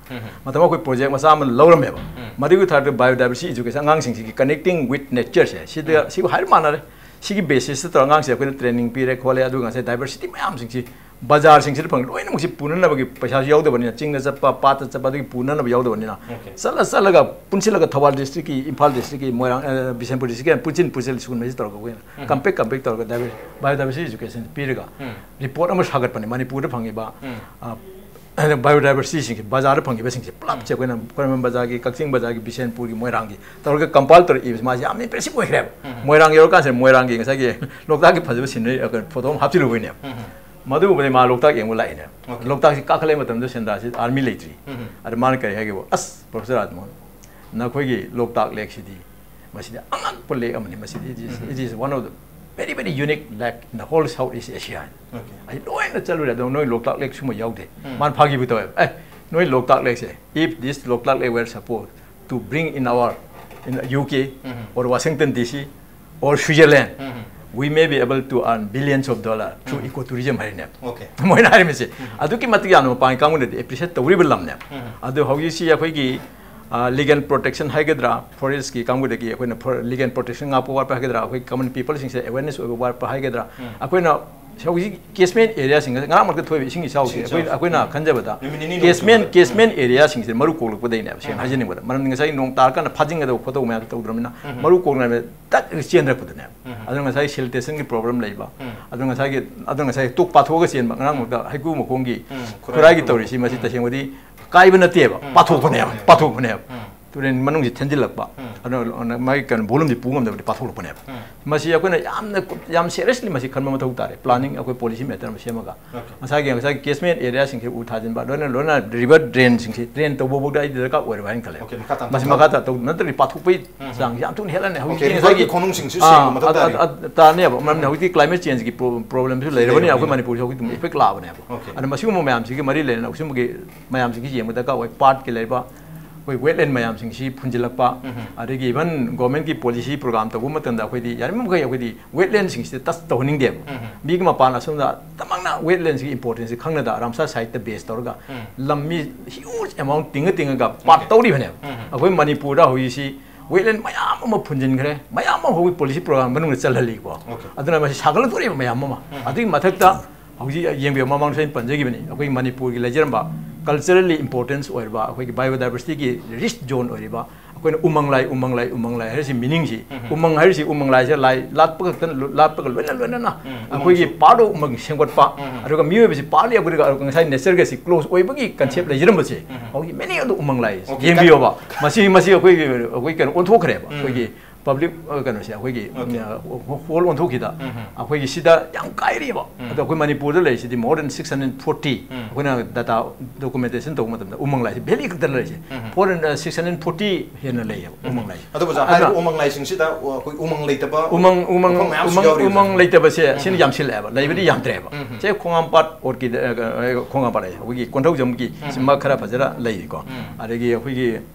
ꯃꯇꯝ ꯑꯩꯈꯣꯏ project ꯃꯆꯥ ꯑꯃ ꯂꯧꯔꯝꯃꯦꯕ꯫ ꯃꯗꯨꯒꯤ ꯊꯥꯛꯇ biodiversity education, ꯑꯉꯥꯡꯁꯤꯡꯁꯤꯒꯤ connecting with natureꯁꯦ ꯁꯤꯗ ꯁꯤꯕꯨ ꯍꯥꯏꯔ ꯃꯥꯟꯅꯔꯦ꯫ ꯁꯤꯒꯤ basisꯇ ꯇꯧꯔꯒ ꯑꯉꯥꯡꯁꯦ ꯑꯩꯈꯣꯏꯅ training ꯄꯤꯔꯦ ꯈꯣꯠꯂꯦ, ꯑꯗꯨꯒ ꯉꯁꯥꯏ diversity ꯃꯌꯥꯝꯁꯤꯡꯁꯤ ꯕꯖꯥꯔꯁꯤꯡꯁꯤꯗ ꯐꯪꯉꯤ ꯂꯣꯏꯅꯃꯛꯁꯤ ꯄꯨꯅꯅꯕꯒꯤ ꯄꯩꯁꯥꯁꯨ ꯌꯥꯎꯗꯕꯅꯤꯅ, ꯆꯤꯡꯗ ꯆꯠꯄ, ꯄꯥꯠꯇ ꯆꯠꯄ ꯑꯗꯨꯒꯤ ꯄꯨꯅꯅꯕ ꯌꯥꯎꯗꯕꯅꯤꯅ, ꯆꯠꯂ ꯆꯠꯂꯒ ꯄꯨꯟꯁꯤꯜꯂꯒ ꯊꯧꯕꯥꯜ districtꯀꯤ, ꯏꯝꯐꯥꯜ districtꯀꯤ, ꯃꯣꯏꯔꯥꯡ, ꯑ, ꯕꯤꯁꯦꯝꯄꯨꯔ districtꯀꯤ ꯄꯨꯟꯁꯤꯟ ꯄꯨꯟꯁꯤꯜ ꯁꯤꯒꯨꯝꯕꯁꯤ ꯇꯧꯔꯒ ꯑꯩꯈꯣꯏꯅ compact compact ꯇꯧꯔꯒ diver- biodiversity education ꯄꯤꯔꯒ report ꯑꯃ ꯁꯥꯒꯠꯄꯅꯤ ꯃꯅꯤꯄꯨꯔꯗ ꯐꯪꯉꯤꯕ, ꯑ, ꯕꯥꯏꯑꯣꯗꯥꯏꯕꯔꯁꯤꯇꯤꯁꯤꯡꯁꯦ, ꯕꯖꯥꯔꯗ ꯐꯪꯈꯤꯕꯁꯤꯡꯁꯦ ꯄꯨꯂꯞꯁꯦ ꯑꯩꯈꯣꯏꯅ ꯈ꯭ꯋꯥꯏꯔꯝꯕꯟ ꯕꯖꯥꯔꯒꯤ, ꯀꯛꯆꯤꯡ ꯕꯖꯥꯔꯒꯤ, ꯕꯤꯁꯦꯟꯄꯨꯔꯒꯤ, ꯃꯣꯏꯔꯥꯡꯒꯤ ꯇꯧꯔꯒ ꯀꯝꯄꯥꯏꯜ ꯇꯧꯔ ꯏꯕꯁꯦ ꯃꯥꯁꯦ ꯌꯥꯝ ꯏꯝꯄ꯭ꯔꯦꯁꯤꯞ ꯑꯣꯏꯈ꯭ꯔꯦꯕ꯫ ꯃꯣꯏꯔꯥꯡ ꯌꯧꯔꯀꯥꯟꯁꯤꯗ ꯃꯣꯏꯔꯥꯡꯒꯤ ꯉꯁꯥꯏꯒꯤ ꯂꯣꯛꯇꯥꯛꯀꯤ ꯐꯖꯕ ꯁꯤꯅꯔꯤ, ꯐꯣꯇꯣ ꯑꯃ ꯍꯥꯞꯆꯤꯜꯂꯨꯕꯩꯅꯦꯕ꯫ ꯃꯗꯨꯒꯨꯝꯕꯗꯤ ꯃꯥ ꯂꯣꯛꯇꯥꯛ ꯌꯦꯡꯕ ꯂꯥꯛꯏꯅꯦꯕ꯫ ꯂꯣꯛꯇꯥꯛꯁꯤ ꯀꯥꯈꯠꯂꯛꯄ ꯃꯇꯝꯗ ꯁꯦꯟꯗ꯭ꯔꯥꯁꯤ ꯑꯥꯔꯃꯤ ꯂꯩꯇ꯭ꯔꯤ꯫ ꯑꯗ ꯃꯥꯅ ꯀꯔꯤ ꯍꯥꯏꯒꯦꯕꯨ, "ꯑꯁ, ꯄ꯭ꯔꯣꯐꯦꯁꯔ ꯔꯥꯖꯃꯣꯍꯟ, ꯅꯈꯣꯏꯒꯤ ꯂꯣꯛꯇꯥꯛ ꯂꯦꯛꯁꯤꯗꯤ, ꯃꯁꯤꯗꯤ ꯑꯉꯛꯄ ꯂꯦꯛ ꯑꯃꯅꯤ꯫ ꯃꯁꯤꯗꯤ it is, it is one of the very, very unique lake in the whole South East Asia" ꯍꯥꯏꯅ꯫ ꯑꯩ ꯂꯣꯏꯅ ꯆꯠꯂꯨꯔꯦ, ꯑꯗꯣ ꯅꯣꯏ ꯂꯣꯛꯇꯥꯛ ꯂꯦꯛ ꯁꯨꯝꯕ ꯌꯥꯎꯗꯦ꯫ ꯃꯥꯅ ꯐꯥꯒꯤꯕꯨ ꯇꯧꯋꯦꯕ, "ꯑꯦ, ꯅꯣꯏ ꯂꯣꯛꯇꯥꯛ ꯂꯦꯛꯁꯦ, if this Loktak lake were supposed to bring in our, in the U K or Washington D C or Switzerland, we may be able to earn billions of dollar through ecotourism" ꯍꯥꯏꯔꯤꯅꯦꯕ꯫ ꯃꯣꯏꯅ ꯍꯥꯏꯔꯤꯕꯁꯦ ꯑꯗꯨꯛꯀꯤ ꯃꯇꯤꯛ ꯌꯥꯝꯅ ꯃꯄꯥꯟꯒꯤ ꯀꯥꯡꯕꯨꯅꯗꯤ appreciate ꯇꯧꯔꯤꯕ ꯂꯝꯅꯦꯕ꯫ ꯑꯗꯣ ꯍꯧꯖꯤꯛꯁꯤ ꯑꯩꯈꯣꯏꯒꯤ, ꯑ, ꯂꯤꯒꯦꯜ ꯄ꯭ꯔꯣꯇꯦꯛꯁꯟ ꯍꯥꯏꯒꯗ꯭ꯔꯥ, ꯐꯣꯔꯦꯁꯀꯤ ꯀꯥꯡꯕꯨꯗꯒꯤ ꯑꯩꯈꯣꯏꯅ ꯐꯣꯔ-, ꯂꯤꯒꯦꯜ ꯄ꯭ꯔꯣꯇꯦꯛꯁꯟ ꯉꯥꯛꯄ ꯋꯥꯠꯄ ꯍꯥꯏꯒꯗ꯭ꯔꯥ, ꯑꯩꯈꯣꯏ ꯀꯃꯟ ꯄꯤꯄꯜꯁꯤꯡꯁꯦ ꯑꯦꯋꯦꯔꯅꯦꯁ ꯑꯣꯏꯕ ꯋꯥꯠꯄ ꯍꯥꯏꯒꯗ꯭ꯔꯥ, ꯑꯩꯈꯣꯏꯅ ꯍꯧꯖꯤꯛ ꯀꯦꯁꯃꯦꯟ ꯑꯦꯔꯤꯌꯥꯁꯤꯡ, ꯉꯔꯥꯡ ꯃꯔꯛꯇ ꯊꯣꯛꯏꯕ ꯏꯁꯤꯡ ꯏꯆꯥꯎꯁꯦ, ꯏꯁꯤꯡ ꯑꯩꯈꯣꯏ, ꯏꯆꯥꯎꯁꯦ꯫ ꯑꯩꯈꯣꯏꯅ ꯈꯟꯖꯕꯗ ꯅꯨꯃꯤꯠ ꯅꯤꯅꯤ ꯀꯦꯁꯃꯦꯟ, ꯂꯣꯟꯊꯣꯛꯄꯗ꯫ ꯀꯦꯁꯃꯦꯟ ꯑꯦꯔꯤꯌꯥꯁꯤꯡꯁꯦ ꯃꯔꯨ ꯀꯣꯛꯂꯛꯄꯗꯩꯅꯦꯕ, ꯁꯦꯡꯅ ꯍꯥꯏꯖꯅꯤꯡꯕꯗ꯫ ꯃꯔꯝꯗꯤ ꯉꯁꯥꯏ ꯅꯣꯡ ꯇꯥꯔꯀꯥꯟꯗ ꯐꯥꯖꯤꯟꯒꯗꯧꯕ ꯈꯣꯠꯇꯧꯕ ꯃꯌꯥꯝꯗꯣ ꯇꯧꯗ꯭ꯔꯕꯅꯤꯅ ꯃꯔꯨ ꯀꯣꯛꯅꯕ ꯇꯛ ꯆꯦꯟꯊꯔꯛꯄꯗꯨꯅꯦꯕ꯫ ꯑꯗꯨꯅ ꯉꯁꯥꯏ ꯁꯦꯅꯤꯇꯦꯁꯟꯒꯤ ꯄ꯭ꯔꯣꯕ꯭ꯂꯦꯝ ꯂꯩꯕ, ꯑꯗꯨꯅ ꯉꯁꯥꯏꯒꯤ, ꯑꯗꯨꯅ ꯉꯁꯥꯏ ꯇꯣꯛ ꯄꯥꯊꯣꯛꯑꯒ ꯆꯦꯟꯕ, ꯉꯔꯥꯡ ꯃꯔꯛꯇ ꯍꯩꯀ꯭ꯔꯨ ꯃꯈꯣꯡꯒꯤ ꯈꯨꯔꯥꯏꯒꯤ ꯈꯨꯔꯥꯏꯒꯤ ꯇꯧꯔꯤꯁꯤ, ꯃꯁꯤ ꯇꯁꯦꯡꯕꯗꯤ ꯀꯥꯏꯕ ꯅꯠꯇꯦꯕ, ꯄꯥꯊꯣꯛꯄꯅꯦꯕ, ꯄꯥꯊꯣꯛꯄꯅꯦꯕ꯫ ꯇꯨꯔꯦꯟ ꯃꯅꯨꯡꯁꯤ ꯊꯦꯟꯖꯤꯜꯂꯛꯄ, ꯑꯗꯨꯅ ꯃꯥꯒꯤ ꯀꯩꯅꯣ ꯚꯣꯂꯨꯝꯁꯤ ꯄꯨ ꯉꯝꯗꯕꯗꯤ ꯄꯥꯊꯣꯛꯂꯛꯄꯅꯦꯕ꯫ ꯃꯁꯤ ꯑꯩꯈꯣꯏꯅ ꯌꯥꯝꯅ, ꯌꯥꯝ ꯁꯦꯔꯤꯌꯁꯂꯤ ꯃꯁꯤ ꯈꯟꯕ ꯃꯊꯧ ꯇꯥꯔꯦ, ꯄ꯭ꯂꯥꯅꯤꯡ ꯑꯩꯈꯣꯏ ꯄꯣꯂꯤꯁꯤ ꯃꯦꯇꯔ ꯑꯃ ꯁꯦꯝꯃꯒ꯫ ꯉꯁꯥꯏꯒꯤ, ꯉꯁꯥꯏꯒꯤ ꯀꯦꯁꯃꯦꯟ ꯑꯦꯔꯤꯌꯥꯁꯤꯡꯁꯤ ꯎ ꯊꯥꯖꯤꯟꯕ, ꯂꯣꯏꯅ, ꯂꯣꯏꯅ ꯔꯤꯚꯔ ꯗ꯭ꯔꯦꯟꯁꯤꯡꯁꯤ ꯗ꯭ꯔꯦꯟ ꯇꯧꯕꯐꯥꯎꯗ ꯑꯩ ꯗꯔꯀꯥꯔ ꯑꯣꯏꯔꯕ ꯍꯥꯏꯅ ꯈꯜꯂꯦ꯫ ꯑꯣꯀꯦ, ꯃꯈꯥ ꯇꯥꯅ ꯃꯁꯤ ꯇꯧ-, ꯃꯈꯥ ꯇꯥ-, ꯇꯧ-, ꯅꯠꯇ꯭ꯔꯗꯤ ꯄꯥꯊꯣꯛꯄꯒꯤ ꯆꯥꯡꯁꯤ ꯌꯥꯝ ꯊꯨꯅ ꯍꯦꯜꯂꯅꯤ꯫ ꯍꯧꯖꯤꯛꯇꯤ ꯔꯤꯚꯔꯒꯤ ꯉꯁꯥꯏꯒꯤ, ꯈꯣꯡꯅꯨꯡꯁꯤꯡꯁꯨ ꯑꯥ, ꯁꯦꯡꯕ ꯃꯊꯧ ꯑꯗ-, ꯇꯥꯔꯤ꯫ ꯑꯗ-, ꯑꯗ-, ꯇꯥꯅꯦꯕ꯫ ꯃꯔꯝꯗꯤ ꯍꯧꯖꯤꯛꯇꯤ ꯀ꯭ꯂꯥꯏꯃꯦꯠ ꯆꯦꯟꯖꯒꯤ ꯄ꯭ꯔꯣ-, ꯄ꯭ꯔꯣꯕ꯭ꯂꯦꯝꯁꯨ ꯂꯩꯔꯕꯅꯤꯅ ꯑꯩꯈꯣꯏ ꯂꯩꯔꯕꯅꯤꯅ꯫ ꯃꯅꯤꯄꯨꯔꯁꯨ ꯍꯧꯖꯤꯛ ꯑꯗꯨꯝ ꯏꯐꯦꯛ ꯂꯥꯛꯑꯕꯅꯦꯕ꯫ ꯑꯣꯀꯦ꯫ ꯑꯗ ꯃꯁꯤꯒꯨꯝꯕ ꯃꯌꯥꯝꯁꯤꯒꯤ ꯃꯔꯤ ꯂꯩꯅꯅ ꯁꯤꯒꯨꯝꯕꯒꯤ ꯃꯌꯥꯝꯁꯤꯡꯁꯤ ꯌꯦꯡꯕ ꯗꯔꯀꯥꯔ ꯑꯣꯏ꯫ ꯄꯥꯠꯀꯤ ꯂꯩꯔꯤꯕ ꯑꯩꯈꯣꯏ ꯋꯦꯠꯂꯦꯟ ꯃꯌꯥꯝꯁꯤꯡꯁꯤ ꯐꯨꯟꯖꯤꯜꯂꯛꯄ, ꯑꯗꯒꯤ ꯏꯚꯟ ꯒꯣꯔꯃꯦꯟꯠꯀꯤ ꯄꯣꯂꯤꯁꯤ ꯄ꯭ꯔꯣꯒ꯭ꯔꯥꯝ ꯇꯧꯕ ꯃꯇꯝꯗ ꯑꯩꯈꯣꯏꯗꯤ ꯌꯥꯔꯤꯕꯃꯈꯩ ꯑꯩꯈꯣꯏꯗꯤ ꯋꯦꯠꯂꯦꯟꯁꯤꯡꯁꯤꯗ ꯇꯆ ꯇꯧꯍꯟꯅꯤꯡꯗꯦꯕ꯫ ꯃꯤꯒꯤ ꯃꯄꯥꯟ ꯑꯁꯣꯝꯗ ꯇꯃꯛꯅ ꯋꯦꯠꯂꯦꯟꯁꯤꯒꯤ ꯏꯝꯄꯣꯔꯇꯦꯟꯁꯁꯤ ꯈꯪꯅꯗ ꯔꯥꯝꯁꯥꯔ ꯁꯥꯏꯠꯇ ꯕꯦꯁ ꯇꯧꯔꯒ ꯂꯝ ꯃꯤ ꯍ꯭ꯌꯨꯖ ꯑꯦꯃꯥꯎꯟꯠ ꯇꯤꯡꯉ ꯇꯤꯡꯉꯒ ꯄꯥꯠ ꯇꯧꯔꯤꯕꯅꯦꯕ꯫ ꯑꯩꯈꯣꯏ ꯃꯅꯤꯄꯨꯔꯗ ꯍꯧꯖꯤꯛꯁꯤ ꯋꯦꯠꯂꯦꯟ ꯃꯌꯥꯝ ꯑꯃ ꯐꯨꯟꯖꯤꯟꯈ꯭ꯔꯦ, ꯃꯌꯥꯝ ꯑꯃ ꯍꯧꯖꯤꯛ ꯄꯣꯂꯤꯁꯤ ꯄ꯭ꯔꯣꯒ꯭ꯔꯥꯝ ꯃꯅꯨꯡꯗ ꯆꯜꯍꯜꯂꯤꯀꯣ꯫ ꯑꯣꯀꯦ꯫ ꯑꯗꯨꯅ ꯃꯁꯤ ꯁꯥꯒꯠꯂꯛꯇꯣꯔꯤꯕ ꯃꯌꯥꯝ ꯑꯃ꯫ ꯑꯗꯨꯒꯤ ꯃꯊꯛꯇ ꯍꯧꯖꯤꯛ ꯌꯦꯡꯕꯤꯌꯨ, ꯃꯃꯥꯡꯗꯁꯨ ꯑꯩꯅ ꯄꯟꯖꯈꯤꯕꯅꯤ, ꯑꯩꯈꯣꯏꯒꯤ ꯃꯅꯤꯄꯨꯔꯒꯤ ꯂꯩꯖꯔꯝꯕ ꯀꯜꯆꯔꯦꯜꯂꯤ ꯏꯝꯄꯣꯔꯇꯦꯟꯁ ꯑꯣꯏꯔꯕ ꯑꯩꯈꯣꯏꯒꯤ ꯕꯥꯏꯑꯣꯗꯥꯏꯕꯔꯁꯤꯇꯤꯒꯤ ꯔꯤꯆ ꯖꯣꯟ ꯑꯣꯏꯔꯤꯕ ꯑꯩꯈꯣꯏꯅ ꯎꯃꯪ ꯂꯥꯏ, ꯎꯃꯪ ꯂꯥꯏ, ꯎꯃꯪ ꯂꯥꯏ ꯍꯥꯏꯔꯤꯁꯤ meaning ꯁꯤ, ꯎꯃꯪ ꯍꯥꯏꯔꯤꯁꯤ, ꯎꯃꯪ ꯂꯥꯏꯁꯦ ꯂꯥꯏ ꯂꯥꯠꯄ ꯈꯛꯇ, ꯂꯥꯠꯄꯒ ꯂꯣꯏꯅ ꯂꯣꯏꯅꯅ ꯎꯝ, ꯑꯩꯈꯣꯏꯒꯤ ꯎꯃꯪꯁꯨ꯫ Part of ꯎꯃꯪ ꯁꯦꯝꯒꯠꯄ, ꯎꯝ꯫ ꯑꯗꯨꯒ ꯃꯤꯑꯣꯏꯕꯁꯤ part ꯌꯥꯎꯔꯒ ꯉꯁꯥꯏ nature ꯒꯁꯤ close ꯑꯣꯏꯕꯒꯤ concept ꯎꯝ꯫ ꯂꯩꯖꯔꯝꯕꯁꯦ, ꯎꯝ꯫ ꯍꯧꯖꯤꯛ meaning ꯑꯗꯨ ꯎꯃꯪ ꯂꯥꯏ꯫ Okay, ꯌꯦꯡꯕꯤꯌꯣꯕ, ꯃꯁꯤ, ꯃꯁꯤ ꯑꯩꯈꯣꯏꯒꯤ, ꯑꯩꯈꯣꯏ ꯀꯩꯅꯣ ꯑꯣꯟꯊꯣꯛꯈ꯭ꯔꯦꯕ, ꯎꯝ꯫ ꯑꯩꯈꯣꯏꯒꯤ public, ꯑ, ꯀꯩꯅꯣꯁꯦ, ꯑꯩꯈꯣꯏꯒꯤ, Okay. ꯑ, hall ꯑꯣꯟꯊꯣꯛꯈꯤꯗ, ꯎꯝ꯫ ꯑꯩꯈꯣꯏꯒꯤ ꯁꯤꯗ ꯌꯥꯝ ꯀꯥꯏꯔꯤꯕ꯫ ꯎꯝ꯫ ꯑꯗꯣ ꯑꯩꯈꯣꯏ ꯃꯅꯤꯄꯨꯔꯗ ꯂꯩꯔꯤꯁꯤꯗꯤ more than six hundred forty, ꯎꯝ꯫ ꯑꯩꯈꯣꯏꯅ data documentation ꯇꯧꯕ ꯃꯇꯝꯗ ꯎꯃꯪ ꯂꯥꯏꯁꯤ valley ꯈꯛꯇ ꯂꯩꯔꯤꯁꯦ꯫ ꯎꯝ꯫ Four hundred, ꯑ, six hundred forty ꯍꯦꯟꯅ ꯂꯩꯌꯦꯕ, ꯎꯝ꯫ ꯎꯃꯪ ꯂꯥꯏꯁꯦ꯫ ꯑꯗꯨꯕꯨ ꯑꯣꯖꯥ, ꯑꯗꯨꯅ ꯍꯥꯏꯔꯤꯕ ꯎꯃꯪ ꯂꯥꯏꯁꯤꯡꯁꯤꯗ, ꯑ, ꯑꯩꯈꯣꯏ ꯎꯃꯪ ꯂꯩꯇꯕ ꯎꯃꯪ, ꯎꯃꯪ, ꯃꯐꯝ ꯃꯌꯥꯝꯁꯨ ꯎꯃꯪ, ꯌꯥꯎꯔꯤꯕꯅꯤ꯫ ꯎꯃꯪ ꯂꯩꯇꯕꯁꯦ ꯎꯝ꯫ ꯁꯤꯅ ꯌꯥꯝꯁꯤꯜꯂꯛꯑꯦꯕ, ꯂꯩꯕꯗꯤ ꯎꯝ꯫ ꯌꯥꯝꯗ꯭ꯔꯦꯕ꯫ ꯎꯝ꯫ ꯁꯦ ꯈꯣꯡꯉꯥꯝꯄꯥꯠ ꯑꯣꯔꯀꯤꯗ, ꯑ, ꯑ, ꯈꯣꯡꯉꯥꯝꯄꯥꯠ ꯍꯥꯏꯌꯦ, ꯑꯩꯈꯣꯏꯒꯤ ꯀꯣꯟꯊꯧꯖꯝꯒꯤ ꯎꯝ꯫ ꯁꯤꯃ ꯈꯔ ꯐꯖꯅ ꯂꯩꯔꯤꯀꯣ꯫ ꯎꯝ꯫ ꯑꯗꯒꯤ ꯑꯩꯈꯣꯏꯒꯤ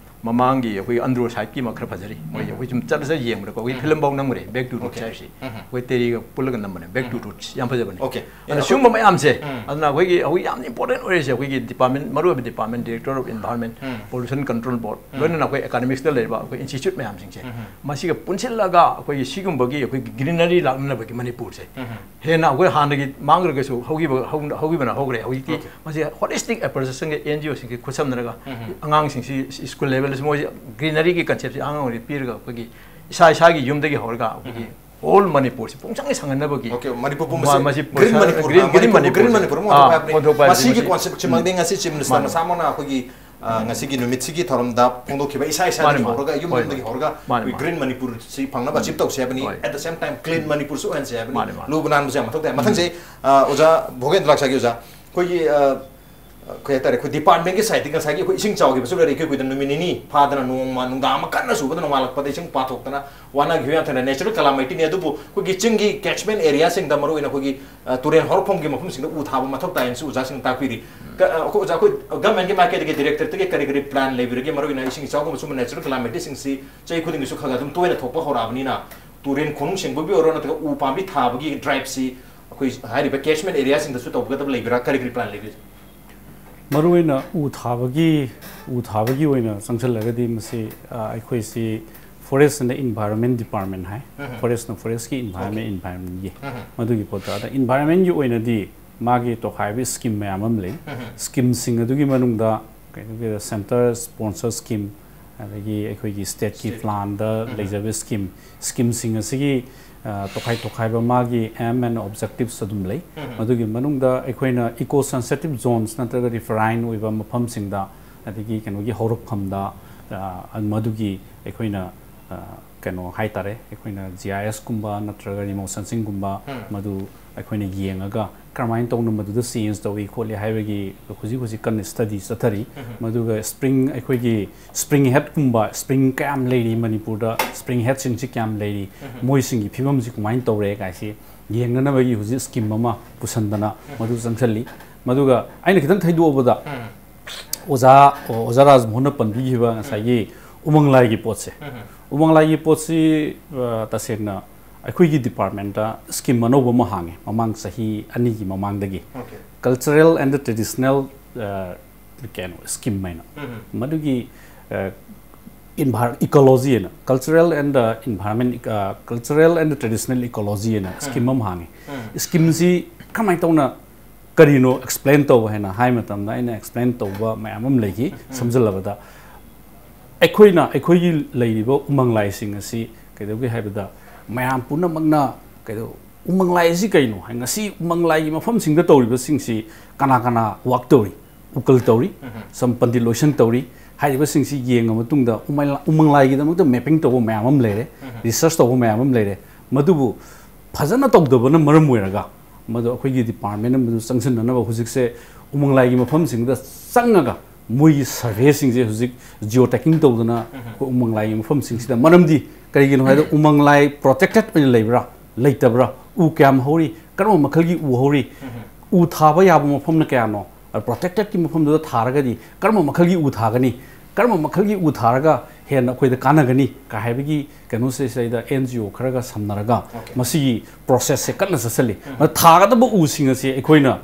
ꯃꯃꯥꯡꯒꯤ ꯑꯩꯈꯣꯏ ꯑꯟꯗ꯭ꯔꯣ side ꯀꯤ ꯑꯃ ꯈꯔ ꯐꯖꯔꯤ꯫ ꯃꯣꯏ ꯎꯝ꯫ ꯑꯩꯈꯣꯏ ꯁꯨꯝ ꯆꯠꯂ ꯆꯠꯂ ꯌꯦꯡꯕꯗꯀꯣ, ꯑꯩꯈꯣꯏ ꯎꯝ꯫ Film ꯐꯥꯎ ꯅꯝꯈ꯭ꯔꯦ, Back to Roots Okay. ꯍꯥꯏꯔꯤꯁꯤ꯫ ꯎꯝ꯫ ꯑꯩꯈꯣꯏ ꯇꯦꯔꯤꯒ ꯄꯨꯜꯂꯒ ꯅꯝꯕꯅꯦ, Back to ꯎꯝ꯫ Roots꯫ ꯌꯥꯝ ꯐꯖꯕꯅꯦ꯫ Okay. ꯑꯗꯨꯅ ꯑꯩꯈꯣꯏ ꯁꯤꯒꯨꯝꯕ ꯃꯌꯥꯝꯁꯦ, ꯎꯝ꯫ ꯑꯗꯨꯅ ꯑꯩꯈꯣꯏꯒꯤ ꯍꯧꯖꯤꯛ ꯌꯥꯝ important ꯑꯣꯏꯔꯤꯁꯦ, ꯑꯩꯈꯣꯏꯒꯤ department, ꯃꯔꯨꯑꯣꯏꯕ department, Director of Environment, um. Pollution Control Board, ꯎꯝ꯫ ꯂꯣꯏꯅꯅ ꯑꯩꯈꯣꯏ academics ꯇ ꯂꯩꯔꯤꯕ ꯑꯩꯈꯣꯏ institute ꯃꯌꯥꯝꯁꯤꯡꯁꯦ, ꯎꯝ꯫ ꯃꯁꯤꯒ ꯄꯨꯟꯁꯤꯜꯂꯒ ꯑꯩꯈꯣꯏꯒꯤ ꯁꯤꯒꯨꯝꯕꯒꯤ ꯑꯩꯈꯣꯏꯒꯤ greenery ꯂꯥꯛꯅꯅꯕꯒꯤ ꯃꯅꯤꯄꯨꯔꯁꯦ ꯎꯝ꯫ ꯍꯦꯟꯅ ꯑꯩꯈꯣꯏ ꯍꯥꯟꯅꯒꯤ ꯃꯥꯡꯈ꯭ꯔꯒꯁꯨ ꯍꯧꯈꯤꯕ, ꯍꯧ-, ꯍꯧꯈꯤꯕꯅ ꯍꯧꯈ꯭ꯔꯦ꯫ ꯍꯧꯖꯤꯛꯇꯤ Okay. ꯃꯁꯤ holistic approach ꯁꯤꯡꯒꯤ N G O ꯁꯤꯡꯒꯤ ꯈꯨꯠꯁꯝꯅꯔꯒ ꯎꯝ꯫ ꯑꯉꯥꯡꯁꯤꯡꯁꯤ school level ꯁꯤ ꯃꯣꯏꯁꯤ greenery ꯒꯤ concept ꯁꯤ ꯑꯉꯥꯡ ꯑꯣꯏꯔꯤꯉꯩ ꯄꯤꯔꯒ ꯑꯩꯈꯣꯏꯒꯤ ꯏꯁꯥ ꯏꯁꯥꯒꯤ ꯌꯨꯝꯗꯒꯤ ꯍꯧꯔꯒ ꯑꯩꯈꯣꯏꯒꯤ ꯎꯝ꯫ Whole ꯃꯅꯤꯄꯨꯔ ꯁꯤ ꯄꯨꯡꯁꯪ ꯁꯪꯍꯟꯅꯕꯒꯤ Okay, ꯃꯅꯤꯄꯨꯔ ꯄꯨꯝꯕꯁꯦ ꯃꯥ-, ꯃꯁꯤ green ꯄꯨꯔꯁ-, ꯃꯅꯤꯄꯨꯔ, green, green ꯃꯅꯤꯄꯨꯔꯕꯨ ꯃꯅꯤꯄꯨꯔ꯫ Green ꯃꯅꯤꯄꯨꯔ ꯑꯃ ꯑꯥ, ꯑꯣꯟꯊꯣꯛꯄ ꯍꯥꯏꯕꯅꯤ꯫ ꯑꯣꯟꯊꯣꯛꯄ ꯍꯥꯏꯕꯅꯤ꯫ ꯃꯁꯤꯒꯤ ꯃꯁꯤ concept ꯁꯤꯃꯛꯇꯤ ꯃꯥꯅꯤ꯫ ꯉꯁꯤ Chief Minister ꯃꯥꯅꯤ꯫ ꯃꯁꯥꯃꯛꯅ ꯑꯩꯈꯣꯏꯒꯤ, ꯑ, ꯉꯁꯤꯒꯤ ꯅꯨꯃꯤꯠꯁꯤꯒꯤ ꯊꯧꯔꯝꯗ ꯐꯣꯡꯗꯣꯛꯈꯤꯕ ꯏꯁꯥ ꯏꯁꯥꯗꯒꯤ ꯃꯥꯅꯤ, ꯃꯥꯅꯤ꯫ ꯍꯧꯔꯒ, ꯌꯨꯝ ꯍꯣꯏ, ꯌꯨꯝꯗꯒꯤ ꯍꯣꯏ꯫ ꯍꯧꯔꯒ ꯃꯥꯅꯤ, ꯑꯩꯈꯣꯏ ꯃꯥꯅꯤ꯫ Green ꯃꯅꯤꯄꯨꯔ ꯁꯤ ꯐꯪꯅꯕ ꯎꯝ꯫ Achieve ꯇꯧꯁꯦ ꯍꯥꯏꯕꯅꯤ꯫ ꯍꯣꯏ꯫ At the same time, clean ꯃꯅꯤꯄꯨꯔꯁꯨ ꯑꯣꯏꯍꯟꯁꯦ ꯍꯥꯏꯕꯅꯤ꯫ ꯃꯥꯅꯤ, ꯃꯥꯅꯤ꯫ ꯂꯨꯕ ꯅꯥꯟꯕꯁꯦ ꯌꯥꯝ ꯃꯊꯧ ꯇꯥꯏ꯫ ꯃꯊꯪꯁꯦ, ꯎꯝ꯫ ꯑ, ꯑꯣꯖꯥ ꯚꯣꯒꯦꯟꯗ꯭ꯔ ꯂꯥꯛꯆꯒꯦ, ꯑꯣꯖꯥ꯫ ꯑꯩꯈꯣꯏꯒꯤ, ꯑ, ꯑ, ꯀꯩ ꯍꯥꯏꯇꯥꯔꯦ, ꯑꯩꯈꯣꯏ department ꯀꯤ side ꯇꯒꯤ ꯉꯁꯥꯏꯒꯤ ꯑꯩꯈꯣꯏ ꯏꯁꯤꯡ ꯆꯥꯎꯈꯤꯕꯁꯨ ꯂꯩꯔꯦ, ꯏꯀꯨꯏ ꯀꯨꯏꯗꯅ ꯅꯨꯃꯤꯠ ꯅꯤꯅꯤ ꯐꯥꯗꯅ ꯅꯣꯡꯃ ꯅꯨꯡꯗꯥꯡ ꯑꯃ ꯀꯟꯅ ꯆꯨꯕꯗ ꯅꯣꯡꯉꯥꯜꯂꯛꯄꯗ ꯏꯁꯤꯡ ꯄꯥꯊꯣꯛꯇꯅ ꯋꯥꯅꯈꯤꯕ ꯌꯥꯝ ꯊꯦꯡꯅꯩ꯫ Natural calamity ꯅꯤ, ꯑꯗꯨꯕꯨ ꯑꯩꯈꯣꯏꯒꯤ ꯆꯤꯡꯒꯤ catchment area ꯁꯤꯡꯗ, ꯃꯔꯨꯑꯣꯏꯅ ꯑꯩꯈꯣꯏꯒꯤ, ꯑ, ꯇꯨꯔꯦꯜ ꯍꯧꯔꯛꯐꯝꯒꯤ ꯃꯐꯝꯁꯤꯡꯗ ꯎ ꯊꯥꯕ ꯃꯊꯧ ꯇꯥꯏꯅꯁꯨ ꯑꯣꯖꯥꯁꯤꯡꯅ ꯇꯥꯛꯄꯤꯔꯤ꯫ ꯎꯝ꯫ ꯀ-, ꯑ, ꯑꯩꯈꯣꯏ ꯑꯣꯖꯥ, ꯑꯩꯈꯣꯏ government ꯀꯤ ꯃꯥꯏꯀꯩꯗꯒꯤ directorate ꯇꯒꯤ ꯀꯔꯤ ꯀꯔꯤ plan ꯂꯩꯕꯤꯔꯒꯦ, ꯃꯔꯨꯑꯣꯏꯅ ꯏꯁꯤꯡ ꯏꯆꯥꯎꯒꯨꯝꯕ ꯁꯨꯝꯕ natural calamity ꯁꯤꯡꯁꯤ ꯆꯍꯤ ꯈꯨꯗꯤꯡꯒꯤꯁꯨ ꯈꯔ ꯈꯔ ꯑꯗꯨꯝ ꯇꯣꯏꯅ ꯊꯣꯛꯄ ꯍꯧꯔꯛꯑꯕꯅꯤꯅ, ꯇꯨꯔꯦꯜ ꯈꯣꯡꯅꯨꯡ ꯁꯦꯡꯕꯒꯤ ꯑꯣꯏꯔꯣ, ꯅꯠꯇ꯭ꯔꯒ ꯎ ꯄꯥꯝꯕꯤ ꯊꯥꯕꯒꯤ drive ꯁꯤ ꯑꯩꯈꯣꯏ ꯍꯥꯏꯔꯤꯕ catchment area ꯁꯤꯡꯗꯁꯨ ꯇꯧꯒꯗꯕ ꯂꯩꯕ꯭ꯔꯥ? ꯀꯔꯤ ꯀꯔꯤ plan ꯂꯩꯒꯦ? ꯃꯔꯨꯑꯣꯏꯅ ꯎ ꯊꯥꯕꯒꯤ, ꯎ ꯊꯥꯕꯒꯤ ꯑꯣꯏꯅ ꯆꯪꯁꯤꯜꯂꯒꯗꯤ ꯃꯁꯤ, ꯑ, ꯑꯩꯈꯣꯏꯁꯤ Forest and Environment Department high. Um. Forest ꯅ forest ꯀꯤ, Environment Okay. Environment ꯀꯤ꯫ ꯎꯝ꯫ ꯃꯗꯨꯒꯤ ꯄꯣꯠꯇ꯫ ꯑꯗ environment ꯀꯤ ꯑꯣꯏꯅꯗꯤ ꯃꯥꯒꯤ ꯇꯣꯈꯥꯏꯕꯒꯤ scheme ꯃꯌꯥꯝ ꯑꯃ ꯂꯩ꯫ ꯎꯝ꯫ Scheme ꯁꯤꯡ ꯑꯗꯨꯒꯤ ꯃꯅꯨꯡꯗ ꯀꯩꯅꯣꯒꯤ center sponsor scheme, ꯑꯗꯒꯤ ꯑꯩꯈꯣꯏꯒꯤ ꯁ꯭ꯇꯦꯠꯀꯤ ꯄ꯭ꯂꯥꯟꯗ ꯂꯩꯖꯕ ꯁ꯭ꯀꯤꯝ ꯁ꯭ꯀꯤꯝꯁꯤꯡ ꯑꯁꯤꯒꯤ ꯑ, ꯇꯣꯈꯥꯏ ꯇꯣꯈꯥꯏꯕ ꯃꯥꯒꯤ ꯑꯦꯝ ꯑꯦꯟ ꯑꯣꯕꯖꯦꯛꯇꯤꯚꯁ ꯑꯗꯨꯝ ꯂꯩ꯫ ꯃꯗꯨꯒꯤ ꯃꯅꯨꯡꯗ ꯑꯩꯈꯣꯏꯅ ꯏꯀꯣ ꯁꯦꯟꯁꯤꯇꯤꯚ ꯖꯣꯟꯁ ꯅꯠꯇ꯭ꯔꯒ ꯔꯤꯐꯔꯥꯏꯟ ꯑꯣꯏꯕ ꯃꯐꯝꯁꯤꯡꯗ, ꯑꯗꯒꯤ ꯀꯩꯅꯣꯒꯤ ꯍꯧꯔꯛꯐꯝꯗ, ꯑ, ꯃꯗꯨꯒꯤ ꯑꯩꯈꯣꯏꯅ ꯑ, ꯀꯩꯅꯣ ꯍꯥꯏꯇꯥꯔꯦ, ꯑꯩꯈꯣꯏꯅ ꯖꯤ ꯑꯥꯏ ꯑꯦꯁꯀꯨꯝꯕ ꯅꯠꯇ꯭ꯔꯒ ꯔꯤꯃꯣꯠ ꯁꯦꯟꯁꯤꯡꯒꯨꯝꯕ ꯃꯗꯨ ꯑꯩꯈꯣꯏꯅ ꯌꯦꯡꯉꯒ ꯀꯔꯝꯍꯥꯏꯅ ꯇꯧꯅ ꯃꯗꯨꯗ ꯆꯦꯟꯖ ꯇꯧꯏ ꯈꯣꯠꯂꯤ ꯍꯥꯏꯕꯒꯤ ꯍꯧꯖꯤꯛ ꯍꯧꯖꯤꯛ ꯀꯟꯅ ꯁ꯭ꯇꯗꯤ ꯆꯠꯊꯔꯤ꯫ ꯃꯗꯨꯒ ꯁ꯭ꯄ꯭ꯔꯤꯡ, ꯑꯩꯈꯣꯏꯒꯤ ꯁ꯭ꯄ꯭ꯔꯤꯡ ꯍꯦꯠꯀꯨꯝꯕ, ꯁ꯭ꯄ꯭ꯔꯤꯡ ꯀꯌꯥꯝ ꯂꯩꯔꯤ ꯃꯅꯤꯄꯨꯔꯗ, ꯁ꯭ꯄ꯭ꯔꯤꯡ ꯍꯦꯠꯁꯤꯡꯁꯤ ꯀꯌꯥꯝ ꯂꯩꯔꯤ, ꯃꯣꯏꯁꯤꯡꯒꯤ ꯐꯤꯕꯝꯁꯤ ꯀꯃꯥꯏꯅ ꯇꯧꯔꯦ ꯀꯥꯏꯁꯤ ꯌꯦꯡꯅꯅꯕꯒꯤ ꯍꯧꯖꯤꯛ ꯁ꯭ꯀꯤꯝ ꯑꯃ ꯄꯨꯁꯟꯗꯅ ꯃꯗꯨ ꯆꯪꯁꯜꯂꯤ꯫ ꯃꯗꯨꯒ ꯑꯩꯅ ꯈꯤꯇꯪ ꯊꯩꯗꯣꯛꯑꯕꯗ, ꯑꯣꯖꯥ, ꯑꯣꯖꯥ ꯔꯥꯖꯃꯣꯍꯟꯅ ꯄꯟꯕꯤꯈꯤꯕ ꯉꯁꯥꯏꯒꯤ ꯎꯃꯪ ꯂꯥꯏꯒꯤ ꯄꯣꯠꯁꯦ, ꯎꯃꯪ ꯂꯥꯏꯒꯤ ꯄꯣꯠꯁꯤ, ꯑ, ꯇꯁꯦꯡꯅ ꯑꯩꯈꯣꯏꯒꯤ ꯗꯤꯄꯥꯔꯠꯃꯦꯟꯇ ꯁ꯭ꯀꯤꯝ ꯑꯅꯧꯕ ꯑꯃ ꯍꯥꯡꯉꯦ, ꯃꯃꯥꯡ ꯆꯍꯤ ꯑꯅꯤꯒꯤ ꯃꯃꯥꯡꯗꯒꯤ꯫ Cultural and Traditional, ꯑ, ꯀꯩꯅꯣ, ꯁ꯭ꯀꯤꯝ ꯍꯥꯏꯅ꯫ ꯃꯗꯨꯒꯤ, ꯑ, envir-, ecology ꯍꯥꯏꯅ, Cultural and, ꯑ, Environment, ꯑ, Cultural and Traditional Ecology ꯍꯥꯏꯅ ꯁ꯭ꯀꯤꯝ ꯑꯃ ꯍꯥꯡꯉꯦ꯫ ꯁ꯭ꯀꯤꯝꯁꯤ ꯀꯃꯥꯏꯅ ꯇꯧꯅ ꯀꯔꯤꯅꯣ ꯑꯦꯛꯁꯄ꯭ꯂꯦꯟ ꯇꯧꯕ ꯍꯥꯏꯅ ꯍꯥꯏ ꯃꯇꯝꯗ, ꯑꯩꯅ ꯑꯦꯛꯁꯄ꯭ꯂꯦꯟ ꯇꯧꯕ ꯃꯌꯥꯝ ꯑꯃ ꯂꯩꯈꯤ꯫ ꯁꯝꯖꯤꯜꯂꯕꯗ, ꯑꯩꯈꯣꯏꯅ, ꯑꯩꯈꯣꯏꯒꯤ ꯂꯩꯔꯤꯕ ꯎꯃꯪ ꯂꯥꯏꯁꯤꯡ ꯑꯁꯤ ꯀꯩꯗꯧꯒꯦ ꯍꯥꯏꯕꯗ, ꯃꯌꯥꯝ ꯄꯨꯝꯅꯃꯛꯅ ꯀꯩꯗꯧ-, ꯎꯃꯪ ꯂꯥꯏ ꯑꯁꯤ ꯀꯩꯅꯣ ꯍꯥꯏ, ꯉꯁꯤ ꯎꯃꯪ ꯂꯥꯏꯒꯤ ꯃꯐꯝꯁꯤꯡꯗ ꯇꯧꯔꯤꯕꯁꯤꯡꯁꯤ ꯀꯅꯥ ꯀꯅꯥ ꯋꯥꯛ ꯇꯧꯔꯤ, ꯎꯀꯜ ꯇꯧꯔꯤ, ꯁꯝ ꯄꯟꯗꯤꯠ ꯂꯣꯏꯁꯪ ꯇꯧꯔꯤ ꯍꯥꯏꯔꯤꯕꯁꯤꯡꯁꯤ ꯌꯦꯡꯉ ꯃꯇꯨꯡꯗ ꯎꯃꯪ ꯂꯥ-, ꯎꯃꯪ ꯂꯥꯏꯒꯤꯗꯃꯛꯇ ꯃꯦꯄꯤꯡ ꯇꯧꯕ ꯃꯌꯥꯝ ꯑꯃ ꯂꯩꯔꯦ, ꯔꯤꯁꯔꯁ ꯇꯧꯕ ꯃꯌꯥꯝ ꯑꯃ ꯂꯩꯔꯦ꯫ ꯃꯗꯨꯕꯨ ꯐꯖꯅ ꯇꯧꯗꯕꯅ ꯃꯔꯝ ꯑꯣꯏꯔꯒ, ꯃꯗꯨ ꯑꯩꯈꯣꯏꯒꯤ ꯗꯤꯄꯥꯔꯠꯃꯦꯟ ꯑꯃꯗꯨ ꯆꯪꯁꯤꯟꯅꯅꯕ ꯍꯧꯖꯤꯛꯁꯦ ꯎꯃꯪ ꯂꯥꯏꯒꯤ ꯃꯐꯝꯁꯤꯡꯗ ꯆꯪꯉꯒ ꯃꯣꯏꯒꯤ ꯁꯔꯚꯦꯁꯤꯡꯁꯦ ꯍꯧꯖꯤꯛ ꯖꯤꯑꯣ ꯇꯦꯒꯤꯡ ꯇꯧꯗꯅ ꯑꯩꯈꯣꯏ ꯎꯃꯪ ꯂꯥꯏꯒꯤ ꯃꯐꯝꯁꯤꯡꯁꯤꯗ, ꯃꯔꯝꯗꯤ ꯀꯔꯤꯒꯤꯅꯣ ꯍꯥꯏꯕꯗ ꯎꯃꯪ ꯂꯥꯏ ꯄ꯭ꯔꯣꯇꯦꯛꯇꯦꯠ ꯑꯣꯏꯅ ꯂꯩꯕ꯭ꯔꯥ, ꯂꯩꯇꯕ꯭ꯔꯥ, ꯎ ꯀꯌꯥꯝ ꯍꯧꯔꯤ, ꯀꯔꯝꯕ ꯃꯈꯜꯒꯤ ꯎ ꯍꯧꯔꯤ, ꯎ ꯊꯥꯕ ꯌꯥꯕ ꯃꯐꯝꯅ ꯀꯌꯥꯅꯣ, ꯄ꯭ꯔꯣꯇꯦꯛꯇꯦꯠꯀꯤ ꯃꯐꯝꯗꯨꯗ ꯊꯥꯔꯒꯗꯤ ꯀꯔꯝꯕ ꯃꯈꯜꯒꯤ ꯎ ꯊꯥꯒꯅꯤ, ꯀꯔꯝꯕ ꯃꯈꯜꯒꯤ ꯎ ꯊꯥꯔꯒ ꯍꯦꯟꯅ ꯑꯩꯈꯣꯏꯗ ꯀꯥꯟꯅꯒꯅꯤ ꯀ ꯍꯥꯏꯕꯒꯤ ꯀꯩꯅꯣꯁꯦ ꯁꯤꯗꯩꯗ ꯑꯦꯟ ꯖꯤ ꯑꯣ ꯈꯔꯒ ꯁꯝꯅꯔꯒ ꯃꯁꯤꯒꯤ ꯄ꯭ꯔꯣꯁꯦꯁꯁꯦ ꯀꯟꯅ ꯆꯠꯁꯜꯂꯤ꯫ ꯃꯗꯨ ꯊꯥꯒꯗꯕ ꯎꯁꯤꯡ ꯑꯁꯤ ꯑꯩꯈꯣꯏꯅ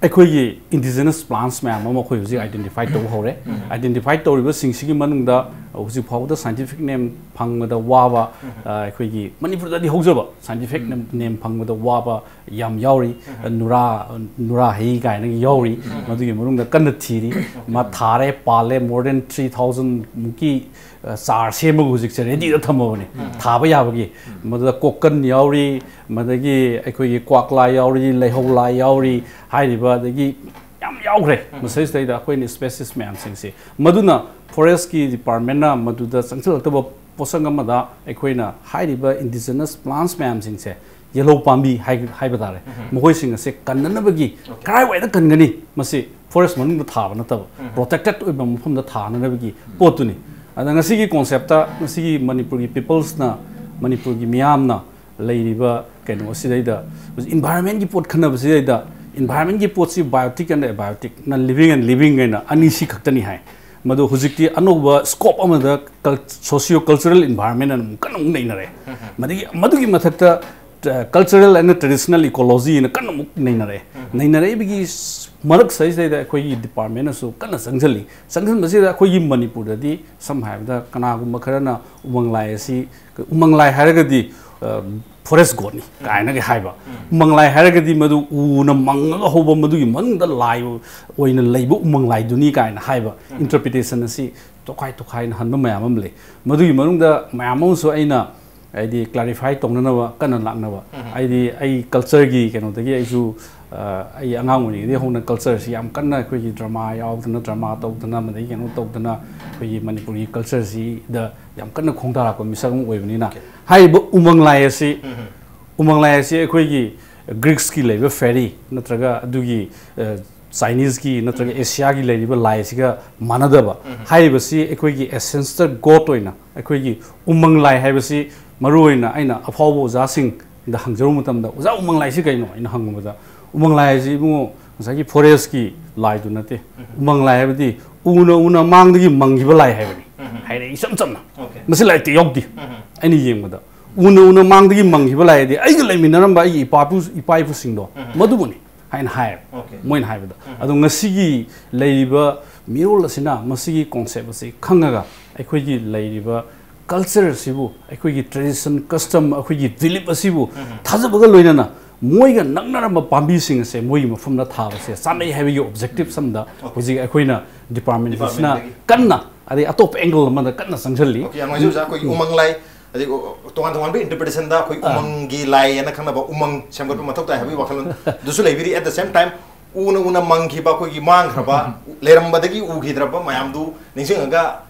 ꯑꯩꯈꯣꯏꯒꯤ ꯏꯟꯗꯤꯖꯤꯅꯁ ꯄ꯭ꯂꯥꯟꯠꯁ ꯃꯌꯥꯝ ꯑꯃ ꯑꯩꯈꯣꯏ ꯍꯧꯖꯤꯛ ꯑꯥꯏꯗꯦꯟꯇꯤꯐꯥꯏ ꯇꯧꯕ ꯍꯧꯔꯦ꯫ ꯑꯥꯏꯗꯦꯟꯇꯤꯐꯥꯏ ꯇꯧꯔꯤꯕꯁꯤꯡꯁꯤꯒꯤ ꯃꯅꯨꯡꯗ ꯍꯧꯖꯤꯛ ꯐꯥꯎꯕꯗ scientific name ꯐꯪꯕꯗ ꯋꯥꯕ, ꯑ, ꯑꯩꯈꯣꯏꯒꯤ ꯃꯅꯤꯄꯨꯔꯗꯗꯤ ꯍꯧꯖꯕ scientific name, name ꯐꯪꯕꯗ ꯋꯥꯕ ꯌꯥꯝ ꯌꯥꯎꯔꯤ꯫ ꯅꯨꯔꯥ, ꯅꯨꯔꯥ ꯍꯩ ꯀꯥꯏꯅꯒ ꯌꯥꯎꯔꯤ꯫ ꯃꯗꯨꯒꯤ ꯃꯅꯨꯡꯗ ꯀꯟꯅ ꯊꯤꯔꯤ꯫ ꯃꯥ ꯊꯥꯔꯦ, ꯄꯥꯜꯂꯦ, more than three thousand ꯃꯨꯛꯀꯤ, ꯑ, ꯆꯥꯔ ꯁꯦꯝꯃꯒ ꯍꯧꯖꯤꯛꯁꯦ ꯔꯦꯗꯤꯗ ꯊꯝꯃꯕꯅꯤ, ꯊꯥꯕ ꯌꯥꯕꯒꯤ꯫ ꯃꯗꯨꯗ ꯀꯣꯀꯟ ꯌꯥꯎꯔꯤ, ꯃꯗꯒꯤ ꯑꯩꯈꯣꯏꯒꯤ ꯀ꯭ꯋꯥꯛꯂꯥ ꯌꯥꯎꯔꯤ, ꯂꯩꯍꯧꯂꯥ ꯌꯥꯎꯔꯤ, ꯍꯥꯏꯔꯤꯕ, ꯑꯗꯒꯤ ꯌꯥꯝ ꯌꯥꯎꯈ꯭ꯔꯦ꯫ ꯃꯁꯤꯗꯩꯁꯤꯗꯩꯗ ꯑꯩꯈꯣꯏꯅ species ꯃꯌꯥꯝꯁꯤꯡꯁꯤ, ꯃꯗꯨꯅ forestꯀꯤ departmentꯅ ꯃꯗꯨꯗ ꯆꯪꯁꯤꯜꯂꯛꯇꯕ ꯄꯣꯠꯁꯛ ꯑꯃꯗ ꯑꯩꯈꯣꯏꯅ ꯍꯥꯏꯔꯤꯕ indigenous plants ꯃꯌꯥꯝꯁꯤꯡꯁꯦ, ꯌꯦꯜꯍꯧ ꯄꯥꯝꯕꯤ ꯍꯥꯏ-, ꯍꯥꯏꯕ ꯇꯥꯔꯦ, ꯃꯈꯣꯏꯁꯤꯡ ꯑꯁꯦ ꯀꯟꯅꯅꯕꯒꯤ ꯀꯔꯥꯏꯋꯥꯏꯗ ꯀꯟꯒꯅꯤ? ꯃꯁꯤ forest ꯃꯅꯨꯡꯗ ꯊꯥꯕ ꯅꯠꯇꯕ, protected ꯑꯣꯏꯕ ꯃꯐꯝꯗ ꯊꯥꯅꯅꯕꯒꯤ ꯄꯣꯠꯇꯨꯅꯤ꯫ ꯑꯗ ꯉꯁꯤꯒꯤ conceptꯇ, ꯉꯁꯤꯒꯤ ꯃꯅꯤꯄꯨꯔꯒꯤ peoplesꯅ, ꯃꯅꯤꯄꯨꯔꯒꯤ ꯃꯤꯌꯥꯝꯅ ꯂꯩꯔꯤꯕ ꯀꯩꯅꯣ ꯑꯁꯤꯗꯩꯗ, ꯍꯧꯖꯤꯛ environmentꯀꯤ ꯄꯣꯠ ꯈꯟꯅꯕꯁꯤꯗꯩꯗ, environmentꯀꯤ ꯄꯣꯠꯁꯤ biotic and abiotic, non living and living ꯍꯥꯏꯅ ꯑꯅꯤꯁꯤ ꯈꯛꯇꯅꯤ ꯍꯥꯏ꯫ ꯃꯗꯨ ꯍꯧꯖꯤꯛꯇꯤ ꯑꯅꯧꯕ scope ꯑꯃꯗ cul-, socio cultural environment ꯑꯅ ꯑꯃꯨꯛ ꯀꯟꯅ ꯑꯃꯨꯛ ꯅꯩꯅꯔꯦ꯫ ꯃꯗꯒꯤ, ꯃꯗꯨꯒꯤ ꯃꯊꯛꯇ, ꯑ, cultural and traditional ecology ꯑꯅ ꯀꯟꯅ ꯑꯃꯨꯛ ꯅꯩꯅꯔꯛꯑꯦ꯫ ꯅꯩꯅꯔꯛꯏꯕꯒꯤ ꯃꯔꯛ ꯁꯤꯗꯩꯗ ꯑꯩꯈꯣꯏꯒꯤ departmentꯅꯁꯨ ꯀꯟꯅ ꯆꯪꯁꯤꯜꯂꯤ꯫ ꯆꯪꯁꯤꯟꯕꯁꯤꯗ ꯑꯩꯈꯣꯏꯒꯤ ꯃꯅꯤꯄꯨꯔꯗꯗꯤ ꯁꯝꯅ ꯍꯥꯏꯔꯕꯗ ꯀꯅꯥꯒꯨꯝꯕ ꯈꯔꯅ ꯎꯃꯪ ꯂꯥꯏ ꯑꯁꯤ, ꯎꯃꯪ ꯂꯥꯏ ꯍꯥꯏꯔꯒꯗꯤ, ꯑ, forest godꯅꯤ ꯀꯥꯏꯅꯒ ꯍꯥꯏꯕ꯫ ꯎꯃꯪ ꯂꯥꯏ ꯍꯥꯏꯔꯒꯗꯤ ꯃꯗꯨ ꯎꯅ ꯃꯪꯉꯒ ꯍꯧꯕ, ꯃꯗꯨꯒꯤ ꯃꯅꯨꯡꯗ ꯂꯥꯏ ꯑꯣꯏꯅ ꯂꯩꯕ ꯎꯃꯪ ꯂꯥꯏꯗꯨꯅꯤ ꯀꯥꯏꯅ ꯍꯥꯏꯕ interpretation ꯑꯁꯤ ꯇꯣꯈꯥꯏ ꯇꯣꯈꯥꯏꯅ ꯍꯟꯕ ꯃꯌꯥꯝ ꯑꯃ ꯂꯩ꯫ ꯃꯗꯨꯒꯤ ꯃꯅꯨꯡꯗ ꯃꯌꯥꯝ ꯑꯃꯁꯨ ꯑꯩꯅ, ꯍꯥꯏꯗꯤ, clarify ꯇꯧꯅꯅꯕ ꯀꯟꯅ ꯂꯥꯛꯅꯕ꯫ ꯍꯥꯏꯗꯤ ꯑꯩ cultureꯒꯤ ꯀꯩꯅꯣꯗꯒꯤ ꯑꯩꯁꯨ, ꯑ, ꯑꯩ ꯑꯉꯥꯡ ꯑꯣꯏꯔꯤꯉꯩꯗꯒꯤ ꯍꯧꯅ cultureꯁꯤ ꯌꯥꯝ ꯀꯟꯅ ꯑꯩꯈꯣꯏꯒꯤ drama ꯌꯥꯎꯗꯅ, drama ꯇꯧꯗꯅ, ꯑꯃꯗꯒꯤ ꯀꯩꯅꯣ ꯇꯧꯗꯅ ꯑꯩꯈꯣꯏꯒꯤ ꯃꯅꯤꯄꯨꯔꯒꯤ cultureꯁꯤꯗ ꯌꯥꯝ ꯀꯟꯅ ꯈꯣꯡꯗꯥꯔꯛꯄ ꯃꯤꯁꯛ ꯑꯃ ꯑꯣꯏꯕꯅꯤꯅ, ꯍꯥꯏꯔꯤꯕ ꯎꯃꯪ ꯂꯥꯏ ꯑꯁꯤ, ꯎꯃꯪ ꯂꯥꯏ ꯑꯁꯤ ꯑꯩꯈꯣꯏꯒꯤ Greeksꯀꯤ ꯂꯩꯕ fairy ꯅꯠꯇ꯭ꯔꯒ ꯑꯗꯨꯒꯤ, ꯑ, Chineseꯀꯤ ꯅꯠꯇ꯭ꯔꯒ Asiaꯒꯤ ꯂꯩꯔꯤꯕ ꯂꯥꯏ ꯑꯁꯤꯒ ꯃꯥꯟꯅꯗꯕ꯫ ꯍꯥꯏꯔꯤꯕꯁꯤ ꯑꯩꯈꯣꯏꯒꯤ essenceꯇ god ꯑꯣꯏꯅ, ꯑꯩꯈꯣꯏꯒꯤ ꯎꯃꯪ ꯂꯥꯏ ꯍꯥꯏꯕꯁꯤ ꯃꯔꯨꯑꯣꯏꯅ ꯑꯩꯅ ꯑꯐꯥꯎꯕ ꯑꯣꯖꯥꯁꯤꯡꯗ ꯍꯪꯖꯔꯨꯕ ꯃꯇꯝꯗ, "ꯑꯣꯖꯥ, ꯎꯃꯪ ꯂꯥꯏꯁꯤ ꯀꯩꯅꯣ?" ꯑꯩꯅ ꯍꯪꯕꯗ, "ꯎꯃꯪ ꯂꯥꯏ ꯍꯥꯏꯁꯤ, ꯏꯕꯨꯡꯉꯣ, ꯉꯁꯥꯏꯒꯤ forestꯀꯤ ꯂꯥꯏꯗꯨ ꯅꯠꯇꯦ꯫ ꯎꯃꯪ ꯂꯥꯏ ꯍꯥꯏꯕꯗꯤ ꯎꯅ ꯎꯅ ꯃꯥꯡꯗꯒꯤ ꯃꯪꯈꯤꯕ ꯂꯥꯏ ꯍꯥꯏꯕꯅꯤ", ꯍꯥꯏꯔꯛꯑꯦ ꯏꯆꯝ ꯆꯝꯅ꯫ ꯃꯁꯤ ꯂꯥꯏꯔꯤꯛꯇ ꯌꯥꯎꯗꯦ꯫ ꯑꯩꯅ ꯌꯦꯡꯕꯗ, ꯎꯅ ꯎꯅ ꯃꯥꯡꯗꯒꯤ ꯃꯪꯈꯤꯕ ꯂꯥꯏ ꯍꯥꯏꯗꯤ ꯑꯩꯒ ꯂꯩꯃꯤꯟꯅꯔꯝꯕ ꯑꯩꯒꯤ ꯏꯄꯥꯄꯨ-, ꯏꯄꯥ ꯏꯄꯨꯁꯤꯡꯗꯣ, ꯃꯗꯨꯕꯨꯅꯤ ꯍꯥꯏꯅ ꯍꯥꯏꯌꯦꯕ, ꯃꯣꯏꯅ ꯍꯥꯏꯕꯗ꯫ ꯑꯗꯣ ꯉꯁꯤꯒꯤ ꯂꯩꯔꯤꯕ ꯃꯤꯔꯣꯜ ꯑꯁꯤꯅ ꯃꯁꯤꯒꯤ concept ꯑꯁꯤ ꯈꯪꯉꯒ, ꯑꯩꯈꯣꯏꯒꯤ ꯂꯩꯔꯤꯕ ꯀꯜꯆꯔ ꯑꯁꯤꯕꯨ, ꯑꯩꯈꯣꯏꯒꯤ ꯇ꯭ꯔꯦꯗꯤꯁꯟ, ꯀꯁꯇꯝ, ꯑꯩꯈꯣꯏꯒꯤ ꯕꯤꯂꯤꯞ ꯑꯁꯤꯕꯨ ꯊꯥꯖꯕꯒ ꯂꯣꯏꯅꯅ ꯃꯣꯏꯒ ꯅꯛꯅꯔꯝꯕ ꯄꯥꯝꯕꯤꯁꯤꯡ ꯑꯁꯦ ꯃꯣꯏꯒꯤ ꯃꯐꯝꯗ ꯊꯥꯕꯁꯦ ꯆꯥꯅꯩ ꯍꯥꯏꯕꯒꯤ ꯑꯣꯕꯖꯦꯛꯇꯤꯞꯁ ꯑꯃꯗ ꯍꯧꯖꯤꯛ ꯑꯩꯈꯣꯏꯅ ꯗꯤꯄꯥꯔꯠꯃꯦꯟꯁꯤꯅ ꯗꯤꯄꯥꯔꯠꯃꯦꯟꯗꯒꯤ꯫ ꯀꯟꯅ, ꯑꯗꯩ ꯑꯇꯣꯞꯄ ꯑꯦꯡꯒꯜ ꯑꯃꯗ ꯀꯟꯅ ꯆꯪꯁꯤꯜꯂꯤ꯫ ꯑꯣꯀꯦ, ꯌꯥꯝ ꯅꯨꯡꯉꯥꯏꯖꯩ ꯑꯣꯖꯥ꯫ ꯑꯩꯈꯣꯏꯒꯤ ꯎꯃꯪ ꯂꯥꯏ, ꯑꯗꯩ ꯇꯣꯉꯥꯟ ꯇꯣꯉꯥꯟꯕ ꯏꯟꯇꯔꯄ꯭ꯔꯤꯇꯦꯁꯟꯗ ꯑꯩꯈꯣꯏ ꯑꯥ꯫ ꯎꯃꯪꯒꯤ ꯂꯥꯏ ꯍꯥꯏꯅ ꯈꯪꯅꯕ ꯎꯃꯪ ꯁꯦꯝꯒꯠꯄ ꯃꯊꯧ ꯇꯥꯏ ꯍꯥꯏꯕꯒꯤ ꯋꯥꯈꯜꯂꯣꯟ ꯑꯗꯨꯁꯨ ꯂꯩꯕꯤꯔꯤ꯫ At the same time, ꯎꯅ ꯎꯅ ꯃꯪꯈꯤꯕ, ꯑꯩꯈꯣꯏꯒꯤ ꯃꯥꯡꯈ꯭ꯔꯕ, ꯂꯩꯔꯝꯕꯗꯒꯤ ꯎꯈꯤꯗ꯭ꯔꯕ ꯃꯌꯥꯝꯗꯨ ꯅꯤꯡꯁꯤꯡꯉꯒ,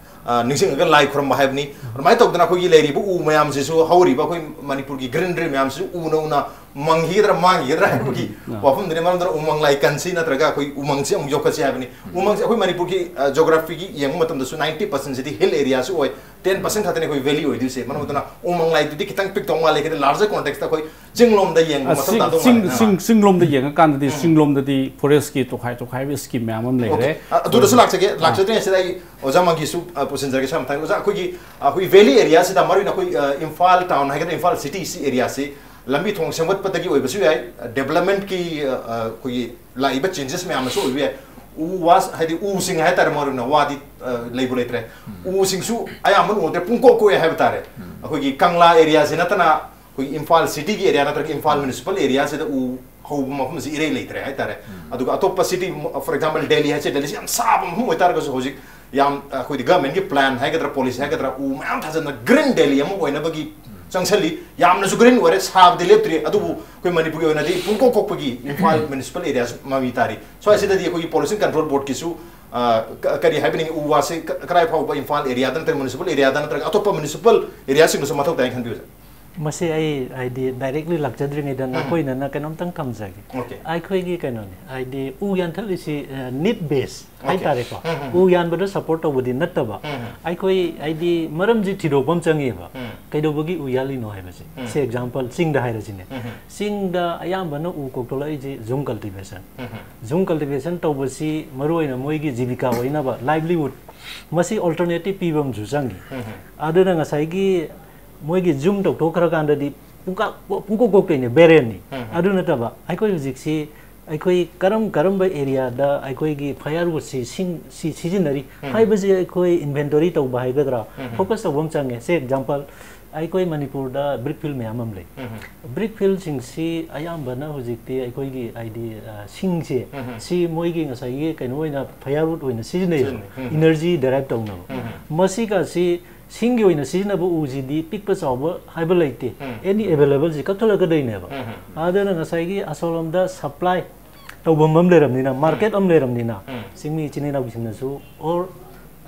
ꯑ, ꯅꯤꯡꯁꯤꯡꯉꯒ ꯂꯥꯏ ꯈꯨꯔꯨꯝꯕ ꯍꯥꯏꯕꯅꯤ꯫ ꯑꯗꯨꯃꯥꯏꯅ ꯇꯧꯗꯅ ꯑꯩꯈꯣꯏꯒꯤ ꯂꯩꯔꯤꯕ ꯎ ꯃꯌꯥꯝꯁꯤꯁꯨ, ꯍꯧꯔꯤꯕ ꯑꯩꯈꯣꯏ ꯃꯅꯤꯄꯨꯔꯒꯤ ꯒ꯭ꯔꯤꯅꯔꯤ ꯃꯌꯥꯝꯁꯤꯁꯨ ꯎꯅ ꯎꯅ ꯃꯪꯈꯤꯒꯗ꯭ꯔꯥ ꯃꯥꯡꯈꯤꯒꯗ꯭ꯔꯥ ꯍꯥꯏꯕꯒꯤ ꯑꯥ꯫ ꯋꯥꯐꯝꯗꯨꯅꯤ꯫ ꯃꯔꯝ ꯑꯗꯨꯅ ꯎꯃꯪ ꯂꯥꯏ ꯀꯟꯁꯤ ꯅꯠꯇ꯭ꯔꯒ ꯑꯩꯈꯣꯏ ꯎꯃꯪꯁꯤ ꯑꯃꯨꯛ ꯌꯣꯛꯈꯠꯁꯤ ꯍꯥꯏꯕꯅꯤ꯫ ꯎꯃꯪꯁꯤ ꯑꯩꯈꯣꯏ ꯃꯅꯤꯄꯨꯔꯒꯤ, ꯑ, ꯖꯣꯒ꯭ꯔꯥꯐꯤꯒꯤ ꯌꯦꯡꯕ ꯃꯇꯝꯗꯁꯨ ninety percentꯁꯤꯗꯤ ꯍꯤꯜ ꯑꯦꯔꯤꯌꯥꯁꯨ ꯑꯣꯏ, ten percent ꯈꯛꯇꯅꯤ ꯑꯩꯈꯣꯏ ꯚꯦꯂꯤ ꯑꯣꯏꯗꯣꯏꯁꯦ꯫ ꯃꯔꯝ ꯑꯗꯨꯅ ꯎꯃꯪ ꯂꯥꯏꯗꯨꯗꯤ ꯈꯤꯇꯪ ꯄꯤꯛꯇꯧ ꯃꯥꯜꯂꯦ, ꯈꯤꯇꯪ ꯂꯥꯔꯖꯔ ꯀꯣꯟꯇꯦꯛꯁꯇ ꯑꯩꯈꯣꯏ ꯆꯤꯡꯂꯣꯝꯗ ꯌꯦꯡꯕ ꯑ, ꯃꯊꯧ ꯆꯤꯡ-, ꯇꯥꯗꯧ ꯆꯤꯡ-, ꯃꯥꯜꯂꯦ꯫ ꯆꯤꯡ-, ꯑꯥ꯫ ꯆꯤꯡꯂꯣꯝꯗ ꯌꯦꯡꯉꯀꯥꯟꯗꯗꯤ ꯎꯝ꯫ ꯆꯤꯡꯂꯣꯝꯗꯗꯤ ꯐꯣꯔꯦꯁꯀꯤ ꯇꯣꯈꯥꯏ ꯇꯣꯈꯥꯏꯕ ꯁ꯭ꯀꯤꯝ ꯃꯌꯥꯝ ꯑꯃ ꯂꯩꯔꯦ꯫ ꯑꯣꯀꯦ꯫ ꯑ, ꯑꯗꯨꯗꯁꯨ ꯂꯥꯛꯆꯒꯦ, ꯑꯥ꯫ ꯂꯥꯛꯆꯗ꯭ꯔꯤꯉꯩꯁꯤꯗ ꯑꯩ ꯑꯣꯖꯥ ꯃꯪꯒꯤꯁꯨ, ꯑ, ꯄꯨꯁꯤꯟꯖꯔꯒꯦ ꯁ꯭ꯋꯥꯏ ꯃꯇꯥꯡꯗ꯫ ꯑꯣꯖꯥ, ꯑꯩꯈꯣꯏꯒꯤ, ꯑꯩꯈꯣꯏ ꯚꯦꯂꯤ ꯑꯦꯔꯤꯌꯥꯁꯤꯗ, ꯃꯔꯨꯑꯣꯏꯅ ꯑꯩꯈꯣꯏ, ꯑ, ꯏꯝꯐꯥꯜ ꯇꯥꯎꯟ ꯍꯥꯏꯒꯗ꯭ꯔꯥ, ꯏꯝꯐꯥꯜ ꯁꯤꯇꯤ, ꯁꯤ ꯑꯦꯔꯤꯌꯥꯁꯤ ꯂꯝꯕꯤ ꯊꯣꯡ ꯁꯦꯝꯒꯠꯄꯗꯒꯤ ꯑꯣꯏꯕꯁꯨ ꯌꯥꯏ, ꯑ, ꯗꯦꯕꯂꯞꯃꯦꯟꯠꯀꯤ, ꯑ, ꯑ, ꯑꯩꯈꯣꯏꯒꯤ ꯂꯥꯛꯏꯕ ꯆꯦꯟꯖꯦꯁ ꯃꯌꯥꯝꯅꯁꯨ ꯑꯣꯏꯕ ꯌꯥꯏ꯫ ꯎ ꯋꯥ, ꯍꯥꯏꯗꯤ ꯎꯁꯤꯡ ꯍꯥꯏꯇꯥꯔꯦ, ꯃꯔꯨꯑꯣꯏꯅ ꯋꯥꯗꯤ, ꯑ, ꯂꯩꯕꯨ ꯂꯩꯇ꯭ꯔꯦ꯫ ꯎꯝ꯫ ꯎꯁꯤꯡꯁꯨ ꯑꯌꯥꯝꯕꯅ ꯎꯗ꯭ꯔꯦ, ꯄꯨꯡꯀꯣꯛ ꯀꯣꯛꯑꯦ ꯍꯥꯏꯕ ꯇꯥꯔꯦ꯫ ꯎꯝ꯫ ꯑꯩꯈꯣꯏꯒꯤ ꯀꯪꯂꯥ ꯑꯦꯔꯤꯌꯥꯁꯤ ꯅꯠꯇꯅ ꯑꯩꯈꯣꯏꯒꯤ ꯏꯝꯐꯥꯜ ꯁꯤꯇꯤꯒꯤ ꯑꯦꯔꯤꯌꯥ ꯅꯠꯇ꯭ꯔꯒ ꯏꯝꯐꯥꯜ ꯃ꯭ꯌꯨꯅꯤꯁꯤꯄꯥꯜ ꯑꯦꯔꯤꯌꯥꯁꯤꯗ ꯎ ꯍꯧꯕ ꯃꯐꯝꯁꯤ ꯏꯔꯩ ꯂꯩꯇ꯭ꯔꯦ ꯍꯥꯏꯇꯥꯔꯦ꯫ ꯎꯝ꯫ ꯑꯗꯨꯒ ꯑꯇꯣꯞꯄ ꯁꯤꯇꯤ, for example, ꯗꯦꯜꯂꯤ ꯍꯥꯏꯁꯦ, ꯗꯦꯜꯂꯤꯁꯤ ꯌꯥꯝ ꯁꯥꯕ ꯃꯐꯝ ꯑꯣꯏꯇꯥꯔꯒꯁꯨ ꯍꯧꯖꯤꯛ ꯌꯥꯝ, ꯑꯩꯈꯣꯏꯗꯤ ꯒꯃꯦꯟꯒꯤ ꯄ꯭ꯂꯥꯟ ꯍꯥꯏꯒꯗ꯭ꯔꯥ, ꯄꯣꯂꯤꯁꯤ ꯍꯥꯏꯒꯗ꯭ꯔꯥ, ꯎ ꯃꯌꯥꯝ ꯊꯥꯖꯟꯅ ꯒ꯭ꯔꯤꯟ ꯗꯦꯜꯂꯤ ꯑꯃ ꯑꯣꯏꯅꯕꯒꯤ ꯎꯝ꯫ ꯆꯪꯁꯜꯂꯤ꯫ ꯌꯥꯝꯅꯁꯨ ꯒ꯭ꯔꯤꯟ ꯑꯣꯏꯔꯦ, ꯁꯥꯕꯗꯤ ꯂꯦꯞꯇ꯭ꯔꯤ꯫ ꯑꯗꯨꯕꯨ ꯑꯩꯈꯣꯏ ꯃꯅꯤꯄꯨꯔꯒꯤ ꯑꯣꯏꯅꯗꯤ ꯄꯨꯡꯀꯣꯛ ꯀꯣꯛꯄꯒꯤ ꯏꯝꯐꯥꯜ ꯃ꯭ꯌꯨꯅꯤꯁꯤꯄꯥꯜ ꯑꯦꯔꯤꯌꯥꯁꯨ ꯃꯃꯤ ꯇꯥꯔꯤ꯫ ꯁ꯭ꯋꯥꯏꯁꯤꯗꯗꯤ ꯑꯩꯈꯣꯏꯒꯤ ꯄꯣꯂꯨꯁꯟ ꯀꯟꯇ꯭ꯔꯣꯜ ꯕꯣꯔꯗꯀꯤꯁꯨ, ꯑ, ꯀ-, ꯀꯔꯤ ꯍꯥꯏꯕꯤꯅꯤꯡꯉꯤ, ꯎ ꯋꯥꯁꯤ ꯀ-, ꯀꯗꯥꯏ ꯐꯥꯎꯕ ꯏꯝꯐꯥꯜ ꯑꯦꯔꯤꯌꯥꯗ ꯅꯠꯇ꯭ꯔꯒ ꯃ꯭ꯌꯨꯅꯤꯁꯤꯄꯥꯜ ꯑꯦꯔꯤꯌꯥꯗ ꯅꯠꯇ꯭ꯔꯒ ꯑꯇꯣꯞꯄ ꯃ꯭ꯌꯨꯅꯤꯁꯤꯄꯥꯜ ꯑꯦꯔꯤꯌꯥꯁꯤꯡꯗꯁꯨ ꯃꯊꯧ ꯇꯥꯏꯅ ꯈꯟꯕꯤꯕꯁꯦ? ꯃꯁꯤ ꯑꯩ, ꯍꯥꯏꯗꯤ, ꯗꯥꯏꯔꯦꯛꯂꯤ ꯂꯥꯛꯆꯗ꯭ꯔꯤꯉꯩꯗ ꯎꯝ꯫ ꯅꯈꯣꯏꯅꯅ ꯀꯩꯅꯣꯝꯇꯪ ꯊꯝꯖꯒꯦ꯫ ꯑꯣꯀꯦ꯫ ꯑꯩꯈꯣꯏꯒꯤ ꯀꯩꯅꯣꯅꯤ, ꯍꯥꯏꯗꯤ, ꯎ ꯌꯥꯟꯊꯠꯂꯤꯁꯤ, ꯑ, ꯅꯤꯠ ꯕꯦꯁ ꯑꯣꯀꯦ꯫ ꯍꯥꯏꯇꯥꯔꯦꯀꯣ꯫ ꯎꯝ, ꯎꯝ꯫ ꯎ ꯌꯥꯟꯕꯗ ꯁꯄꯣꯔꯠ ꯇꯧꯕꯗꯤ ꯅꯠꯇꯕ, ꯎꯝ, ꯎꯝ꯫ ꯑꯩꯈꯣꯏ, ꯍꯥꯏꯗꯤ, ꯃꯔꯝꯁꯤ ꯊꯤꯗꯣꯛꯄ ꯑꯃ ꯆꯪꯉꯦꯕ꯫ ꯎꯝ꯫ ꯀꯩꯗꯧꯕꯒꯤ ꯎ ꯌꯥꯜꯂꯤꯅꯣ ꯍꯥꯏꯕꯁꯦ꯫ ꯎꯝ꯫ ꯁꯦ ꯑꯦꯛꯖꯥꯝꯄꯜ, ꯆꯤꯡꯗ ꯍꯥꯏꯔꯁꯤꯅꯦ꯫ ꯎꯝ, ꯎꯝ꯫ ꯆꯤꯡꯗ ꯑꯌꯥꯝꯕꯅ ꯎ ꯀꯣꯛꯊꯣꯛꯂꯛꯏꯁꯦ ꯖꯨꯝ ꯀꯜꯇꯤꯚꯦꯁꯟ꯫ ꯎꯝ, ꯎꯝ꯫ ꯖꯨꯝ ꯀꯜꯇꯤꯚꯦꯁꯟ ꯇꯧꯕꯁꯤ ꯃꯔꯨꯑꯣꯏꯅ ꯃꯣꯏꯒꯤ ꯖꯤꯕꯤꯀꯥ ꯑꯣꯏꯅꯕ, ꯂꯥꯏꯚꯂꯤꯍꯨꯗ, ꯃꯁꯤ ꯑꯜꯇꯔꯅꯦꯇꯤꯚ ꯄꯤꯕ ꯑꯃꯁꯨ ꯆꯪꯉꯤ꯫ ꯎꯝ, ꯎꯝ꯫ ꯑꯗꯨꯅ ꯉꯁꯥꯏꯒꯤ ꯃꯣꯏꯒꯤ ꯖꯨꯝ ꯇꯧꯊꯣꯛꯈ꯭ꯔꯀꯥꯟꯗꯗꯤ ꯄꯨꯡꯀꯥ-, ꯄꯨꯡꯀꯣꯛ ꯀꯣꯛꯇꯣꯏꯅꯦ, ꯕꯦꯔꯦꯟꯅꯤ꯫ ꯎꯝ, ꯎꯝ꯫ ꯑꯗꯨ ꯅꯠꯇꯕ ꯑꯩꯈꯣꯏ ꯍꯧꯖꯤꯛꯁꯤ ꯑꯩꯈꯣꯏ ꯀꯔꯝ ꯀꯔꯝꯕ ꯑꯦꯔꯤꯌꯥꯗ ꯑꯩꯈꯣꯏꯒꯤ firewood ꯁꯤ ꯁꯤꯡ ꯁꯤ ꯁꯤꯖꯤꯟꯅꯔꯤ ꯎꯝ꯫ ꯍꯥꯏꯕꯁꯤ ꯑꯩꯈꯣꯏ inventory ꯇꯧꯕ ꯍꯥꯏꯒꯗ꯭ꯔꯥ, ꯎꯝ꯫ Focus ꯇꯧꯕ ꯑꯃ ꯆꯪꯉꯦ꯫ ꯁꯦ example, ꯑꯩꯈꯣꯏ ꯃꯅꯤꯄꯨꯔꯗ brick field ꯃꯌꯥꯝ ꯑꯃ ꯂꯩ꯫ ꯎꯝ꯫ Brick field ꯁꯤꯡꯁꯤ ꯑꯌꯥꯝꯕꯅ ꯍꯧꯖꯤꯛꯇꯤ ꯑꯩꯈꯣꯏꯒꯤ ꯍꯥꯏꯗꯤ, ꯑ, ꯁꯤꯡꯁꯦ ꯎꯝ꯫ ꯁꯤ ꯃꯣꯏꯒꯤ ꯉꯁꯥꯏꯒꯤ ꯀꯩꯅꯣ ꯑꯣꯏꯅ firewood ꯑꯣꯏꯅ ꯁꯤꯖꯤꯟꯅꯩꯌꯦꯕ꯫ ꯁꯤꯖꯤꯟꯅꯩ꯫ ꯎꯝ꯫ Energy derive ꯇꯧꯅꯕ꯫ ꯎꯝ꯫ ꯃꯁꯤꯒꯁꯤ ꯁꯤꯡꯒꯤ ꯑꯣꯏꯅ ꯁꯤꯖꯤꯟꯅꯕ ꯎꯁꯤꯗꯤ ꯄꯤꯛꯄ ꯆꯥꯎꯕ ꯍꯥꯏꯕ ꯂꯩꯇꯦ꯫ ꯎꯝ꯫ Any available ꯁꯤ ꯀꯛꯊꯠꯂꯛꯀꯗꯣꯏꯅꯦꯕ꯫ ꯎꯝ꯫ ꯑꯗꯨꯅ ꯉꯁꯥꯏꯒꯤ ꯑꯁꯣꯝꯂꯣꯝꯗ supply ꯇꯧꯐꯝ ꯑꯃ ꯂꯩꯔꯕꯅꯤꯅ, market ꯎꯝ꯫ ꯑꯃ ꯂꯩꯔꯕꯅꯤꯅ, ꯎꯝ꯫ ꯆꯤꯡꯃꯤ ꯏꯆꯤꯟ ꯏꯅꯥꯎꯁꯤꯡꯅꯁꯨ, or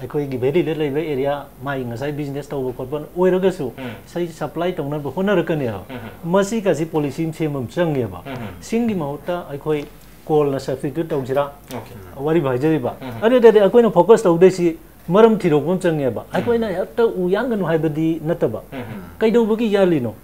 ꯑꯩꯈꯣꯏꯒꯤ valley ꯗ ꯂꯩꯕ area, ꯃꯥꯒꯤ ꯉꯁꯥꯏ business ꯇꯧꯕ ꯈꯣꯠꯄ ꯑꯣꯏꯔꯒꯁꯨ, ꯎꯝ꯫ ꯉꯁꯥꯏ supply ꯇꯧꯅꯕ ꯍꯣꯠꯅꯔꯛꯀꯅꯦꯕ꯫ ꯎꯝ꯫ ꯃꯁꯤꯒꯁꯤ policy ꯑꯃ ꯁꯦꯝꯕ ꯑꯃ ꯆꯪꯉꯦꯕ꯫ ꯎꯝ꯫ ꯁꯤꯡꯒꯤ ꯃꯍꯨꯠꯇ ꯑꯩꯈꯣꯏ coal ꯅ substitute ꯇꯧꯁꯤꯔꯥ? Okay꯫ ꯋꯥꯔꯤꯕꯨ ꯍꯥꯏꯖꯔꯤꯕ꯫ ꯎꯝ꯫ ꯑꯗꯨꯗꯗꯤ ꯑꯩꯈꯣꯏꯅ focus ꯇꯧꯗꯣꯏꯁꯤ ꯃꯔꯝ ꯊꯤꯗꯣꯛꯄ ꯑꯃ ꯆꯪꯉꯦꯕ꯫ ꯎꯝ꯫ ꯑꯩꯈꯣꯏꯅ ꯍꯦꯛꯇ ꯎ ꯌꯥꯟꯒꯅꯨ ꯍꯥꯏꯕꯗꯤ ꯅꯠꯇꯕ꯫ ꯎꯝ꯫ ꯀꯩꯗꯧꯕꯒꯤ ꯌꯥꯜꯂꯤꯅꯣ?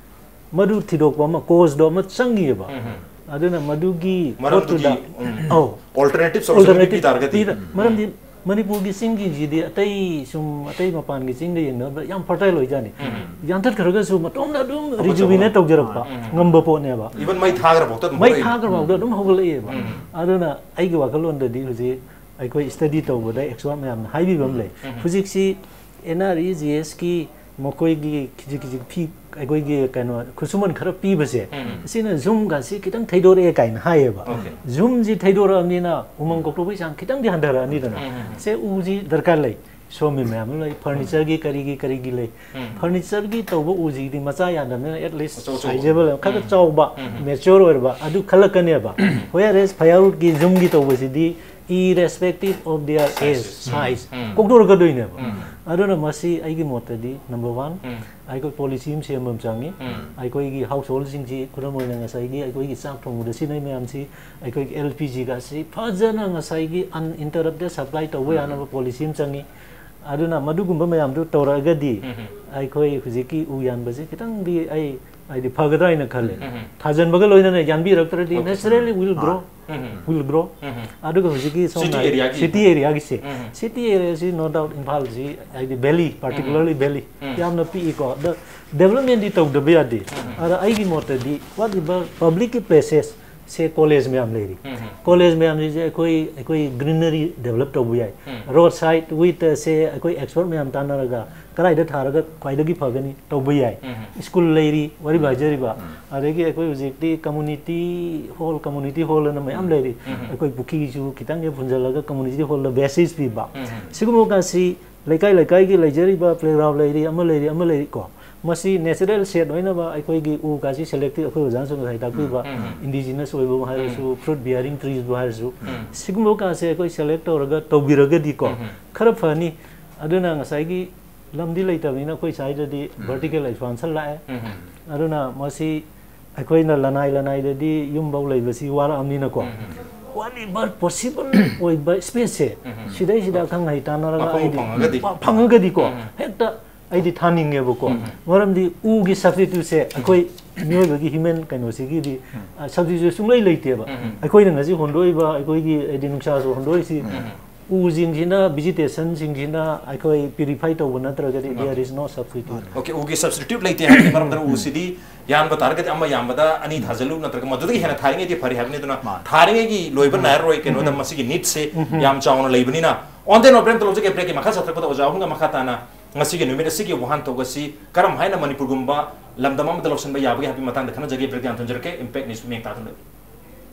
ꯃꯗꯨ ꯊꯤꯗꯣꯛꯄ ꯑꯃ, cause ꯗꯣ ꯑꯃ ꯆꯪꯉꯤꯑꯕ꯫ ꯎꯝ꯫ ꯑꯗꯨꯅ ꯃꯗꯨꯒꯤ ꯃꯔꯝꯗꯨꯒꯤ, ꯄꯣꯠꯇꯨꯗ, ꯎꯝ, ꯑꯧ, alternative solution ꯑꯃ ꯄꯤ alternative ꯇꯥꯔꯒꯗꯤ꯫ ꯄꯤꯗ-, ꯎꯝ꯫ ꯃꯔꯝꯗꯤ ꯃꯅꯤꯄꯨꯔꯒꯤ ꯆꯤꯡꯒꯤꯁꯤꯗꯤ ꯑꯇꯩ ꯁꯨꯝ, ꯑꯇꯩ ꯃꯄꯥꯟꯒꯤ ꯆꯤꯡꯒ ꯌꯦꯡꯅꯕꯗ ꯌꯥꯝ fertile ꯑꯣꯏꯖꯥꯠꯅꯤ꯫ ꯎꯝ꯫ ꯌꯥꯟꯊꯠꯈ꯭ꯔꯒꯁꯨ ꯃꯇꯣꯝꯗ ꯑꯗꯨꯝ ꯍꯧꯒꯠꯆꯕ rejuvenate ꯇꯧꯖꯔꯛꯄ ꯎꯝ꯫ ꯉꯝꯕ ꯄꯣꯠꯅꯦꯕ꯫ Even ꯃꯩ ꯊꯥꯈ꯭ꯔ ꯐꯥꯎꯗ ꯑꯗꯨꯝ ꯃꯩ ꯍꯧꯔꯛꯏ꯫ ꯊꯥꯈ꯭ꯔ ꯐꯥꯎꯗ ꯎꯝ꯫ ꯑꯗꯨꯝ ꯍꯧꯒꯠꯂꯛꯑꯦꯕ꯫ ꯎꯝ꯫ ꯑꯗꯨꯅ ꯑꯩꯒꯤ ꯋꯥꯈꯜꯂꯣꯟꯗꯗꯤ ꯍꯧꯖꯤꯛ ꯑꯩꯈꯣꯏ study ꯇꯧꯕꯗ expert ꯃꯌꯥꯝꯅ ꯍꯥꯏꯕꯤꯕ ꯑꯃ ꯂꯩ꯫ ꯎꯝ꯫ ꯍꯧꯖꯤꯛꯁꯤ N R E G S ꯀꯤ ꯃꯈꯣꯏꯒꯤ ꯈꯤꯖꯤꯛ ꯈꯤꯖꯤꯛ ꯐꯤ, ꯑꯩꯈꯣꯏꯒꯤ ꯀꯩꯅꯣ, ꯈꯨꯠꯁꯨꯃꯟ ꯈꯔ ꯄꯤꯕꯁꯦ, ꯎꯝ꯫ ꯁꯤꯅ ꯌꯨꯝꯒꯁꯤ ꯈꯤꯇꯪ ꯊꯩꯗꯣꯔꯛꯑꯦ ꯀꯥꯏꯅ ꯍꯥꯏꯌꯦꯕ꯫ Okay꯫ ꯌꯨꯝꯁꯤ ꯊꯩꯗꯣꯔꯛꯑꯕꯅꯤꯅ ꯎꯃꯪ ꯀꯣꯛꯊꯣꯛꯄꯒꯤ ꯆꯥꯡ ꯈꯤꯇꯪꯗꯤ ꯍꯟꯊꯔꯛꯑꯅꯤꯗꯅ꯫ ꯎꯝ, ꯎꯝ, ꯎꯝ꯫ ꯁꯦ ꯎꯁꯤ ꯗꯔꯀꯥꯔ ꯂꯩ꯫ Sawmill ꯃꯌꯥꯝ ꯑꯃ ꯂꯩ, furniture ꯒꯤ ꯀꯔꯤꯒꯤ ꯀꯔꯤꯒꯤ ꯂꯩ꯫ ꯎꯝ꯫ Furniture ꯒꯤ ꯇꯧꯕ ꯎꯁꯤꯗꯤ ꯃꯆꯥ ꯌꯥꯝꯗꯕꯅꯤꯅ at least ꯑꯆꯧ ꯑꯆꯧꯕ꯫ Sizable ꯑꯃ, ꯈꯔ ꯎꯝ꯫ ꯆꯥꯎꯕ, ꯎꯝ꯫ Mature ꯑꯣꯏꯔꯕ ꯑꯗꯨ ꯈꯜꯂꯛꯀꯅꯦꯕ꯫ Whereas firewood ꯀꯤ ꯌꯨꯝꯒꯤ ꯇꯧꯕꯁꯤꯗꯤ irrespective of their age, size꯫ Size꯫ ꯎꯝ꯫ ꯎꯝ꯫ ꯀꯣꯛꯊꯣꯔꯛꯀꯗꯣꯏꯅꯦꯕ꯫ ꯎꯝ꯫ ꯑꯗꯨꯅ ꯃꯁꯤ ꯑꯩꯒꯤ ꯃꯣꯠꯇꯗꯤ number one, ꯎꯝ꯫ ꯑꯩꯈꯣꯏ policy ꯑꯃ ꯁꯦꯝꯕ ꯑꯃ ꯆꯪꯉꯤ꯫ ꯎꯝ꯫ ꯑꯩꯈꯣꯏꯒꯤ household ꯁꯤꯡꯁꯤ, ꯈꯨꯗꯝ ꯑꯣꯏꯅ ꯉꯁꯥꯏꯒꯤ ꯑꯩꯈꯣꯏꯒꯤ ꯆꯥꯛ ꯊꯣꯡꯕꯗ ꯁꯤꯖꯤꯟꯅꯩ ꯃꯌꯥꯝꯁꯤ, ꯑꯩꯈꯣꯏꯒꯤ L P G ꯒꯁꯤ ꯐꯖꯅ ꯉꯁꯥꯏꯒꯤ uninterrupted supply ꯇꯧꯕ ꯎꯝ꯫ ꯌꯥꯅꯕ policy ꯑꯃ ꯆꯪꯉꯤ꯫ ꯑꯗꯨꯅ ꯃꯗꯨꯒꯨꯝꯕ ꯃꯌꯥꯝꯗꯨ ꯇꯧꯔꯛꯑꯒꯗꯤ ꯎꯝ꯫ ꯑꯩꯈꯣꯏ ꯍꯧꯖꯤꯛꯀꯤ ꯎ ꯌꯥꯟꯕꯁꯦ ꯈꯤꯇꯪꯗꯤ ꯑꯩ, ꯍꯥꯏꯗꯤ, ꯐꯒꯗ꯭ꯔꯥ ꯍꯥꯏꯅ ꯈꯜꯂꯦ꯫ ꯎꯝ꯫ ꯊꯥꯖꯤꯟꯕꯒ ꯂꯣꯏꯅꯅ ꯌꯥꯟꯕꯤꯔꯛꯇ꯭ꯔꯗꯤ Okay꯫ Naturally will grow, um. Will grow꯫ ꯎꯝ꯫ ꯑꯗꯨꯒ ꯍꯧꯖꯤꯛꯀꯤ ꯁꯣꯝꯅ city area ꯒꯤ꯫ City area ꯒꯤꯁꯦ, ꯎꯝ꯫ City area ꯁꯤ no doubt ꯏꯝꯐꯥꯜꯁꯤ, ꯍꯥꯏꯗꯤ, valley, particularly ꯎꯝ꯫ Valley, ꯎꯝ꯫ ꯌꯥꯝꯅ ꯄꯤꯛꯏꯀꯣ꯫ ꯑꯗ development ꯗꯤ ꯇꯧꯗꯕ ꯌꯥꯗꯦ꯫ ꯎꯝ꯫ ꯑꯗ ꯑꯩꯒꯤ ꯃꯣꯠꯇꯗꯤ ꯋꯥꯠꯂꯤꯕ public ꯀꯤ places ꯁꯦ ꯀꯣꯂꯦꯖ ꯃꯌꯥꯝ ꯂꯩꯔꯤ꯫ ꯀꯣꯂꯦꯖ ꯃꯌꯥꯝꯁꯤꯁꯦ ꯑꯩꯈꯣꯏ ꯑꯩꯈꯣꯏ ꯒ꯭ꯔꯤꯅꯔꯤ ꯗꯦꯕꯂꯞ ꯇꯧꯕ ꯌꯥꯏ꯫ ꯔꯣꯗ ꯁꯥꯏꯗ ꯋꯤꯠꯇ ꯁꯦ ꯑꯩꯈꯣꯏ ꯑꯦꯛꯁꯄꯔꯠ ꯃꯌꯥꯝ ꯇꯥꯟꯅꯔꯒ ꯀꯗꯥꯏꯗ ꯊꯥꯔꯒ ꯈ꯭ꯋꯥꯏꯗꯒꯤ ꯐꯒꯅꯤ ꯇꯧꯕ ꯌꯥꯏ꯫ ꯁ꯭ꯀꯨꯜ ꯂꯩꯔꯤ ꯋꯥꯔꯤꯕ ꯍꯥꯏꯖꯔꯤꯕ꯫ ꯑꯗꯒꯤ ꯑꯩꯈꯣꯏ ꯍꯧꯖꯤꯛꯇꯤ ꯀꯝꯃꯨꯅꯤꯇꯤ ꯍꯣꯜ ꯀꯝꯃꯨꯅꯤꯇꯤ ꯍꯣꯜ ꯑꯅ ꯃꯌꯥꯝ ꯂꯩꯔꯤ꯫ ꯑꯩꯈꯣꯏ ꯄꯨꯈ꯭ꯔꯤꯁꯨ ꯈꯤꯇꯪ ꯍꯦꯛ ꯐꯨꯟꯖꯜꯂꯒ ꯀꯝꯃꯨꯅꯤꯇꯤ ꯍꯣꯜꯗ ꯕꯦꯁꯤꯁ ꯄꯤꯕ꯫ ꯁꯤꯒꯨꯝꯕ ꯀꯥꯟꯁꯤ ꯂꯩꯀꯥꯏ ꯂꯩꯀꯥꯏꯒꯤ ꯂꯩꯖꯔꯤꯕ ꯄ꯭ꯂꯦꯒ꯭ꯔꯥꯎꯟ ꯂꯩꯔꯤ ꯑꯃ ꯂꯩꯔꯤ ꯑꯃ ꯂꯩꯔꯤ ꯀꯣ꯫ ꯃꯁꯤ ꯅꯦꯆꯔꯦꯜ ꯁꯦꯠ ꯑꯣꯏꯅꯕ ꯑꯩꯈꯣꯏꯒꯤ ꯎ ꯀꯥꯁꯤ ꯁꯦꯂꯦꯛꯇꯤꯚ ꯑꯩꯈꯣꯏ ꯑꯣꯖꯥꯅꯁꯨ ꯉꯁꯥꯏ ꯇꯥꯛꯄꯤꯕ ꯏꯟꯗꯤꯖꯤꯅꯁ ꯑꯣꯏꯕꯕꯨ ꯍꯥꯏꯔꯁꯨ ꯐ꯭ꯔꯨꯠ ꯕꯤꯌꯥꯔꯤꯡ ꯇ꯭ꯔꯤꯁꯕꯨ ꯍꯥꯏꯔꯁꯨ ꯁꯤꯒꯨꯝꯕ ꯀꯥꯁꯦ ꯑꯩꯈꯣꯏ ꯁꯦꯂꯦꯛ ꯇꯧꯔꯒ ꯇꯧꯕꯤꯔꯒꯗꯤꯀꯣ ꯈꯔ ꯐꯅꯤ꯫ ꯑꯗꯨꯅ ꯉꯁꯥꯏꯒꯤ ꯂꯝꯗꯤ ꯂꯩꯇꯕꯅꯤꯅ ꯑꯩꯈꯣꯏ ꯁ꯭ꯋꯥꯏꯗꯗꯤ ꯚꯔꯇꯤꯀꯦꯜ ꯑꯦꯛꯁꯄꯥꯟꯁꯟ ꯂꯥꯛꯑꯦ꯫ ꯑꯗꯨꯅ ꯃꯁꯤ ꯑꯩꯈꯣꯏꯅ ꯂꯅꯥꯏ ꯂꯅꯥꯏꯗꯗꯤ ꯌꯨꯝꯐꯧ ꯂꯩꯕꯁꯤ ꯋꯥꯔꯛꯑꯕꯅꯤꯅꯀꯣ ꯋꯥꯠꯂꯤꯕ ꯄꯣꯁꯤꯕꯜ ꯑꯣꯏꯕ ꯁ꯭ꯄꯦꯁꯁꯦ ꯁꯤꯗꯩꯁꯤꯗ ꯑꯈꯪ ꯑꯍꯩ ꯇꯥꯟꯅꯔꯒ ꯃꯐꯝ ꯑꯩꯗꯤ ꯐꯪꯉꯒꯗꯤ꯫ ꯄ- ꯐꯪꯉꯒꯗꯤꯀꯣ ꯍꯦꯛꯇ ꯑꯩꯗꯤ ꯊꯥꯅꯤꯡꯉꯦꯕꯀꯣ꯫ ꯃꯔꯝꯗꯤ ꯎꯒꯤ ꯁꯕꯁꯇꯤꯇ꯭ꯌꯨꯠꯁꯦ ꯑꯩꯈꯣꯏ ꯃꯤꯑꯣꯏꯕꯒꯤ ꯍ꯭ꯌꯨꯃꯦꯟ ꯀꯩꯅꯣꯁꯤꯒꯤꯗꯤ ꯁꯕꯁꯇꯤꯇ꯭ꯌꯨꯠ ꯁꯨꯡꯂꯩ ꯂꯩꯇꯦꯕ꯫ ꯑꯩꯈꯣꯏꯅ ꯉꯁꯤ ꯍꯣꯟꯗꯣꯛꯏꯕ ꯑꯩꯈꯣꯏꯒꯤ ꯍꯥꯏꯗꯤ ꯅꯨꯡꯁꯥꯁꯨ ꯍꯣꯟꯗꯣꯛꯏꯁꯤ ꯎꯁꯤꯡꯁꯤꯅ ꯚꯤꯖꯤꯇꯦꯁꯟꯁꯤꯡꯁꯤꯅ ꯑꯩꯈꯣꯏ ꯄ꯭ꯌꯨꯔꯤꯐꯥꯏ ꯇꯧꯕ ꯅꯠꯇ꯭ꯔꯒꯗꯤ there is no substitute꯫ Okay, ꯎꯒꯤ ꯁꯕꯁꯇꯤꯇ꯭ꯌꯨꯠ ꯂꯩꯇꯦ ꯍꯥꯏꯕꯒꯤ ꯃꯔꯝꯗ ꯎꯁꯤꯗꯤ ꯌꯥꯟꯕ ꯇꯥꯔꯒꯗꯤ ꯑꯃ ꯌꯥꯟꯕꯗ ꯑꯅꯤ ꯊꯥꯖꯤꯜꯂꯨ ꯅꯠꯇ꯭ꯔꯒ ꯃꯗꯨꯗꯒꯤ ꯍꯦꯟꯅ ꯊꯥꯔꯤꯉꯩꯗꯤ ꯐꯔꯤ ꯍꯥꯏꯕꯅꯤ꯫ ꯑꯗꯨꯅ ꯃꯥꯅꯤ꯫ ꯊꯥꯔꯤꯉꯩꯒꯤ ꯂꯣꯏꯕ ꯅꯥꯏꯔꯔꯣꯏ꯫ ꯀꯩꯅꯣꯗ ꯃꯁꯤꯒꯤ ꯅꯤꯗꯁꯦ ꯌꯥꯝ ꯆꯥꯎꯅ ꯂꯩꯕꯅꯤꯅ꯫ On the note, ꯕ꯭ꯔꯦꯛ ꯑꯝꯇ ꯂꯧꯖꯒꯦ꯫ ꯕ꯭ꯔꯦꯛꯀꯤ ꯃꯈꯥ ꯆꯠꯊꯔꯛꯄꯗ ꯑꯣꯖꯥ ꯑꯍꯨꯝꯒ ꯃꯈꯥ ꯇꯥꯅ ꯉꯁꯤꯒꯤ ꯅꯨꯃꯤꯠ ꯑꯁꯤꯒꯤ ꯋꯥꯍꯟꯊꯣꯛ ꯑꯁꯤ ꯀꯔꯝ ꯍꯥꯏꯅ ꯃꯅꯤꯄꯨꯔꯒꯨꯝꯕ ꯂꯝꯗꯝ ꯑꯃꯗ ꯂꯧꯁꯤꯟꯕ ꯌꯥꯕꯒꯦ ꯍꯥꯏꯕꯒꯤ ꯃꯇꯥꯡꯗ ꯈꯟꯅꯖꯒꯦ꯫ ꯕ꯭ꯔꯦꯛ ꯌꯥꯝ ꯊꯝꯖꯔꯛꯀꯦ꯫ ꯏꯝꯄꯦꯛ ꯅ꯭ꯌꯨꯁ ꯃꯤꯠꯌꯦꯡ ꯇꯥꯗꯨꯅ ꯂꯩꯕꯤꯌꯨ꯫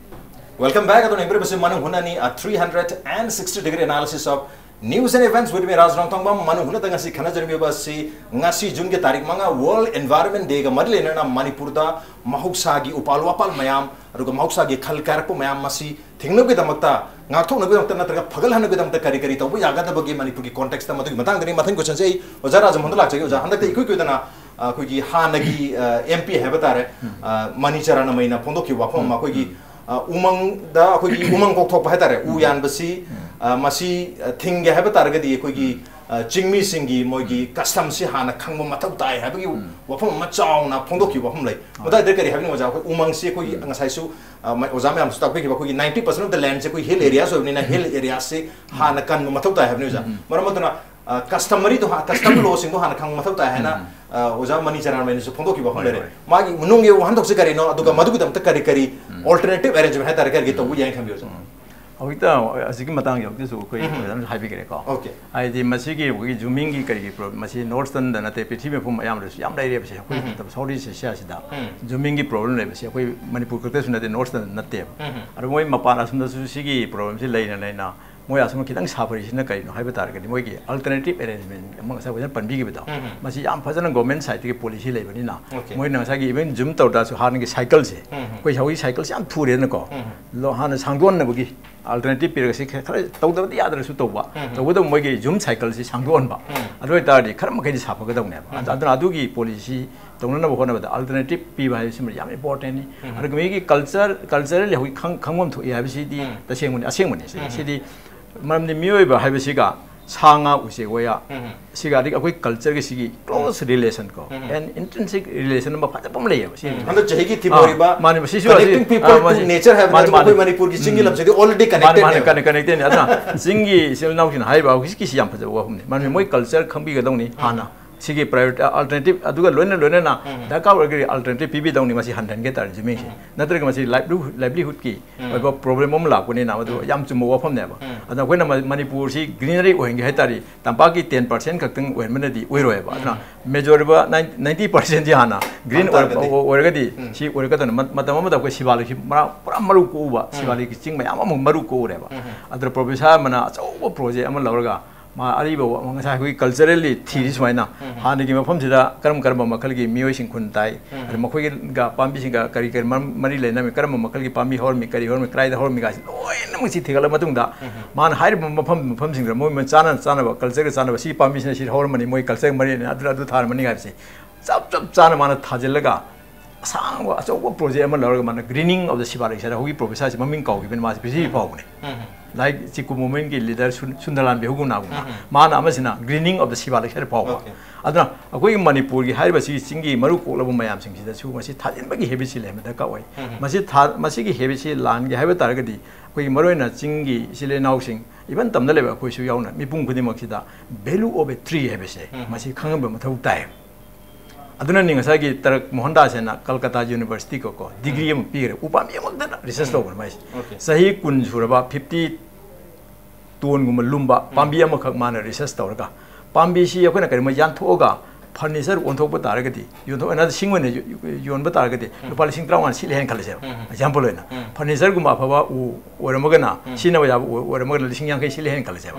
Welcome back꯫ ꯑꯗꯨꯅ ꯌꯦꯡꯕꯤꯔꯤꯕꯁꯤ ꯃꯅꯨꯡ ꯍꯨꯠꯅꯅꯤ, a three hundred and sixty degree analysis of news and events with me, ꯔꯥꯖ ꯔꯣꯡꯊꯣꯡꯕꯝ꯫ ꯃꯅꯨꯡ ꯍꯨꯠꯅꯗ ꯉꯁꯤ ꯈꯟꯅꯖꯔꯝꯃꯤꯕ ꯑꯁꯤ ꯉꯁꯤ ꯖꯨꯟꯒꯤ ꯇꯥꯔꯤꯛ ꯃꯉꯥ World Environment Day ꯒ ꯃꯔꯤ ꯂꯩꯅꯅ ꯃꯅꯤꯄꯨꯔꯗ ꯃꯍꯧꯁꯥꯒꯤ ꯎꯄꯥꯜ ꯋꯥꯄꯥꯜ ꯃꯌꯥꯝ ꯑꯗꯨꯒ ꯃꯍꯧꯁꯥꯒꯤ ꯈꯜ ꯀꯥꯏꯔꯛꯄ ꯃꯌꯥꯝ ꯃꯁꯤ ꯊꯤꯡꯅꯕꯒꯤꯗꯃꯛꯇ, ꯉꯥꯛꯊꯣꯛꯅꯕꯒꯤꯗꯃꯛꯇ ꯅꯠꯇ꯭ꯔꯒ ꯐꯒꯠꯍꯟꯅꯕꯒꯤꯗꯃꯛꯇ ꯀꯔꯤ ꯀꯔꯤ ꯇꯧꯕ ꯌꯥꯒꯗꯕꯒꯦ ꯃꯅꯤꯄꯨꯔꯒꯤ context ꯇ, ꯃꯗꯨꯒꯤ ꯃꯇꯥꯡꯗꯅꯤ꯫ ꯃꯊꯪꯒꯤ question ꯁꯦ ꯑꯩ ꯑꯣꯖꯥ ꯔꯥꯖꯃꯣꯍꯟꯗ ꯂꯥꯛꯆꯒꯦ꯫ ꯑꯣꯖꯥ, ꯍꯟꯗꯛꯇ ꯏꯀꯨꯏ ꯀꯨꯏꯗꯅ, ꯑ, ꯑꯩꯈꯣꯏꯒꯤ ꯍꯥꯟꯅꯒꯤ, ꯑ, M P ꯍꯥꯏꯕ ꯇꯥꯔꯦ, ꯑ, ꯃꯅꯤ ꯆꯔꯥꯅꯃꯩꯅ ꯐꯣꯡꯗꯣꯛꯈꯤꯕ ꯋꯥꯐꯝ ꯑꯃ, ꯑꯩꯈꯣꯏꯒꯤ, ꯑ, ꯎꯃꯪꯗ, ꯑꯩꯈꯣꯏꯒꯤ ꯎꯃꯪ ꯀꯣꯛꯊꯣꯛꯄ ꯍꯥꯏ ꯇꯥꯔꯦ, ꯎ ꯌꯥꯟꯕꯁꯤ, ꯑ, ꯃꯁꯤ, ꯑ, ꯊꯤꯡꯒꯦ ꯍꯥꯏꯕ ꯇꯥꯔꯒꯗꯤ ꯑꯩꯈꯣꯏꯒꯤ, ꯑ, ꯆꯤꯡꯃꯤꯁꯤꯡꯒꯤ ꯃꯣꯏꯒꯤ custom ꯁꯤ ꯍꯥꯟꯅ ꯈꯪꯕ ꯃꯊꯧ ꯇꯥꯏ ꯍꯥꯏꯕꯒꯤ ꯋꯥꯐꯝ ꯑꯃ ꯆꯥꯎꯅ ꯐꯣꯡꯗꯣꯛꯈꯤꯕ ꯋꯥꯐꯝ ꯂꯩ꯫ ꯃꯗꯨ ꯍꯥꯏꯗꯤ ꯀꯔꯤ ꯍꯥꯏꯕꯅꯣ ꯑꯣꯖꯥ? ꯑꯩꯈꯣꯏ ꯎꯃꯪꯁꯤ ꯑꯩꯈꯣꯏꯒꯤ ꯉꯁꯥꯏꯁꯨ, ꯑ, ꯃ-, ꯑꯣꯖꯥ ꯃꯌꯥꯝꯁꯨ ꯇꯥꯛꯄꯤꯈꯤꯕ, ꯑꯩꯈꯣꯏꯒꯤ ninety percent of the land ꯁꯦ ꯑꯩꯈꯣꯏ hill areas ꯑꯣꯏꯕꯅꯤꯅ hill area ꯁꯤ ꯍꯥꯟꯅ ꯀꯟꯕ ꯃꯊꯧ ꯇꯥꯏ ꯍꯥꯏꯕꯅꯤ ꯑꯣꯖꯥ꯫ ꯃꯔꯝ ꯑꯗꯨꯅ ꯀꯁꯇꯃꯔꯤꯗꯣ, ꯀꯁꯇꯝ ꯂꯣꯁꯤꯡꯗꯣ ꯍꯥꯟꯅ ꯈꯪꯕ ꯃꯊꯧ ꯇꯥꯏ ꯍꯥꯏꯅ ꯑ, ꯑꯣꯖꯥ ꯃꯅꯤ ꯆꯔꯥꯃꯩꯅꯁꯨ ꯐꯣꯡꯗꯣꯛꯈꯤꯕ ꯋꯥꯐꯝ ꯂꯩꯔꯦ꯫ ꯃꯥꯒꯤ ꯃꯅꯨꯡꯒꯤ ꯋꯥꯍꯟꯊꯣꯛꯁꯦ ꯀꯔꯤꯅꯣ, ꯑꯗꯨꯒ ꯃꯗꯨꯒꯤꯗꯃꯛꯇ ꯀꯔꯤ ꯀꯔꯤ ꯑꯣꯜꯇꯔꯅꯦꯇꯤꯚ ꯑꯦꯔꯦꯟꯖꯃꯦꯟ ꯍꯥꯏꯇꯥꯔꯦ, ꯀꯔꯤ ꯀꯔꯤ ꯇꯧꯕ ꯌꯥꯏꯅ ꯈꯟꯕꯤ, ꯑꯣꯖꯥ? ꯍꯧꯖꯤꯛꯇ ꯍꯧꯖꯤꯛꯀꯤ ꯃꯇꯥꯡꯒꯤ ꯍꯧꯖꯤꯛꯁꯨ ꯑꯩꯈꯣꯏ ꯐꯖꯅ ꯍꯥꯏꯕꯤꯈ꯭ꯔꯦꯀꯣ꯫ ꯍꯥꯏꯗꯤ ꯃꯁꯤꯒꯤ ꯑꯩꯈꯣꯏꯒꯤ ꯖꯨꯃꯤꯡꯒꯤ ꯀꯔꯤꯒꯤ ꯄ꯭ꯔꯣꯕ꯭ꯂꯦꯝ, ꯃꯁꯤ ꯅꯣꯔꯠ ꯏꯁꯇꯔꯟꯗ ꯅꯠꯇꯦ, ꯄ꯭ꯔꯤꯊꯤꯕꯤ ꯃꯐꯝ ꯑꯌꯥꯝꯕꯗꯁꯨ ꯌꯥꯝ ꯂꯩꯔꯦꯕꯁꯦ꯫ ꯑꯩꯈꯣꯏ ꯅꯠꯇꯕ ꯁꯥꯎꯠ ꯏꯁ ꯑꯦꯁꯤꯌꯥꯁꯤꯗ ꯖꯨꯃꯤꯡꯒꯤ ꯄ꯭ꯔꯣꯕ꯭ꯂꯦꯝ ꯂꯩꯕꯁꯦ ꯑꯩꯈꯣꯏ ꯃꯅꯤꯄꯨꯔ ꯈꯛꯇꯁꯨ ꯅꯠꯇꯦ, ꯅꯣꯔꯠ ꯏꯁꯇꯔꯟꯗ ꯅꯠꯇꯦꯕ꯫ ꯑꯗꯣ ꯃꯣꯏ ꯃꯄꯥꯟ ꯑꯁꯣꯝꯗꯁꯨ ꯁꯤꯒꯤ ꯄ꯭ꯔꯣꯕ꯭ꯂꯦꯝꯁꯤ ꯂꯩꯅ ꯂꯩꯅ ꯃꯣꯏ ꯑꯁꯣꯝ ꯈꯤꯇꯪ ꯁꯥꯐꯔꯤꯁꯤꯅ ꯀꯔꯤꯅꯣ ꯍꯥꯏꯕ ꯇꯥꯔꯒꯗꯤ, ꯃꯣꯏꯒꯤ ꯑꯜꯇꯔꯅꯦꯇꯤꯚ ꯑꯦꯔꯦꯟꯖꯃꯦꯟ ꯑꯃ ꯉꯁꯥꯏ ꯑꯣꯖꯥꯅ ꯄꯟꯕꯤꯈꯤꯕꯗꯣ, ꯃꯁꯤ ꯌꯥꯝ ꯐꯖꯅ ꯒꯣꯔꯃꯦꯟ ꯁꯥꯏꯠꯇꯒꯤ ꯄꯣꯂꯤꯁꯤ ꯂꯩꯕꯅꯤꯅ, ꯃꯣꯏꯅ ꯉꯁꯥꯏꯒꯤ ꯏꯚꯟ ꯖꯨꯝ ꯇꯧꯔ ꯇꯥꯔꯁꯨ ꯍꯥꯟꯅꯒꯤ ꯁꯥꯏꯀꯜꯁꯦ, ꯑꯩꯈꯣꯏ ꯍꯧꯖꯤꯛ ꯁꯥꯏꯀꯜꯁꯦ ꯌꯥꯝ ꯊꯨꯔꯦꯗꯅꯀꯣ, ꯂꯣ-, ꯍꯥꯟꯅ ꯁꯥꯡꯗꯣꯛꯍꯟꯅꯕꯒꯤ ꯑꯜꯇꯔꯅꯦꯇꯤꯚ ꯄꯤꯔꯒ ꯁꯤ ꯈꯔ, ꯈꯔ ꯇꯧꯗꯕꯗꯤ ꯌꯥꯗ꯭ꯔꯁꯨ ꯇꯧꯕ, ꯇꯧꯕꯇꯕꯨ ꯃꯣꯏꯒꯤ ꯖꯨꯝ ꯁꯥꯏꯀꯜꯁꯤ ꯁꯥꯡꯗꯣꯛꯍꯟꯕ, ꯑꯗꯨ ꯑꯣꯏꯇꯥꯔꯗꯤ ꯈꯔ ꯃꯈꯩꯗꯤ ꯁꯥꯐꯒꯗꯧꯅꯦꯕ꯫ ꯑꯗꯨ-, ꯑꯗꯨꯅ ꯑꯗꯨꯒꯤ ꯄꯣꯂꯤꯁꯤ ꯇꯧꯅꯅꯕ ꯍꯣꯠꯅꯕꯗ ꯑꯜꯇꯔꯅꯦꯇꯤꯚ ꯄꯤꯕ ꯍꯥꯏꯕꯁꯤꯃ ꯌꯥꯝ ꯏꯝꯄꯣꯔꯇꯦꯟꯅꯤ꯫ ꯑꯗꯨꯒ ꯃꯤꯒꯤ ꯀꯜꯆꯔ, ꯀꯜꯆꯔꯦꯜꯂꯤ ꯍꯧꯖꯤꯛ ꯈꯪ-, ꯈꯪꯐꯝ ꯊꯣꯛꯏ ꯍꯥꯏꯕꯁꯤꯗꯤ ꯇꯁꯦꯡꯕꯅꯤ, ꯑꯁꯦꯡꯕꯅꯤ꯫ ꯁꯤ-, ꯁꯤꯗꯤ ꯃꯔꯝꯗꯤ ꯃꯤꯑꯣꯏꯕ ꯍꯥꯏꯕꯁꯤꯒ ꯁꯥ ꯉꯥ ꯎꯆꯦꯛ ꯋꯥꯌꯥ, ꯁꯤꯒ ꯑꯗꯒꯤ ꯑꯩꯈꯣꯏ ꯀꯜꯆꯔꯒꯤ ꯁꯤꯒꯤ ꯀ꯭ꯂꯣꯁ ꯔꯤꯂꯦꯁꯟ ꯀꯣ, ꯑꯦꯟ ꯏꯟꯇ꯭ꯔꯤꯟꯁꯤꯛ ꯔꯤꯂꯦꯁꯟ ꯑꯃ ꯐꯖꯕ ꯑꯃ ꯂꯩꯌꯦꯕ꯫ ꯁꯤ ꯍꯟꯗꯛ ꯆꯍꯤꯒꯤ ꯊꯤꯝ ꯑꯥ, ꯑꯣꯏꯔꯤꯕ ꯃꯥꯅꯦ, ꯃꯁꯤꯁꯨ ꯀꯅꯦꯛꯇꯤꯡ ꯑꯁꯤ, ꯄꯤꯄꯜ ꯑꯥ, ꯇꯨ ꯃꯥꯁꯤ, ꯅꯦꯆꯔ ꯍꯥꯏꯕ ꯃꯥꯅꯦ, ꯅꯠꯇ꯭ꯔꯒ ꯃꯥꯅꯦ꯫ ꯑꯩꯈꯣꯏ ꯃꯅꯤꯄꯨꯔꯒꯤ ꯆꯤꯡꯒꯤ ꯎꯝ꯫ ꯂꯝꯁꯤꯗꯤ already ꯃꯥꯅꯦ, ꯃꯥꯅꯦ, ꯀꯅꯦꯛꯇꯦꯗꯅꯦꯕ꯫ ꯀꯅꯦ-, ꯀꯅꯦꯛꯇꯦꯗꯅꯦ꯫ ꯑꯗꯨꯅ ꯆꯤꯡꯒꯤ ꯏꯆꯤꯜ ꯏꯅꯥꯎꯁꯤꯡꯅ ꯍꯥꯏꯔꯤꯕ ꯍꯧꯖꯤꯛꯀꯤꯁꯤ ꯌꯥꯝ ꯐꯖꯕ ꯋꯥꯐꯝꯅꯤ꯫ ꯃꯔꯝꯗꯤ ꯃꯣꯏ ꯀꯜꯆꯔ ꯈꯪꯕꯤꯒꯗꯧꯅꯤ ꯍꯥꯟꯅ꯫ ꯁꯤꯒꯤ ꯄ꯭ꯔꯥꯏꯌꯣꯔꯤꯇꯤ, ꯑꯜꯇꯔꯅꯦꯇꯤꯚ ꯑꯗꯨꯒ ꯂꯣꯏꯅ ꯂꯣꯏꯅꯅ ꯗꯔꯀꯥꯔ ꯑꯣꯏꯔꯒꯗꯤ ꯑꯜꯇꯔꯅꯦꯇꯤꯚ ꯄꯤꯕꯤꯗꯧꯅꯤ꯫ ꯃꯁꯤ ꯍꯟꯊꯍꯟꯒꯦ ꯇꯥꯔꯗꯤ ꯖꯨꯃꯤꯡꯁꯦ꯫ ꯅꯠꯇ꯭ꯔꯒ ꯃꯁꯤ ꯂꯥꯏꯚꯂꯤꯍꯨꯗ, ꯂꯥꯏꯚꯂꯤꯍꯨꯗꯀꯤ ꯑꯣꯏꯕ ꯄ꯭ꯔꯣꯕ꯭ꯂꯦꯝ ꯑꯃ ꯂꯥꯛꯄꯅꯤꯅ, ꯃꯗꯨ ꯌꯥꯝ ꯆꯨꯝꯕ ꯋꯥꯐꯝꯅꯦꯕ꯫ ꯑꯗꯣ ꯑꯩꯈꯣꯏꯅ ꯃ-, ꯃꯅꯤꯄꯨꯔꯁꯤ ꯒ꯭ꯔꯤꯅꯔꯤ ꯑꯣꯏꯍꯟꯒꯦ ꯍꯥꯏ ꯇꯥꯔꯗꯤ, ꯇꯝꯄꯥꯛꯀꯤ ꯇꯦꯟ ꯄꯥꯔꯁꯦꯟ ꯈꯛꯇꯪ ꯑꯣꯏꯍꯟꯕꯅꯗꯤ ꯑꯣꯏꯔꯣꯏꯕ꯫ ꯑꯗꯨꯅ ꯃꯦꯖꯣꯔ ꯑꯣꯏꯕ ꯅꯥꯏꯟ-, ꯅꯥꯏꯟꯇꯤ ꯄꯥꯔꯁꯦꯟꯁꯤ ꯍꯥꯟꯅ ꯒ꯭ꯔꯤꯟ ꯊꯝ ꯑꯣꯏꯔ-, ꯇꯥꯔꯒꯗꯤ꯫ ꯑꯣꯏꯔꯒꯗꯤ ꯁꯤ ꯑꯣꯏꯔꯛꯀꯗꯧꯅꯤ꯫ ꯃ-, ꯃꯇꯝ ꯑꯃꯗ ꯑꯩꯈꯣꯏ ꯁꯤꯕꯥ ꯂꯩꯁꯤ ꯃꯔꯥ-, ꯄꯨꯔꯥ ꯃꯔꯨ ꯀꯣꯛꯎꯕ, ꯁꯤꯕꯥ ꯂꯩꯁꯤ ꯆꯤꯡ ꯃꯌꯥꯝ ꯑꯃ ꯃꯔꯨ ꯀꯣꯛꯎꯔꯦꯕ꯫ ꯑꯗꯨꯅ ꯄ꯭ꯔꯣꯐꯦꯁꯔ ꯑꯃꯅ ꯑꯆꯧꯕ ꯄ꯭ꯔꯣꯖꯦꯛ ꯑꯃ ꯂꯧꯔꯒ ꯃꯥ ꯑꯔꯤꯕ ꯋꯥ-, ꯉꯁꯥꯏ ꯑꯩꯈꯣꯏꯒꯤ ꯀꯜꯆꯔꯦꯜꯂꯤ ꯊꯤꯔꯤ ꯁꯨꯃꯥꯏꯅ, ꯍꯥꯟꯅꯒꯤ ꯃꯐꯝꯁꯤꯗ ꯀꯔꯝ ꯀꯔꯝꯕ ꯃꯈꯜꯒꯤ ꯃꯤꯑꯣꯏꯁꯤꯡ ꯈꯨꯟ ꯇꯥꯏ, ꯑꯗ ꯃꯈꯣꯏꯒ ꯄꯥꯝꯕꯤꯁꯤꯡꯒ ꯀꯔꯤ ꯀꯔꯤ ꯃꯔꯝ-, ꯃꯔꯤ ꯂꯩꯅꯔꯝꯃꯤ, ꯀꯔꯝꯕ ꯃꯈꯜꯒꯤ ꯄꯥꯝꯕꯤ ꯍꯧꯔꯝꯃꯤ, ꯀꯔꯤ ꯍꯧꯔꯝꯃꯤ, ꯀꯗꯥꯏꯗ ꯍꯧꯔꯝꯃꯤ ꯀꯥꯏꯁꯤ ꯂꯣꯏꯅꯃꯛ ꯁꯤ ꯊꯤꯒꯠꯂ ꯃꯇꯨꯡꯗ, ꯃꯥꯅ ꯍꯥꯏꯔꯤꯕ ꯃꯐꯝ, ꯃꯐꯝꯁꯤꯡꯗ ꯃꯣꯏ ꯃꯣꯏ ꯆꯥꯅ ꯆꯥꯅꯕ, ꯀꯜꯆꯔꯒ ꯆꯥꯅꯕ, ꯁꯤ ꯄꯥꯝꯕꯤꯁꯤꯅ ꯁꯤ ꯍꯧꯔꯝꯃꯅꯤ, ꯃꯣꯏ ꯀꯜꯆꯔ ꯃꯔꯤ ꯂꯩꯅ ꯑꯗꯨ, ꯑꯗꯨ ꯊꯥꯔꯝꯃꯅꯤ ꯍꯥꯏꯕꯁꯤ ꯆꯞ ꯆꯞ ꯆꯥꯅ ꯃꯥꯅ ꯊꯥꯖꯤꯜꯂꯒ, ꯑꯁꯥꯡꯕ ꯑꯆꯧꯕ ꯄ꯭ꯔꯣꯖꯦꯛ ꯑꯃ ꯂꯧꯔꯒ ꯃꯥꯅ ꯒ꯭ꯔꯤꯅꯤꯡ ꯑꯣꯐ ꯗ ꯁꯤꯕꯥ ꯂꯩꯁꯤ ꯍꯥꯏꯅ ꯍꯧꯖꯤꯛ ꯄ꯭ꯔꯣꯐꯦꯁꯔꯁꯤ ꯃꯃꯤꯡ ꯀꯥꯎꯈꯤꯕꯅꯤ, ꯃꯥꯁꯤ ꯄ꯭ꯔꯤꯊꯤꯕꯤ ꯐꯥꯎꯕꯅꯤ꯫ ꯂꯥꯏꯛ ꯆꯤꯀꯨ ꯃꯣꯃꯦꯟꯒꯤ ꯂꯤꯗꯔ ꯁꯨꯟꯗꯔꯂꯥꯟ ꯕꯦꯍꯨꯒꯨꯅꯥꯒꯨꯝꯕ, ꯃꯥꯅ ꯑꯃꯁꯤꯅ ꯒ꯭ꯔꯤꯅꯤꯡ ꯑꯣꯐ ꯗ ꯁꯤꯕꯥ ꯂꯩꯁꯔ ꯐꯥꯎꯕ꯫ ꯑꯗꯨꯅ ꯑꯩꯈꯣꯏꯒꯤ ꯃꯅꯤꯄꯨꯔꯒꯤ ꯍꯥꯏꯔꯤꯕ ꯁꯤꯒꯤ ꯆꯤꯡꯒꯤ ꯃꯔꯨ ꯀꯣꯛꯂꯕ ꯃꯌꯥꯝꯁꯤꯡꯁꯤꯗꯁꯨ ꯃꯁꯤ ꯊꯥꯖꯤꯟꯕꯒꯤ ꯍꯦꯕꯤꯠꯁꯤ ꯂꯩꯍꯟꯕ ꯗꯔꯀꯥꯔ ꯑꯣꯏ꯫ ꯃꯁꯤ ꯊꯥ-, ꯃꯁꯤꯒꯤ ꯍꯦꯕꯤꯠꯁꯤ ꯂꯥꯟꯒꯦ ꯍꯥꯏꯕ ꯇꯥꯔꯒꯗꯤ ꯑꯩꯈꯣꯏꯒꯤ ꯃꯔꯨꯑꯣꯏꯅ ꯆꯤꯡꯒꯤ ꯏꯆꯤꯜ ꯏꯅꯥꯎꯁꯤꯡ, ꯏꯚꯟ ꯇꯝꯗ ꯂꯩꯕ ꯑꯩꯈꯣꯏꯁꯨ ꯌꯥꯎꯅ ꯃꯤꯄꯨꯝ ꯈꯨꯗꯤꯡꯃꯛꯁꯤꯗ value of a tree ꯍꯥꯏꯕꯁꯦ ꯃꯁꯤ ꯈꯪꯍꯟꯕ ꯃꯊꯧ ꯇꯥꯏ꯫ ꯑꯗꯨꯅꯅꯤ ꯉꯁꯥꯏꯒꯤ ꯇꯔꯛ ꯃꯣꯍꯟ ꯗꯥꯁ ꯍꯥꯏꯅ ꯀꯜꯀꯇꯥ ꯌꯨꯅꯤꯚꯔꯁꯤꯇꯤꯒꯀꯣ ꯗꯤꯒ꯭ꯔꯤ ꯑꯃ ꯄꯤꯈ꯭ꯔꯦ, ꯎ ꯄꯥꯝꯕꯤ ꯑꯃꯈꯛꯇꯅ ꯔꯤꯁꯔꯁ ꯇꯧꯕꯅꯦ ꯃꯥꯏꯁꯦ꯫ ꯆꯍꯤ ꯀꯨꯟ ꯁꯨꯔꯕ, ꯐꯤꯐꯇꯤ ꯇꯣꯟꯒꯨꯝꯕ ꯂꯨꯝꯕ ꯄꯥꯝꯕꯤ ꯑꯃꯈꯛ ꯃꯥꯅ ꯔꯤꯁꯔꯁ ꯇꯧꯔꯒ, ꯄꯥꯝꯕꯤꯁꯤ ꯑꯩꯈꯣꯏꯅ ꯀꯔꯤꯒꯨꯝꯕ ꯌꯥꯟꯊꯣꯛꯑꯒ ꯐꯔꯅꯤꯆꯔ ꯑꯣꯟꯊꯣꯛꯄ ꯇꯥꯔꯒꯗꯤ, ꯌꯣꯟꯊꯣꯛ, ꯅꯠꯇ꯭ꯔꯒ ꯁꯤꯡ ꯑꯣꯏꯅ ꯌꯣ-, ꯌꯣꯟꯕ ꯇꯥꯔꯒꯗꯤ ꯂꯨꯄꯥ ꯂꯤꯁꯤꯡ ꯇꯔꯥꯃꯉꯥ ꯁꯤꯠꯂꯦ ꯍꯥꯏꯅ ꯈꯜꯂꯁꯦꯕ꯫ ꯑꯦꯛꯖꯥꯝꯄꯜ ꯑꯣꯏꯅ, ꯐꯔꯅꯤꯆꯔꯒꯨꯝꯕ ꯑꯐꯕ ꯎ ꯑꯣꯏꯔꯝꯃꯒꯅ, ꯁꯤꯖꯤꯟꯅꯕ ꯌꯥꯕ ꯎ ꯑꯣꯏꯔꯝꯃꯒꯅ ꯂꯤꯁꯤꯡ ꯌꯥꯡꯈꯩ ꯁꯤꯠꯂꯦ ꯍꯥꯏꯅ ꯈꯜꯂꯁꯦꯕ꯫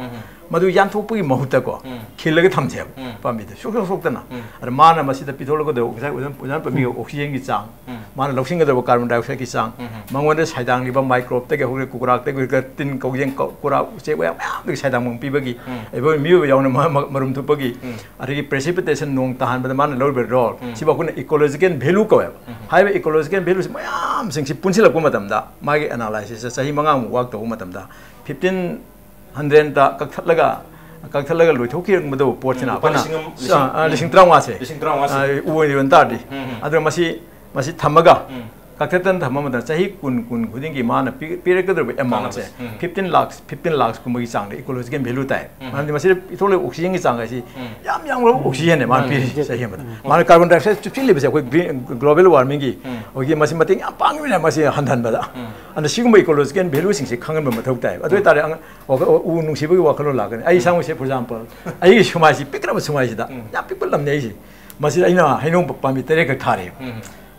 ꯃꯗꯨ ꯌꯥꯟꯊꯣꯛꯄꯒꯤ ꯃꯍꯨꯠꯇꯀꯣ, ꯈꯤꯜꯂꯒ ꯊꯝꯁꯦꯕ ꯄꯥꯝꯕꯤꯗꯣ, ꯁꯨꯡꯁꯣꯛ ꯁꯣꯛꯇꯅ꯫ ꯑꯗ ꯃꯥꯅ ꯃꯁꯤꯗ ꯄꯤꯊꯣꯛꯂꯛꯀꯗꯧꯕ ꯉꯁꯥꯏ ꯑꯣꯖꯥ, ꯑꯣꯖꯥꯅ ꯄꯟꯕꯤꯕ ꯑꯣꯛꯁꯤꯖꯦꯟꯒꯤ ꯆꯥꯡ, ꯃꯥꯅ ꯂꯧꯁꯤꯟꯒꯗꯕ ꯀꯥꯔꯕꯣꯟ ꯗꯥꯏꯑꯣꯛꯁꯥꯏꯗꯀꯤ ꯆꯥꯡ, ꯃꯉꯣꯟꯗ ꯁꯥꯏꯗꯥꯡꯂꯤꯕ ꯃꯥꯏꯀ꯭ꯔꯣꯕꯇꯒꯤ ꯍꯧꯔꯒ ꯀꯨꯀ꯭ꯔꯥꯛꯇꯒꯤ ꯍꯧꯔꯒ ꯇꯤꯟ, ꯀꯧꯖꯦꯡ, ꯀꯧ-, ꯀꯨꯔꯥꯛ, ꯎꯆꯦꯛ ꯋꯥꯌꯥ ꯃꯌꯥꯝꯗꯒꯤ ꯁꯥꯏꯗꯥꯡꯕꯪ ꯄꯤꯕꯒꯤ, ꯑꯩꯈꯣꯏ ꯃꯤꯑꯣꯏꯕ ꯌꯥꯎꯅ ꯃ-, ꯃ-, ꯃꯔꯨꯝ ꯊꯨꯞꯄꯒꯤ, ꯑꯗꯒꯤ precipitation, ꯅꯣꯡ ꯇꯥꯍꯟꯕꯗ ꯃꯥꯅ ꯂꯧꯔꯤꯕ ꯔꯣꯜ, ꯁꯤꯕꯨ ꯑꯩꯈꯣꯏꯅ ecological value ꯀꯧꯋꯦꯕ꯫ ꯍꯥꯏꯔꯤꯕ ecological valueꯁꯤ ꯃꯌꯥꯝꯁꯤꯡꯁꯤ ꯄꯨꯟꯁꯤꯜꯂꯛꯄ ꯃꯇꯝꯗ, ꯃꯥꯒꯤ analysisꯁꯦ ꯆꯍꯤ ꯃꯉꯥꯃꯨꯛ work ꯇꯧꯕ ꯃꯇꯝꯗ, fifteen hundredꯇ ꯀꯛꯊꯠꯂꯒ, ꯀꯛꯊꯠꯂꯒ ꯂꯣꯏꯊꯣꯛꯈꯤꯔꯝꯕꯗꯨ ꯄꯣꯠꯁꯤꯅ ꯂꯨꯄꯥ ꯑꯩꯈꯣꯏꯅ, ꯂꯤꯁꯤꯡ ꯑꯃ, ꯑ, ꯂꯤꯁꯤꯡ, ꯂꯤꯁꯤꯡ ꯇꯔꯥꯃꯉꯥꯁꯦ, ꯂꯤꯁꯤꯡ ꯇꯔꯥꯃꯉꯥꯁꯦ꯫ ꯑ, ꯎ ꯑꯣꯏꯅ ꯌꯣꯟ ꯇꯥꯔꯗꯤ, ꯑꯗꯨꯅ ꯃꯁꯤ, ꯃꯁꯤ ꯊꯝꯃꯒ, ꯀꯛꯊꯠꯇꯅ ꯊꯝꯕ ꯃꯇꯝꯗ ꯆꯍꯤ ꯀꯨꯟ, ꯀꯨꯟ ꯈꯨꯗꯤꯡꯒꯤ ꯃꯥꯅ ꯄꯤ-, ꯄꯤꯔꯛꯀꯗꯧꯔꯤꯕ amountꯁꯦ, ꯀꯥꯟꯅꯕꯁꯦ꯫ Fifteen lakhs, fifteen lakhsꯀꯨꯝꯕꯒꯤ ꯆꯥꯡꯗ ecological value ꯇꯥꯏ꯫ ꯃꯔꯝꯗꯤ ꯃꯁꯤꯗ ꯄꯤꯊꯣꯛꯂꯤꯕ oxygenꯒꯤ ꯆꯥꯡ ꯍꯥꯏꯁꯤ ꯌꯥꯝ ꯌꯥꯝꯈ꯭ꯔꯕ oxygenꯅꯦ ꯃꯥꯅ ꯄꯤꯔꯤꯁꯦ ꯆꯍꯤ ꯑꯃꯗ꯫ ꯃꯥꯅ carbon dioxide ꯆꯨꯞꯁꯤꯜꯂꯤꯕꯁꯦ ꯑꯩꯈꯣꯏ green, global warmingꯒꯤ, ꯑꯩꯈꯣꯏꯒꯤ ꯃꯁꯤ ꯃꯇꯦꯡ ꯌꯥꯝ ꯄꯥꯡꯉꯤꯕꯅꯦ ꯃꯁꯤ ꯍꯟꯊꯍꯟꯕꯗ꯫ ꯑꯗ ꯁꯤꯒꯨꯝꯕ ecologicalꯒꯤ valueꯁꯤꯡꯁꯦ ꯈꯪꯍꯟꯕ ꯃꯊꯧ ꯇꯥꯏ꯫ ꯑꯗꯨ ꯑꯣꯏꯇꯥꯔꯗꯤ ꯑꯉ-, ꯋꯥꯈꯜ, ꯎ ꯅꯨꯡꯁꯤꯕꯒꯤ ꯋꯥꯈꯜꯂꯣꯟ ꯂꯥꯛꯀꯅꯤ꯫ ꯑꯩ ꯏꯁꯥꯃꯛꯁꯦ, for example, ꯑꯩꯒꯤ ꯁꯨꯃꯥꯏꯁꯤ, ꯄꯤꯛꯈ꯭ꯔꯕ ꯁꯨꯃꯥꯏꯁꯤꯗ, ꯌꯥꯝ ꯄꯤꯛꯄ ꯂꯝꯅꯦ ꯑꯩꯁꯦ, ꯃꯁꯤꯗ ꯑꯩꯅ ꯍꯩꯅꯧ ꯄꯥꯝꯕꯤ ꯇꯔꯦꯠꯈꯛ ꯊꯥꯔꯦꯕ꯫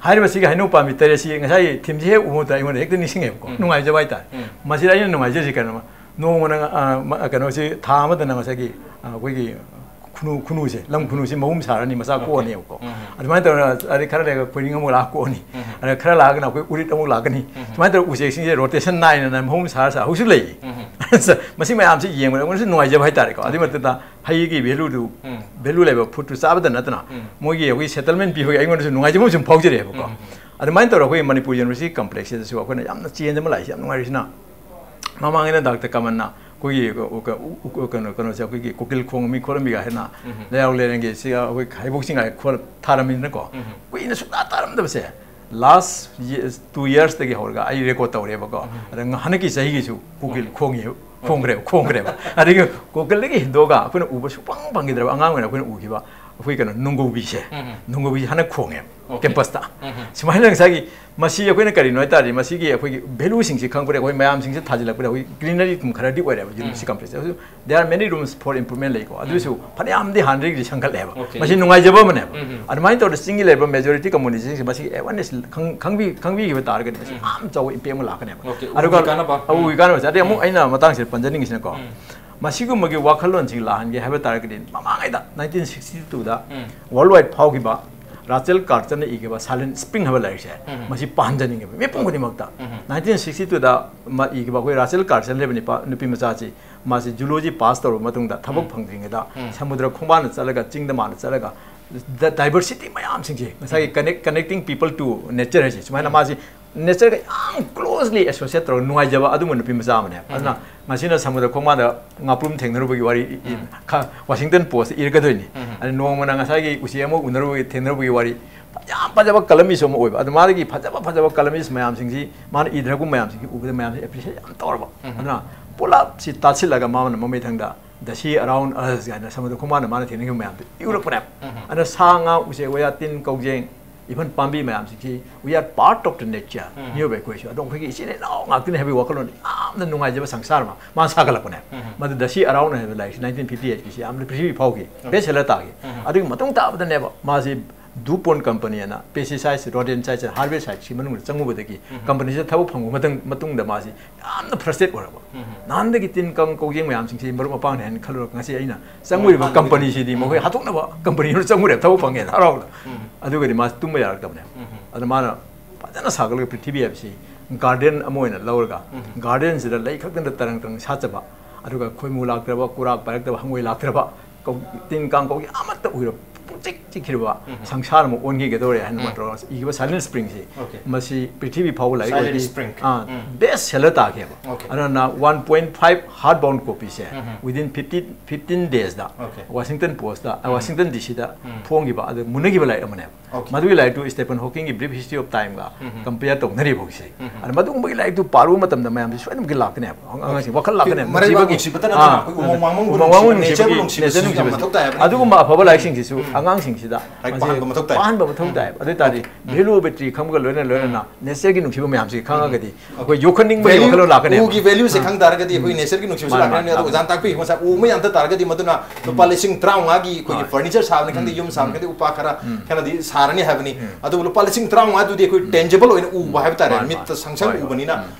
ꯍꯥꯏꯔꯤꯕꯁꯤꯒꯤ ꯍꯩꯅꯧ ꯄꯥꯝꯕꯤ ꯇꯔꯦꯠꯁꯤ ꯉꯁꯥꯏ themesꯁꯦ ꯍꯦꯛ ꯎꯕ ꯃꯇꯝꯗ ꯑꯩꯉꯣꯟꯗ ꯍꯦꯛꯇ ꯅꯤꯡꯁꯤꯡꯉꯦꯕꯀꯣ, ꯅꯨꯡꯉꯥꯏꯖꯕ ꯍꯥꯏꯇꯥꯔꯦ꯫ ꯃꯁꯤꯗ ꯑꯩꯅ ꯅꯨꯡꯉꯥꯏꯖꯔꯤꯁꯤ ꯀꯩꯅꯣ, ꯅꯣꯡꯃꯅ, ꯑ, ꯃ-, ꯀꯩꯅꯣꯁꯤ, ꯊꯥ ꯑꯃꯗꯅ ꯉꯁꯥꯏꯒꯤ, ꯑ, ꯑꯩꯈꯣꯏꯒꯤ ꯈꯨꯅꯨ, ꯈꯨꯅꯨꯁꯦ, ꯂꯝ ꯈꯨꯅꯨꯁꯦ ꯃꯍꯨꯝ ꯁꯥꯔꯅꯤ, ꯃꯆꯥ ꯀꯣꯛꯑꯅꯦꯕꯀꯣ꯫ ꯑꯗꯨꯃꯥꯏꯅ ꯇꯧꯔꯒ ꯑꯗꯩ ꯈꯔ ꯂꯩꯔꯒ ꯈꯣꯏꯅꯤꯡ ꯑꯃꯨꯛ ꯂꯥꯛꯑ ꯀꯣꯛꯑꯅꯤ꯫ ꯑꯗꯩ ꯈꯔ ꯂꯥꯛꯑꯒꯅ ꯑꯩꯈꯣꯏ ꯎꯔꯤꯠ ꯑꯃꯨꯛ ꯂꯥꯛꯀꯅꯤ꯫ ꯁꯨꯃꯥꯏꯅ ꯇꯧꯔꯒ ꯎꯆꯦꯛꯁꯤꯡꯁꯦ rotation ꯅꯥꯏꯅ ꯃꯍꯨꯝ ꯁꯥꯔ ꯁꯥꯔ ꯍꯧꯖꯤꯛꯁꯨ ꯂꯩ꯫ ꯃꯁꯤ ꯃꯌꯥꯝꯁꯤ ꯌꯦꯡꯕꯗ ꯑꯩꯉꯣꯟꯗꯁꯨ ꯅꯨꯡꯉꯥꯏꯖꯕ ꯍꯥꯏꯇꯥꯔꯦꯀꯣ꯫ ꯑꯗꯨꯒꯤ ꯃꯊꯛꯇ ꯍꯩꯒꯤ valueꯗꯨ, value ꯂꯩꯕ fruitꯇꯨ ꯆꯥꯕꯗ ꯅꯠꯇꯅ, ꯃꯣꯏꯒꯤ ꯑꯩꯈꯣꯏ settlement ꯄꯤꯕꯒꯤ ꯑꯩꯉꯣꯟꯗꯁꯨ ꯅꯨꯡꯉꯥꯏꯖꯕ ꯑꯃ ꯁꯨꯝ ꯐꯥꯎꯖꯔꯛꯑꯦꯕꯀꯣ꯫ ꯑꯗꯨꯃꯥꯏꯅ ꯇꯧꯔꯒ ꯑꯩꯈꯣꯏ ꯃꯅꯤꯄꯨꯔ university complexꯁꯤꯗꯁꯨ ꯑꯩꯈꯣꯏꯅ ꯌꯥꯝꯅ change ꯑꯃ ꯂꯥꯛꯏꯁꯦ ꯌꯥꯝ ꯅꯨꯡꯉꯥꯏꯔꯤꯁꯤꯅ, ꯃꯃꯥꯡꯉꯩꯅ ꯗꯥꯛꯇꯔ ꯀꯃꯟꯅ ꯑꯩꯈꯣꯏꯒꯤ ꯎ- ꯎ- ꯎ- ꯎ- ꯀꯩꯅꯣ ꯀꯩꯅꯣꯁꯦ ꯑꯩꯈꯣꯏꯒꯤ ꯀꯣꯀꯤꯜ ꯈꯣꯡꯉꯝꯃꯤ ꯈꯣꯠꯂꯝꯃꯤꯒ ꯍꯥꯏꯅ ꯎꯝ꯫ ꯂꯩꯔꯥꯎ ꯂꯩꯔꯦꯡꯒꯤ ꯁꯤ ꯑꯩꯈꯣꯏ ꯍꯩꯕꯣꯛ ꯆꯤꯡ ꯊꯥꯔꯝꯃꯤꯅꯀꯣ꯫ ꯎꯝ꯫ ꯀꯨꯏꯅ ꯁꯨꯡꯇꯥ ꯇꯥꯔꯝꯗꯕꯁꯦ ꯂꯥꯁ ꯇꯨ ꯌꯔꯁꯇꯒꯤ ꯍꯧꯔꯒ ꯑꯩ ꯔꯦꯀꯣꯔꯠ ꯇꯧꯔꯦꯕꯀꯣ꯫ ꯎꯝ꯫ ꯑꯗ ꯉ- ꯍꯟꯗꯛꯀꯤ ꯆꯍꯤꯒꯤꯁꯨ ꯀꯣꯀꯤꯜ ꯈꯣꯡꯉꯤ, ꯈꯣꯡꯈ꯭ꯔꯦꯕ ꯈꯣꯡꯈ꯭ꯔꯦꯕ ꯑꯗꯒꯤ ꯀꯣꯀꯤꯜꯗꯒꯤ ꯍꯦꯟꯗꯣꯛꯑꯒ ꯑꯩꯈꯣꯏꯅ ꯎꯕ ꯁꯨꯡꯐꯪ ꯐꯪꯈꯤꯗ꯭ꯔꯕ ꯑꯉꯥꯡ ꯑꯣꯏꯅ ꯑꯩꯈꯣꯏꯅ ꯎꯈꯤꯕ ꯑꯩꯈꯣꯏ ꯀꯩꯅꯣ ꯅꯣꯡꯒꯧꯕꯤꯁꯦ꯫ ꯎꯝ꯫ ꯅꯣꯡꯒꯧꯕꯤꯁꯦ ꯍꯟꯗꯛ ꯈꯣꯡꯉꯦꯕ꯫ ꯑꯣꯀꯦ꯫ ꯀꯦꯝꯄꯁꯇ꯫ ꯎꯝ꯫ ꯁꯨꯃꯥꯏꯅ ꯉꯁꯥꯏꯒꯤ ꯃꯁꯤ ꯑꯩꯈꯣꯏꯅ ꯀꯔꯤꯅꯣ ꯍꯥꯏ ꯇꯥꯔꯗꯤ ꯃꯁꯤꯒꯤ ꯑꯩꯈꯣꯏꯒꯤ ꯚꯦꯂꯨꯁꯤꯡꯁꯤ ꯈꯪꯕꯗ ꯑꯩꯈꯣꯏ ꯃꯌꯥꯝꯁꯤꯡꯁꯦ ꯊꯥꯖꯤꯜꯂꯛꯄꯗ ꯑꯩꯈꯣꯏ ꯒ꯭ꯔꯤꯅꯔꯤ ꯈꯔꯗꯤ ꯑꯣꯏꯔꯦꯕ ꯌꯨꯅꯤꯚꯔꯁꯤꯇꯤ ꯀꯝꯄ꯭ꯂꯦꯛꯁ꯫ ꯑꯗꯨ there are many rooms for improvement ꯂꯩꯀꯣ꯫ ꯑꯗꯨꯁꯨ ꯐꯅꯌꯥꯝꯗꯤ ꯍꯥꯟꯅꯗꯒꯤꯗꯤ ꯁꯪꯒꯠꯂꯦꯕ꯫ ꯑꯣꯀꯦ꯫ ꯃꯁꯤ ꯅꯨꯡꯉꯥꯏꯖꯕ ꯑꯃꯅꯦꯕ꯫ ꯎꯝ, ꯎꯝ꯫ ꯑꯗꯨꯃꯥꯏꯅ ꯇꯧꯔꯒ ꯆꯤꯡꯒꯤ ꯂꯩꯔꯤꯕ ꯃꯦꯖꯣꯔꯤꯇꯤ ꯀꯝꯃꯨꯅꯤꯇꯤꯁꯤꯡꯁꯦ ꯃꯁꯤꯒꯤ ꯑꯦꯋꯦꯔꯅꯦꯁ ꯈꯪꯕꯤ ꯈꯪꯕꯤꯈꯤꯕ ꯇꯥꯔꯒꯗꯤ ꯃꯁꯤ ꯎꯝ꯫ ꯌꯥꯝ ꯆꯥꯎꯕ ꯏꯝꯄꯦꯛ ꯑꯃ ꯂꯥꯛꯀꯅꯦꯕ꯫ ꯑꯣꯀꯦ꯫ ꯑꯗꯨꯒ ꯎꯒꯤ ꯀꯥꯟꯅꯕ꯫ ꯑ, ꯎꯒꯤ ꯀꯥꯟꯅꯕꯁꯦ꯫ ꯑꯗꯩ ꯑꯃꯨꯛ ꯎꯝ꯫ ꯑꯩꯅ ꯃꯇꯥꯡꯁꯤꯗ ꯄꯟꯖꯅꯤꯡꯉꯤꯁꯤꯅꯀꯣ꯫ ꯎꯝ꯫ ꯃꯁꯤꯒꯨꯝꯕꯒꯤ ꯋꯥꯈꯜꯂꯣꯟꯁꯤꯡ ꯂꯥꯛꯍꯟꯒꯦ ꯍꯥꯏꯕ ꯇꯥꯔꯒꯗꯤ ꯃꯃꯥꯡꯉꯩꯗ ꯅꯥꯏꯟꯇꯤꯟ ꯁꯤꯛꯁꯇꯤ ꯇꯨꯗ ꯎꯝ꯫ ꯋꯥꯔꯜ ꯋꯥꯏꯗ ꯐꯥꯎꯈꯤꯕ ꯔꯥꯆꯦꯜ ꯀꯥꯔꯆꯟꯅ ꯏꯈꯤꯕ ꯁꯥꯏꯂꯦꯟ ꯁ꯭ꯄ꯭ꯔꯤꯡ ꯍꯥꯏꯕ ꯂꯥꯏꯔꯤꯛꯁꯦ ꯎꯝ꯫ ꯃꯁꯤ ꯄꯥꯍꯟꯖꯅꯤꯡꯉꯦꯕ ꯃꯤꯄꯨꯝ ꯈꯨꯗꯤꯡꯃꯛꯇ꯫ ꯎꯝ꯫ ꯅꯥꯏꯟꯇꯤꯟ ꯁꯤꯛꯁꯇꯤ ꯇꯨꯗ ꯃ- ꯏꯈꯤꯕ ꯑꯩꯈꯣꯏ ꯔꯥꯆꯦꯜ ꯀꯥꯔꯆꯟ ꯍꯥꯏꯕ ꯅꯨꯄꯥ ꯅꯨꯄꯤ ꯃꯆꯥꯁꯤ ꯃꯥꯁꯤ ꯖꯨꯂꯣꯖꯤ ꯄꯥꯁ ꯇꯧꯔꯕ ꯃꯇꯨꯡꯗ ꯊꯕꯛ ꯎꯝ꯫ ꯐꯪꯗ꯭ꯔꯤꯉꯩꯗ ꯎꯝ꯫ ꯁꯃꯨꯗ꯭ꯔ ꯈꯣꯡꯕꯥꯟꯗ ꯆꯠꯂꯒ ꯆꯤꯡꯗ ꯃꯥꯅ ꯆꯠꯂꯒ ꯗꯥꯏꯕꯔꯁꯤꯇꯤ ꯃꯌꯥꯝꯁꯤꯡꯁꯦ ꯉꯁꯥꯏꯒꯤ ꯎꯝ꯫ Connect connecting people to nature ꯍꯥꯏꯁꯦ ꯁꯨꯃꯥꯏꯅ ꯎꯝ꯫ ꯃꯥꯁꯤ ꯅꯦꯆꯔꯒ ꯌꯥꯝ ꯀ꯭ꯂꯣꯖꯂꯤ ꯑꯦꯁꯣꯁꯤꯌꯦꯠ ꯇꯧꯔꯒ ꯅꯨꯡꯉꯥꯏꯖꯕ ꯑꯗꯨꯝꯕ ꯅꯨꯄꯤ ꯃꯆꯥ ꯑꯃꯅꯦ꯫ ꯎꯝ꯫ ꯑꯗꯨꯅ ꯉꯁꯤꯅ ꯁꯃꯨꯗ꯭ꯔ ꯈꯣꯡꯕꯥꯟꯗ ꯉꯥꯄ꯭ꯔꯨꯝ ꯊꯦꯡꯅꯔꯨꯕꯒꯤ ꯋꯥꯔꯤ ꯏ- ꯎꯝ꯫ ꯈ- ꯋꯥꯁꯤꯡꯇꯟ ꯄꯣꯁꯇ ꯏꯔꯛꯀꯗꯣꯏꯅꯤ꯫ ꯎꯝ꯫ ꯑꯗ ꯅꯣꯡꯃꯅ ꯉꯁꯥꯏꯒꯤ ꯎꯆꯦꯛ ꯑꯃ ꯎꯅꯔꯨꯕꯒꯤ ꯊꯦꯡꯅꯔꯨꯕꯒꯤ ꯋꯥꯔꯤ ꯌꯥꯝ ꯐꯖꯕ ꯀꯂꯝꯃꯤꯁꯨ ꯑꯃ ꯑꯣꯏꯕ꯫ ꯑꯗꯨ ꯃꯥꯒꯤ ꯐꯖꯕ ꯐꯖꯕ ꯀꯂꯝꯃꯤꯁ ꯃꯌꯥꯝꯁꯤꯡꯁꯤ ꯃꯥꯅ ꯏꯗꯔꯛꯄ ꯃꯌꯥꯝꯁꯤꯡꯁꯤ ꯎꯕꯗ ꯃꯌꯥꯝꯁꯤ ꯑꯦꯄ꯭ꯔꯤꯁꯤꯌꯦꯠ ꯌꯥꯝ ꯇꯧꯔꯕ꯫ ꯎꯝ꯫ ꯑꯗꯨꯅ ꯄꯨꯂꯞꯁꯤ ꯇꯥꯁꯤꯜꯂꯒ ꯃꯥꯅ ꯃꯃꯩꯊꯪꯗ The Sea Around Us ꯍꯥꯏꯅ ꯁꯃꯨꯗ꯭ꯔ ꯈꯣꯡꯕꯥꯟꯗ ꯃꯥꯅ ꯊꯦꯡꯅꯈꯤꯕ ꯃꯌꯥꯝꯗꯨ ꯏꯔꯛꯄꯅꯦꯕ꯫ ꯎꯝ꯫ ꯑꯗꯨꯅ ꯁꯥ ꯉꯥ ꯎꯆꯦꯛ ꯋꯥꯌꯥ ꯇꯤꯟ ꯀꯧꯖꯦꯡ ꯏꯚꯟ ꯄꯥꯝꯕꯤ ꯃꯌꯥꯝꯁꯤꯡꯁꯤ we are part of the nature꯫ ꯎꯝ꯫ ꯃꯤꯑꯣꯏꯕ ꯑꯩꯈꯣꯏꯁꯨ ꯑꯗꯣ ꯑꯩꯈꯣꯏꯒꯤ ꯏꯆꯤꯟ ꯏꯅꯥꯎ ꯉꯥꯛꯇꯅꯤ ꯍꯥꯏꯕꯒꯤ ꯋꯥꯈꯜꯂꯣꯟ ꯌꯥꯝꯅ ꯅꯨꯡꯉꯥꯏꯖꯕ ꯁꯪꯁꯥꯔ ꯑꯃ ꯃꯥꯅ ꯁꯥꯒꯠꯂꯛꯄꯅꯦ꯫ ꯎꯝ꯫ ꯃꯗꯨ The Sea Around ꯍꯥꯏꯕ ꯂꯥꯏꯔꯤꯛꯁꯤ ꯅꯥꯏꯟꯇꯤꯟ ꯐꯤꯐꯇꯤ ꯑꯩꯠꯀꯤꯁꯤ ꯌꯥꯝꯅ ꯄ꯭ꯔꯤꯊꯤꯕꯤ ꯐꯥꯎꯈꯤ꯫ ꯎꯝ꯫ ꯕꯦꯁ ꯁꯦꯂꯔ ꯇꯥꯈꯤ꯫ ꯎꯝ꯫ ꯑꯗꯨꯒꯤ ꯃꯇꯨꯡ ꯇꯥꯕꯗꯅꯦꯕ ꯃꯥꯁꯤ ꯗꯨꯄꯣꯟ ꯀꯝꯄꯅꯤ ꯑꯅ ꯄꯦꯁꯇꯤꯁꯥꯏꯠꯁ ꯔꯣꯗꯦꯟꯁꯥꯏꯠꯁ ꯍꯥꯔꯕꯤꯁꯥꯏꯠꯁꯀꯤ ꯃꯅꯨꯡꯗ ꯆꯪꯉꯨꯕꯗꯒꯤ ꯎꯝ꯫ ꯀꯝꯄꯅꯤꯁꯤꯗ ꯊꯕꯛ ꯐꯪꯕ ꯃꯇꯨꯡ ꯃꯇꯨꯡꯗ ꯃꯥꯁꯤ ꯌꯥꯝꯅ ꯐ꯭ꯔꯁꯇ꯭ꯔꯦꯠ ꯑꯣꯏꯔꯕ꯫ ꯎꯝ꯫ ꯅꯍꯥꯟꯗꯒꯤ ꯇꯤꯟ ꯀꯥꯡ ꯀꯧꯖꯦꯡ ꯃꯌꯥꯝꯁꯤꯡꯁꯤ ꯃꯔꯨꯞ ꯃꯄꯥꯡꯅꯤ ꯍꯥꯏꯅ ꯈꯜꯂꯨꯔꯒ ꯉꯁꯤ ꯑꯩꯅ ꯆꯪꯉꯨꯔꯤꯕ ꯃꯄꯥꯡꯗꯒꯤ꯫ ꯀꯝꯄꯅꯤꯁꯤꯗꯤ ꯎꯝ꯫ ꯃꯈꯣꯏ ꯍꯥꯠꯇꯣꯛꯅꯕ ꯀꯝꯄꯅꯤ ꯑꯃ ꯆꯪꯉꯨꯔꯦ ꯊꯕꯛ ꯐꯪꯉꯦꯅ ꯍꯔꯥꯎꯅ꯫ ꯎꯝ꯫ ꯑꯗꯨꯒꯗꯤ ꯃꯥꯁꯤ ꯇꯨꯝꯕ ꯌꯥꯔꯛꯇꯕꯅꯦ꯫ ꯎꯝ꯫ ꯑꯗ ꯃꯥꯅ ꯐꯖꯅ ꯁꯥꯒꯠꯂꯒ ꯄ꯭ꯔꯤꯊꯤꯕꯤ ꯍꯥꯏꯕꯁꯤ ꯒꯥꯔꯗꯦꯟ ꯑꯃ ꯑꯣꯏꯅ ꯂꯧꯔꯒ ꯎꯝ꯫ ꯒꯥꯔꯗꯦꯟꯁꯤꯗ ꯂꯩ ꯈꯛꯇꯗ ꯇꯔꯪ ꯇꯔꯪ ꯁꯥꯠꯆꯕ ꯑꯗꯨꯒ ꯈꯣꯏꯃꯨ ꯂꯥꯛꯇ꯭ꯔꯕ ꯀꯨꯔꯥꯛ ꯄꯥꯏꯔꯛꯇꯕ ꯍꯪꯉꯣꯏ ꯂꯥꯛꯇ꯭ꯔꯕ ꯀꯧ- ꯇꯤꯟ ꯀꯥꯡ ꯀꯧꯖꯦꯡ ꯑꯃꯠꯇ ꯎꯔꯕ ꯄꯨꯡ ꯆꯤꯛ ꯆꯤꯛꯈ꯭ꯔꯤꯕ ꯁꯪꯁꯥꯔ ꯑꯃ ꯑꯣꯟꯈꯤꯒꯗꯧꯔꯦ ꯍꯥꯏꯅ ꯃꯥꯇ꯭ꯔꯣ ꯏꯈꯤꯕ Silent Spring ꯁꯤ, Okay. ꯃꯁꯤ ꯄ꯭ꯔꯤꯊꯤꯕꯤ ꯐꯥꯎꯕ ꯂꯥꯏꯔꯤꯛ Silent ꯑꯣꯏꯕꯤ Spring. ꯑꯥ, best seller ꯇꯥꯈꯤꯕ꯫ Okay. ꯑꯗꯨꯅ one point five hardbound copy ꯁꯦ within fifteen fifteen days ꯗ Okay. Washington Post ꯇ, Washington D C ꯗ ꯐꯣꯡꯈꯤꯕ, ꯑꯗꯨ ꯃꯨꯟꯅꯈꯤꯕ ꯂꯥꯏꯔꯤꯛ ꯑꯃꯅꯦꯕ꯫ Okay. ꯃꯗꯨꯒꯤ ꯂꯥꯏꯔꯤꯛꯇꯨ Stephen Hawking ꯒꯤ Brief History of Time ꯒ compare ꯇꯧꯅꯔꯤꯕ ꯍꯧꯖꯤꯛꯁꯦ꯫ ꯑꯗ ꯃꯗꯨꯒꯨꯝꯕꯒꯤ ꯂꯥꯏꯔꯤꯛꯇꯨ ꯄꯥꯔꯨꯕ ꯃꯇꯝꯗ ꯃꯌꯥꯝꯁꯦ ꯁꯣꯏꯗꯅꯃꯛꯀꯤ ꯂꯥꯛꯀꯅꯦꯕ꯫ ꯑꯉꯥꯡꯁꯤꯡ ꯋꯥꯈꯜ ꯂꯥꯛꯀꯅꯦꯕ꯫ ꯃꯔꯩꯕꯥꯛ ꯃꯁꯤꯕꯒꯤ- ꯅꯨꯡꯁꯤꯕꯇ ꯅꯠꯇꯅ ꯑꯥ, ꯑꯩꯈꯣꯏ ꯎꯃꯪ ꯋꯥꯃꯪꯕꯨ ꯎꯃꯪ ꯅꯨꯡꯁꯤꯕ, ꯋꯥꯃꯪ ꯅꯨꯡꯁꯤꯕ, nature ꯕꯨ nature ꯕꯨ ꯅꯨꯡꯁꯤꯕꯁꯨ ꯌꯥꯝ ꯅꯨꯡꯁꯤꯕꯁꯨ꯫ ꯃꯊꯧ ꯇꯥꯏ ꯍꯥꯏꯕꯅꯤ꯫ ꯑꯗꯨꯒꯨꯝꯕ ꯑꯐꯕ ꯂꯥꯏꯔꯤꯛꯁꯤꯡꯁꯤꯁꯨ ꯑꯉꯥꯡꯁꯤꯡꯁꯤꯗ ꯂꯥꯏꯔꯤꯛ ꯃꯁꯤ ꯄꯥꯍꯟꯕ ꯃꯊꯧ ꯇꯥꯏ꯫ ꯄꯥꯍꯟꯕ ꯃꯊꯧ ꯇꯥꯏ꯫ ꯑꯗꯨ ꯑꯣꯏ ꯇꯥꯔꯗꯤ value of a tree ꯈꯪꯕꯒ ꯂꯣꯏꯅ ꯂꯣꯏꯅꯅ nature ꯒꯤ ꯅꯨꯡꯁꯤꯕ ꯃꯌꯥꯝꯁꯤ ꯈꯪꯉꯒꯗꯤ ꯑꯩꯈꯣꯏ Value- ꯌꯣꯛꯈꯠꯅꯤꯡꯕꯒꯤ ꯋꯥꯈꯜꯂꯣꯟ ꯂꯥꯛꯀꯅꯦꯕ꯫ ꯎꯒꯤ value ꯁꯦ ꯈꯪ ꯇꯥꯔꯒꯗꯤ ꯑꯩꯈꯣꯏ nature ꯒꯤ ꯅꯨꯡꯁꯤꯕꯁꯨ ꯃꯥꯅꯤ, ꯂꯥꯛꯀꯅꯤ꯫ ꯃꯥꯅꯤ, ꯑꯗꯣ ꯑꯣꯖꯥꯅ ꯇꯥꯛꯄꯤ ꯉꯁꯥꯏ ꯎ ꯑꯃ ꯌꯥꯟꯊ ꯇꯥꯔꯒꯗꯤ ꯃꯗꯨꯅ ꯂꯨꯄꯥ ꯂꯤꯁꯤꯡ ꯇꯔꯥꯃꯉꯥꯒꯤ ꯑꯩꯈꯣꯏꯒꯤ ꯍꯣꯏ꯫ furniture ꯁꯥꯕꯅꯤ ꯈꯪꯗꯦ, ꯌꯨꯝ ꯁꯥꯕꯅꯤ ꯈꯪꯗꯦ, ꯎꯄꯥ ꯈꯔ ꯈꯔꯗꯤ ꯁꯥꯔꯅꯤ ꯍꯥꯏꯕꯅꯤ꯫ ꯑꯗꯨꯕꯨ ꯂꯨꯄꯥ ꯂꯤꯁꯤꯡ ꯇꯔꯥꯃꯉꯥꯗꯨꯗꯤ ꯑꯩꯈꯣꯏ tangible ꯑꯣꯏꯅ ꯎꯕ ꯍꯥꯏꯕ ꯇꯥꯔꯦ, ꯃꯥꯅꯤ, ꯃꯤꯠꯇ ꯃꯥꯅꯤ꯫ ꯁꯪꯁꯪ ꯍꯣꯏ, ꯍꯣꯏ꯫ ꯎꯕꯅꯤꯅ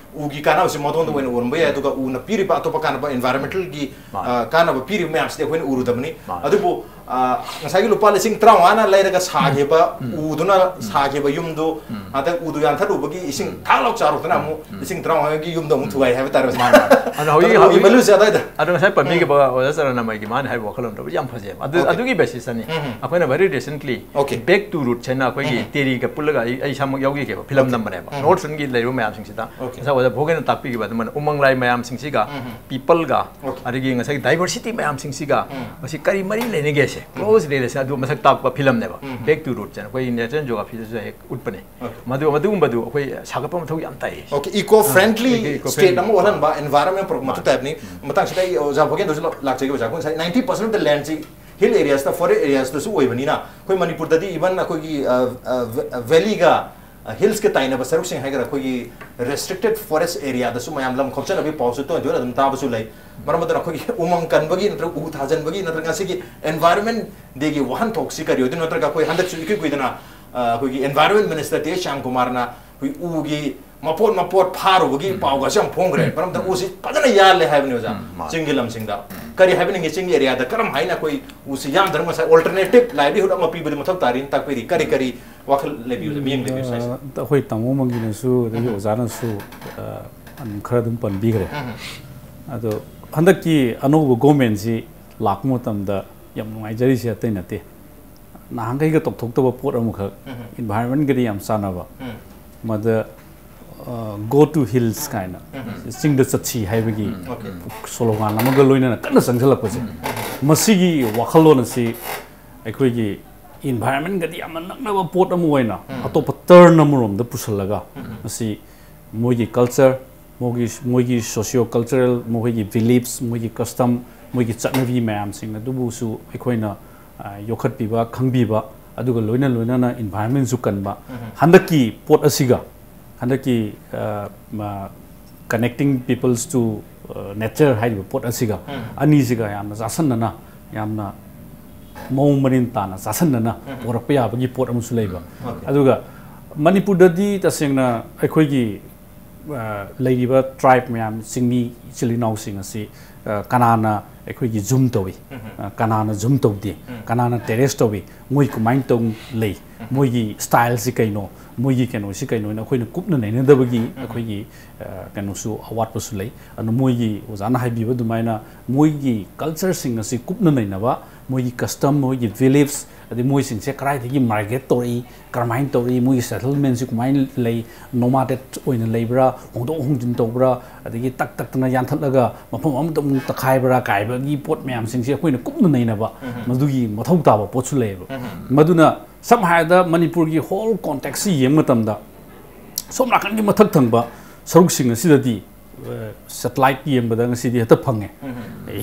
ꯎꯒꯤ ꯀꯥꯟꯅꯕꯁꯤ ꯃꯉꯣꯟꯗ ꯑꯣꯏꯅ ꯎꯔꯝꯕ ꯌꯥꯏ꯫ ꯑꯗꯨꯒ ꯎꯅ ꯄꯤꯔꯤꯕ ꯑꯇꯣꯞꯄ ꯀꯥꯟꯅꯕ environmental ꯒꯤ ꯃꯥꯅꯤ꯫ ꯑ, ꯀꯥꯟꯅꯕ ꯄꯤꯔꯤꯕ ꯃꯌꯥꯝꯁꯤꯗꯤ ꯑꯩꯈꯣꯏꯅ ꯎꯔꯨꯗꯕꯅꯤ꯫ ꯃꯥꯅꯤ꯫ ꯑꯗꯨꯕꯨ ꯑ, ꯉꯁꯥꯏꯒꯤ ꯂꯨꯄꯥ ꯂꯤꯁꯤꯡ ꯇꯔꯥꯃꯉꯥꯅ ꯂꯩꯔꯒ ꯁꯥꯈꯤꯕ ꯎꯗꯨꯅ ꯁꯥꯈꯤꯕ ꯌꯨꯝꯗꯨ ꯍꯟꯗꯛ ꯎꯗꯨ ꯌꯥꯟꯊꯠꯂꯨꯕꯒꯤ ꯏꯁꯤꯡ ꯊꯥꯛ ꯂꯥꯎ ꯆꯥꯎꯔꯛꯇꯅ ꯑꯃꯨꯛ ꯂꯤꯁꯤꯡ ꯇꯔꯥꯃꯉꯥꯒꯤ ꯌꯨꯝꯗ ꯑꯃꯨꯛ ꯊꯨꯒꯥꯏ ꯍꯥꯏꯕ ꯇꯥꯔꯦ꯫ ꯃꯥꯅꯤ, ꯃꯥꯅꯤ꯫ ꯑꯗꯣ ꯍꯧꯖꯤꯛ- ꯑꯗꯨꯒ ꯎꯒꯤ ꯍꯧꯖꯤꯛ- value ꯁꯦ ꯑꯗꯥꯏꯗ꯫ ꯑꯗꯣ ꯉꯁꯥꯏ ꯄꯟꯕꯤꯈꯤꯕ ꯑꯣꯖꯥ ꯆꯔꯅꯃꯩꯒꯤ ꯃꯥꯅ ꯍꯥꯏꯕ ꯋꯥꯈꯜꯂꯣꯟꯗꯨ ꯌꯥꯝ ꯐꯖꯩꯕ꯫ ꯑꯗꯨ- Okay. ꯑꯗꯨꯒꯤ basis ꯇꯅꯤ ꯑꯩꯈꯣꯏꯅ very recently Okay. Back to Roots ꯍꯥꯏꯅ ꯑꯩꯈꯣꯏꯒꯤ ꯇꯦꯔꯤꯒ ꯄꯨꯜꯂꯒ ꯑꯩ ꯑꯩ ꯏꯁꯥꯃꯛ ꯌꯥꯎꯖꯈꯤꯕ ꯐꯤꯂꯝ ꯅꯝꯕꯅꯦꯕ꯫ North Eastern ꯒꯤ ꯂꯩꯔꯤꯕ ꯃꯌꯥꯝꯁꯤꯡꯁꯤꯗ Okay. ꯉꯁꯥꯏ ꯑꯣꯖꯥ ꯚꯣꯒꯦꯅ ꯇꯥꯛꯄꯤꯈꯤꯕ ꯑꯗꯨꯃꯥꯏꯅ ꯎꯃꯪ ꯂꯥꯏ ꯃꯌꯥꯝꯁꯤꯡꯁꯤꯒ, people ꯒ, Okay. ꯑꯗꯒꯤ ꯉꯁꯥꯏꯒꯤ diversity ꯃꯌꯥꯝꯁꯤꯡꯁꯤꯒ ꯃꯁꯤ ꯀꯔꯤ ꯃꯔꯤ ꯂꯩꯅꯒꯦꯁꯦ, close relation ꯑꯗꯨ ꯃꯁꯛ ꯇꯥꯛꯄ ꯐꯤꯂꯝꯅꯦꯕ꯫ Back to Roots ꯍꯥꯏꯅ ꯑꯩꯈꯣꯏꯒꯤ Nature Geography ꯗꯁꯨ ꯍꯦꯛ ꯎꯠꯄꯅꯦ꯫ Okay. ꯃꯗꯨ ꯑꯗꯨꯒꯨꯝꯕꯗꯨ ꯑꯩꯈꯣꯏ ꯁꯥꯒꯠꯄ ꯃꯊꯧ ꯌꯥꯝ ꯇꯥꯏ꯫ Okay, eco friendly Eco state friendly. ꯑꯃ ꯑꯣꯜꯍꯟꯕ, environment ꯄꯨꯔꯛꯄ ꯃꯊꯧ ꯇꯥꯏꯕꯅꯤ꯫ ꯃꯇꯥꯡꯁꯤꯗ ꯑꯩ ꯑꯣꯖꯥ ꯚꯣꯒꯦꯟꯗꯁꯨ ꯂꯥꯛꯆꯒꯦ꯫ ꯑꯣꯖꯥ, ꯑꯩꯈꯣꯏ ꯉꯁꯥꯏ ninety percent of the land ꯁꯤ hill area ꯁꯇ, forest area ꯁꯇꯁꯨ ꯑꯣꯏꯕꯅꯤꯅ ꯑꯩꯈꯣꯏ ꯃꯅꯤꯄꯨꯔꯗꯗꯤ even ꯑꯩꯈꯣꯏꯒꯤ, ꯑ, ꯑ, valley ꯒ, ꯑ, hills ꯀ ꯇꯥꯏꯅꯕ ꯁꯔꯨꯛꯁꯤꯡ ꯍꯥꯏꯒꯗ꯭ꯔꯥ, ꯑꯩꯈꯣꯏꯒꯤ restricted forest area ꯗꯁꯨ ꯃꯌꯥꯝ ꯂꯝ ꯈꯣꯞꯆꯟꯅꯕꯒꯤ ꯄꯥꯎꯁꯨ ꯇꯣꯏ ꯇꯣꯏꯅ ꯑꯗꯨꯝ ꯇꯥꯕꯁꯨ ꯂꯩ꯫ ꯃꯔꯝ ꯑꯗꯨꯅ ꯑꯩꯈꯣꯏꯒꯤ ꯎꯃꯪ ꯀꯟꯕꯒꯤ ꯅꯠꯇ꯭ꯔꯒ ꯎ ꯊꯥꯖꯟꯕꯒꯤ ꯅꯠꯇ꯭ꯔꯒ ꯉꯁꯤꯒꯤ Environment Day ꯒꯤ ꯋꯥꯍꯟꯊꯣꯛꯁꯤ ꯀꯔꯤ ꯑꯣꯏꯗꯣꯏꯅꯣ? ꯅꯠꯇ꯭ꯔꯒ ꯑꯩꯈꯣꯏ ꯍꯟꯗꯛꯁꯨ ꯏꯀꯨꯏ ꯀꯨꯏꯗꯅ, ꯑ, ꯑꯩꯈꯣꯏꯒꯤ Environment Minister ꯇꯦ ꯁ꯭ꯌꯥꯝ ꯀꯨꯃꯥꯔꯅ ꯑꯩꯈꯣꯏ ꯎꯒꯤ ꯃꯄꯣꯠ ꯃꯄꯣꯠ ꯐꯥꯔꯨꯕꯒꯤ ꯄꯥꯎꯒꯁꯨ ꯌꯥꯝ ꯐꯣꯡꯈ꯭ꯔꯦ꯫ ꯃꯔꯝꯗ ꯎꯁꯤ ꯐꯖꯅ ꯌꯥꯜꯂꯦ ꯍꯥꯏꯕꯅꯤ ꯑꯣꯖꯥ꯫ ꯎꯝ, ꯃꯥꯅꯤ꯫ ꯆꯤꯡꯒꯤ ꯂꯝꯁꯤꯡꯗ ꯀꯔꯤ ꯍꯥꯏꯕꯤꯅꯤꯡꯉꯤ? ꯆꯤꯡꯒꯤ area ꯗ ꯀꯔꯝ ꯍꯥꯏꯅ ꯑꯩꯈꯣꯏ ꯎꯁꯤ ꯌꯥꯟꯗꯅ ꯉꯁꯥꯏ alternative livelihood ꯑꯃ ꯄꯤꯕꯗꯤ ꯃꯊꯧ ꯇꯥꯔꯤꯅ ꯇꯥꯛꯄꯤꯔꯤ꯫ ꯀꯔꯤ ꯀꯔꯤ ꯋꯥꯈꯜ ꯂꯩꯕꯤꯌꯨ, ꯃꯤꯠꯌꯦꯡ ꯂꯩꯕꯤꯌꯨ ꯁ꯭ꯋꯥꯏꯁꯤꯗ? ꯑ, ꯑꯩꯈꯣꯏ ꯇꯥꯃꯣ ꯃꯪꯒꯤꯅꯁꯨ ꯑꯗꯒꯤ ꯑꯣꯖꯥꯅꯁꯨ, ꯑ, ꯑꯗꯨꯝ ꯈꯔ ꯑꯗꯨꯝ ꯄꯟꯕꯤꯈ꯭ꯔꯦ꯫ ꯑꯗꯣ ꯍꯟꯗꯛꯀꯤ ꯑꯅꯧꯕ government ꯁꯤ ꯂꯥꯛꯄ ꯃꯇꯝꯗ ꯌꯥꯝ ꯅꯨꯡꯉꯥꯏꯖꯔꯤꯁꯦ ꯑꯇꯩ ꯅꯠꯇꯦ, ꯅꯍꯥꯟꯈꯩꯒ ꯇꯧꯊꯣꯛꯇꯕ ꯄꯣꯠ ꯑꯃꯈꯛ, environment ꯀꯗꯤ ꯌꯥꯝ ꯆꯥꯟꯅꯕ, ꯃꯗ "Go to Hills" ꯀꯥꯏꯅ, ꯆꯤꯡꯗ ꯆꯠꯁꯤ ꯍꯥꯏꯕꯒꯤ slogan ꯑꯃꯒ ꯂꯣꯏꯅꯅ ꯀꯟꯅ ꯆꯪꯁꯤꯜꯂꯛꯄꯁꯦ, ꯃꯁꯤꯒꯤ ꯋꯥꯈꯜꯂꯣꯟ ꯑꯁꯤ ꯑꯩꯈꯣꯏꯒꯤ environment ꯀꯗꯤ ꯌꯥꯝꯅ ꯅꯛꯅꯕ ꯄꯣꯠ ꯑꯃ ꯑꯣꯏꯅ ꯑꯇꯣꯞꯄ turn ꯑꯃꯔꯣꯝꯗ ꯄꯨꯁꯤꯜꯂꯒ, ꯃꯁꯤ ꯃꯣꯏꯒꯤ culture, ꯃꯣꯏꯒꯤ, ꯃꯣꯏꯒꯤ socio cultural, ꯃꯈꯣꯏꯒꯤ beliefs, ꯃꯣꯏꯒꯤ custom, ꯃꯣꯏꯒꯤ ꯆꯠꯅꯕꯤ ꯃꯌꯥꯝꯁꯤꯡ ꯑꯗꯨꯕꯨꯁꯨ ꯑꯩꯈꯣꯏꯅ, ꯑ, ꯌꯣꯛꯈꯠꯄꯤꯕ, ꯈꯪꯕꯤꯕ, ꯑꯗꯨꯒ ꯂꯣꯏꯅ ꯂꯣꯏꯅꯅ environment ꯁꯨ ꯀꯟꯕ꯫ ꯍꯟꯗꯛꯀꯤ ꯄꯣꯠ ꯑꯁꯤꯒ, ꯍꯟꯗꯛꯀꯤ, ꯑ, ꯃ-, "Connecting Peoples to, ꯑ, Nature" ꯍꯥꯏꯔꯤꯕ ꯄꯣꯠ ꯑꯁꯤꯒ, ꯑꯅꯤꯁꯤꯒ ꯌꯥꯝꯅ ꯆꯥꯁꯟꯅꯅ, ꯌꯥꯝꯅ ꯃꯑꯣꯡ ꯃꯔꯤꯟ ꯇꯥꯅ ꯆꯥꯁꯟꯅꯅ ꯄꯨꯔꯛꯄ ꯌꯥꯕꯒꯤ ꯄꯣꯠ ꯑꯃꯁꯨ ꯂꯩꯕ꯫ ꯑꯗꯨꯒ ꯃꯅꯤꯄꯨꯔꯗꯗꯤ ꯇꯁꯦꯡꯅ ꯑꯩꯈꯣꯏꯒꯤ, ꯑ, ꯂꯩꯔꯤꯕ tribe ꯃꯌꯥꯝ, ꯆꯤꯡꯃꯤ ꯏꯆꯤꯜ ꯏꯅꯥꯎꯁꯤꯡ ꯑꯁꯤ, ꯑ, ꯀꯅꯥꯅ ꯑꯩꯈꯣꯏꯒꯤ zoom ꯇꯧꯏ, ꯑ, ꯀꯅꯥꯅ zoom ꯇꯧꯗꯦ, ꯀꯅꯥꯅ terrace ꯇꯧꯏ, ꯃꯣꯏ ꯀꯃꯥꯏꯅ ꯇꯧ ꯂꯩ, ꯃꯣꯏꯒꯤ style ꯁꯤ ꯀꯩꯅꯣ, ꯃꯣꯏꯒꯤ ꯀꯩꯅꯣꯁꯤ ꯀꯩꯅꯣ ꯍꯥꯏꯅ ꯑꯩꯈꯣꯏꯅ ꯀꯨꯞꯅ ꯅꯩꯅꯗꯕꯒꯤ ꯑꯩꯈꯣꯏꯒꯤ, ꯑ, ꯀꯩꯅꯣꯁꯨ ꯑꯋꯥꯠꯄꯁꯨ ꯂꯩ꯫ ꯑꯗꯨꯅ ꯃꯣꯏꯒꯤ ꯑꯣꯖꯥꯅ ꯍꯥꯏꯕꯤꯕ ꯑꯗꯨꯃꯥꯏꯅ ꯃꯣꯏꯒꯤ culture ꯁꯤꯡ ꯑꯁꯤ ꯀꯨꯞꯅ ꯅꯩꯅꯕ, ꯃꯣꯏꯒꯤ custom, ꯃꯣꯏꯒꯤ beliefs, ꯑꯗꯩ ꯃꯣꯏꯁꯤꯡꯁꯦ ꯀꯗꯥꯏꯗꯒꯤ migrate ꯇꯧꯔꯛꯏ, ꯀꯔꯝꯍꯥꯏꯅ ꯇꯧꯔꯛꯏ, ꯃꯣꯏꯒꯤ settlement ꯁꯤ ꯀꯃꯥꯏꯅ ꯂꯩ, nomadic ꯑꯣꯏꯅ ꯂꯩꯕ꯭ꯔꯥ, ꯍꯣꯡꯗꯣꯛ ꯍꯣꯡꯖꯤꯟ ꯇꯧꯕ꯭ꯔꯥ, ꯑꯗꯒꯤ ꯇꯛ ꯇꯛꯇꯅ ꯌꯥꯟꯊꯠꯂꯒ ꯃꯐꯝ ꯑꯃꯗ ꯑꯃꯨꯛ ꯇꯛꯈꯥꯏꯕ꯭ꯔꯥ ꯀꯥꯏꯕꯒꯤ ꯄꯣꯠ ꯃꯌꯥꯝꯁꯤꯡꯁꯦ ꯑꯩꯈꯣꯏꯅ ꯀꯨꯞꯅ ꯅꯩꯅꯕ, ꯃꯗꯨꯒꯤ ꯃꯊꯧ ꯇꯥꯕ ꯄꯣꯠꯁꯨ ꯂꯩꯌꯦꯕ꯫ ꯃꯗꯨꯅ ꯁꯝꯅ ꯍꯥꯏꯔꯕꯗ ꯃꯅꯤꯄꯨꯔꯒꯤ whole context ꯁꯤ ꯌꯦꯡꯕ ꯃꯇꯝꯗ ꯁꯣꯝ ꯅꯥꯀꯟꯒꯤ ꯃꯊꯛ ꯊꯪꯕ ꯁꯔꯨꯛꯁꯤꯡ ꯑꯁꯤꯗꯗꯤ, ꯑ, satellite ꯌꯦꯡꯕꯗ ꯉꯁꯤꯗꯤ ꯍꯦꯛꯇ ꯐꯪꯉꯦ꯫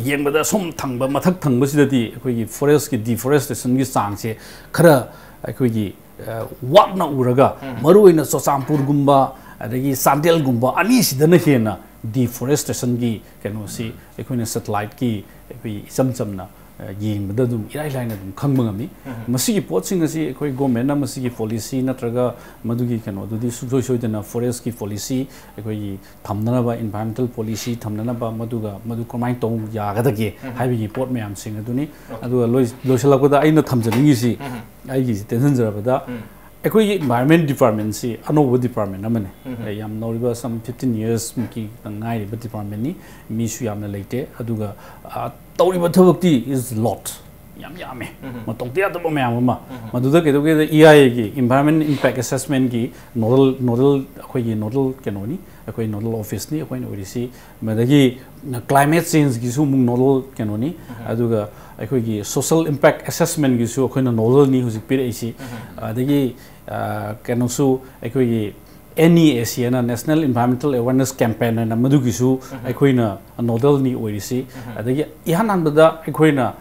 ꯌꯦꯡꯕꯗ ꯁꯣꯝ ꯊꯪꯕ, ꯃꯊꯛ ꯊꯪꯕꯁꯤꯗꯗꯤ ꯑꯩꯈꯣꯏꯒꯤ forest ꯀꯤ deforestation ꯒꯤ ꯆꯥꯡꯁꯦ ꯈꯔ ꯑꯩꯈꯣꯏꯒꯤ, ꯑ, ꯋꯥꯠꯅ ꯎꯔꯒ, ꯃꯔꯨꯑꯣꯏꯅ ꯆꯨꯔꯆꯥꯟꯄꯨꯔꯒꯨꯝꯕ ꯑꯗꯒꯤ ꯆꯥꯟꯗꯦꯜꯒꯨꯝꯕ ꯑꯅꯤꯁꯤꯗꯅ ꯍꯦꯟꯅ deforestation ꯒꯤ ꯀꯩꯅꯣꯁꯤ ꯑꯩꯈꯣꯏꯅ satellite ꯀꯤ ꯑꯩꯈꯣꯏ ꯏꯆꯝ ꯆꯝꯅ, ꯑ, ꯌꯦꯡꯕꯗ ꯑꯗꯨꯝ ꯏꯔꯥꯏ ꯂꯥꯏꯅ ꯑꯗꯨꯝ ꯈꯪꯕ ꯉꯝꯃꯤ꯫ ꯃꯁꯤꯒꯤ ꯄꯣꯠꯁꯤꯡ ꯑꯁꯤ ꯑꯩꯈꯣꯏ government ꯅ ꯃꯁꯤꯒꯤ policy ꯅꯠꯇ꯭ꯔꯒ ꯃꯗꯨꯒꯤ ꯀꯩꯅꯣꯗꯨꯗꯤ ꯁꯨꯡꯁꯣꯏ ꯁꯣꯏꯗꯅ forest ꯀꯤ policy, ꯑꯩꯈꯣꯏꯒꯤ ꯊꯝꯅꯅꯕ environmental policy ꯊꯝꯅꯅꯕ, ꯃꯗꯨꯒ ꯃꯗꯨ ꯀꯃꯥꯏꯅ ꯇꯧ ꯌꯥꯒꯗꯒꯦ ꯍꯥꯏꯕꯒꯤ ꯄꯣꯠ ꯃꯌꯥꯝꯁꯤꯡ ꯑꯗꯨꯅꯤ꯫ ꯑꯗꯨꯒ ꯂꯣꯏ-, ꯂꯣꯏꯁꯤꯜꯂꯛꯄꯗ ꯑꯩꯅ ꯊꯝꯖꯅꯤꯡꯉꯤꯁꯤ, ꯑꯩꯒꯤꯁꯤ ꯇꯦꯟꯁꯤꯟꯖꯔꯕꯗ, ꯑꯩꯈꯣꯏꯒꯤ environment department ꯁꯤ ꯑꯅꯧꯕ department ꯑꯃꯅꯤ꯫ ꯑꯩ ꯌꯥꯝ ꯅꯧꯔꯤꯕ, some fifteen years ꯃꯨꯛꯀꯤ ꯉꯥꯏꯔꯤꯕ department ꯅꯤ꯫ ꯃꯤꯁꯨ ꯌꯥꯝꯅ ꯂꯩꯇꯦ꯫ ꯑꯗꯨꯒ, ꯑ, ꯇꯧꯔꯤꯕ ꯊꯕꯛꯇꯤ is lot꯫ ꯌꯥꯝ ꯌꯥꯝꯃꯦ, ꯃꯇꯧꯗ ꯌꯥꯗꯕ ꯃꯌꯥꯝ ꯑꯃ꯫ ꯃꯗꯨꯗ ꯀꯩꯗꯧꯒꯦꯗ, ꯏ ꯑꯥꯏ ꯑꯦꯒꯤ, Environment Impact Assessmentꯀꯤ ꯅꯣꯗꯜ, ꯅꯣꯗꯜ, ꯑꯩꯈꯣꯏꯒꯤ ꯅꯣꯗꯜ ꯀꯩꯅꯣꯅꯤ, ꯑꯩꯈꯣꯏ ꯅꯣꯗꯜ ꯑꯣꯐꯤꯁꯅꯤ ꯑꯩꯈꯣꯏꯅ ꯑꯣꯏꯔꯤꯁꯤ꯫ ꯃꯗꯒꯤ climate changeꯒꯤꯁꯨ ꯑꯃꯨꯛ ꯅꯣꯗꯜ ꯀꯩꯅꯣꯅꯤ꯫ ꯑꯗꯨꯒ ꯑꯩꯈꯣꯏꯒꯤ social impact assessmentꯒꯤꯁꯨ ꯑꯩꯈꯣꯏꯅ ꯅꯣꯗꯜꯅꯤ ꯍꯧꯖꯤꯛ ꯄꯤꯔꯛꯏꯁꯤ꯫ ꯑꯗꯒꯤ ꯑ, ꯀꯩꯅꯣꯁꯨ, ꯑꯩꯈꯣꯏꯒꯤ N E A C ꯍꯥꯏꯅ, National Environmental Awareness Campaign ꯍꯥꯏꯅ, ꯃꯗꯨꯒꯤꯁꯨ ꯑꯩꯈꯣꯏꯅ ꯅꯣꯗꯜꯅꯤ ꯑꯣꯏꯔꯤꯁꯤ꯫ ꯑꯗꯒꯤ ꯏꯍꯥꯟ ꯍꯥꯟꯕꯗ ꯑꯩꯈꯣꯏꯅ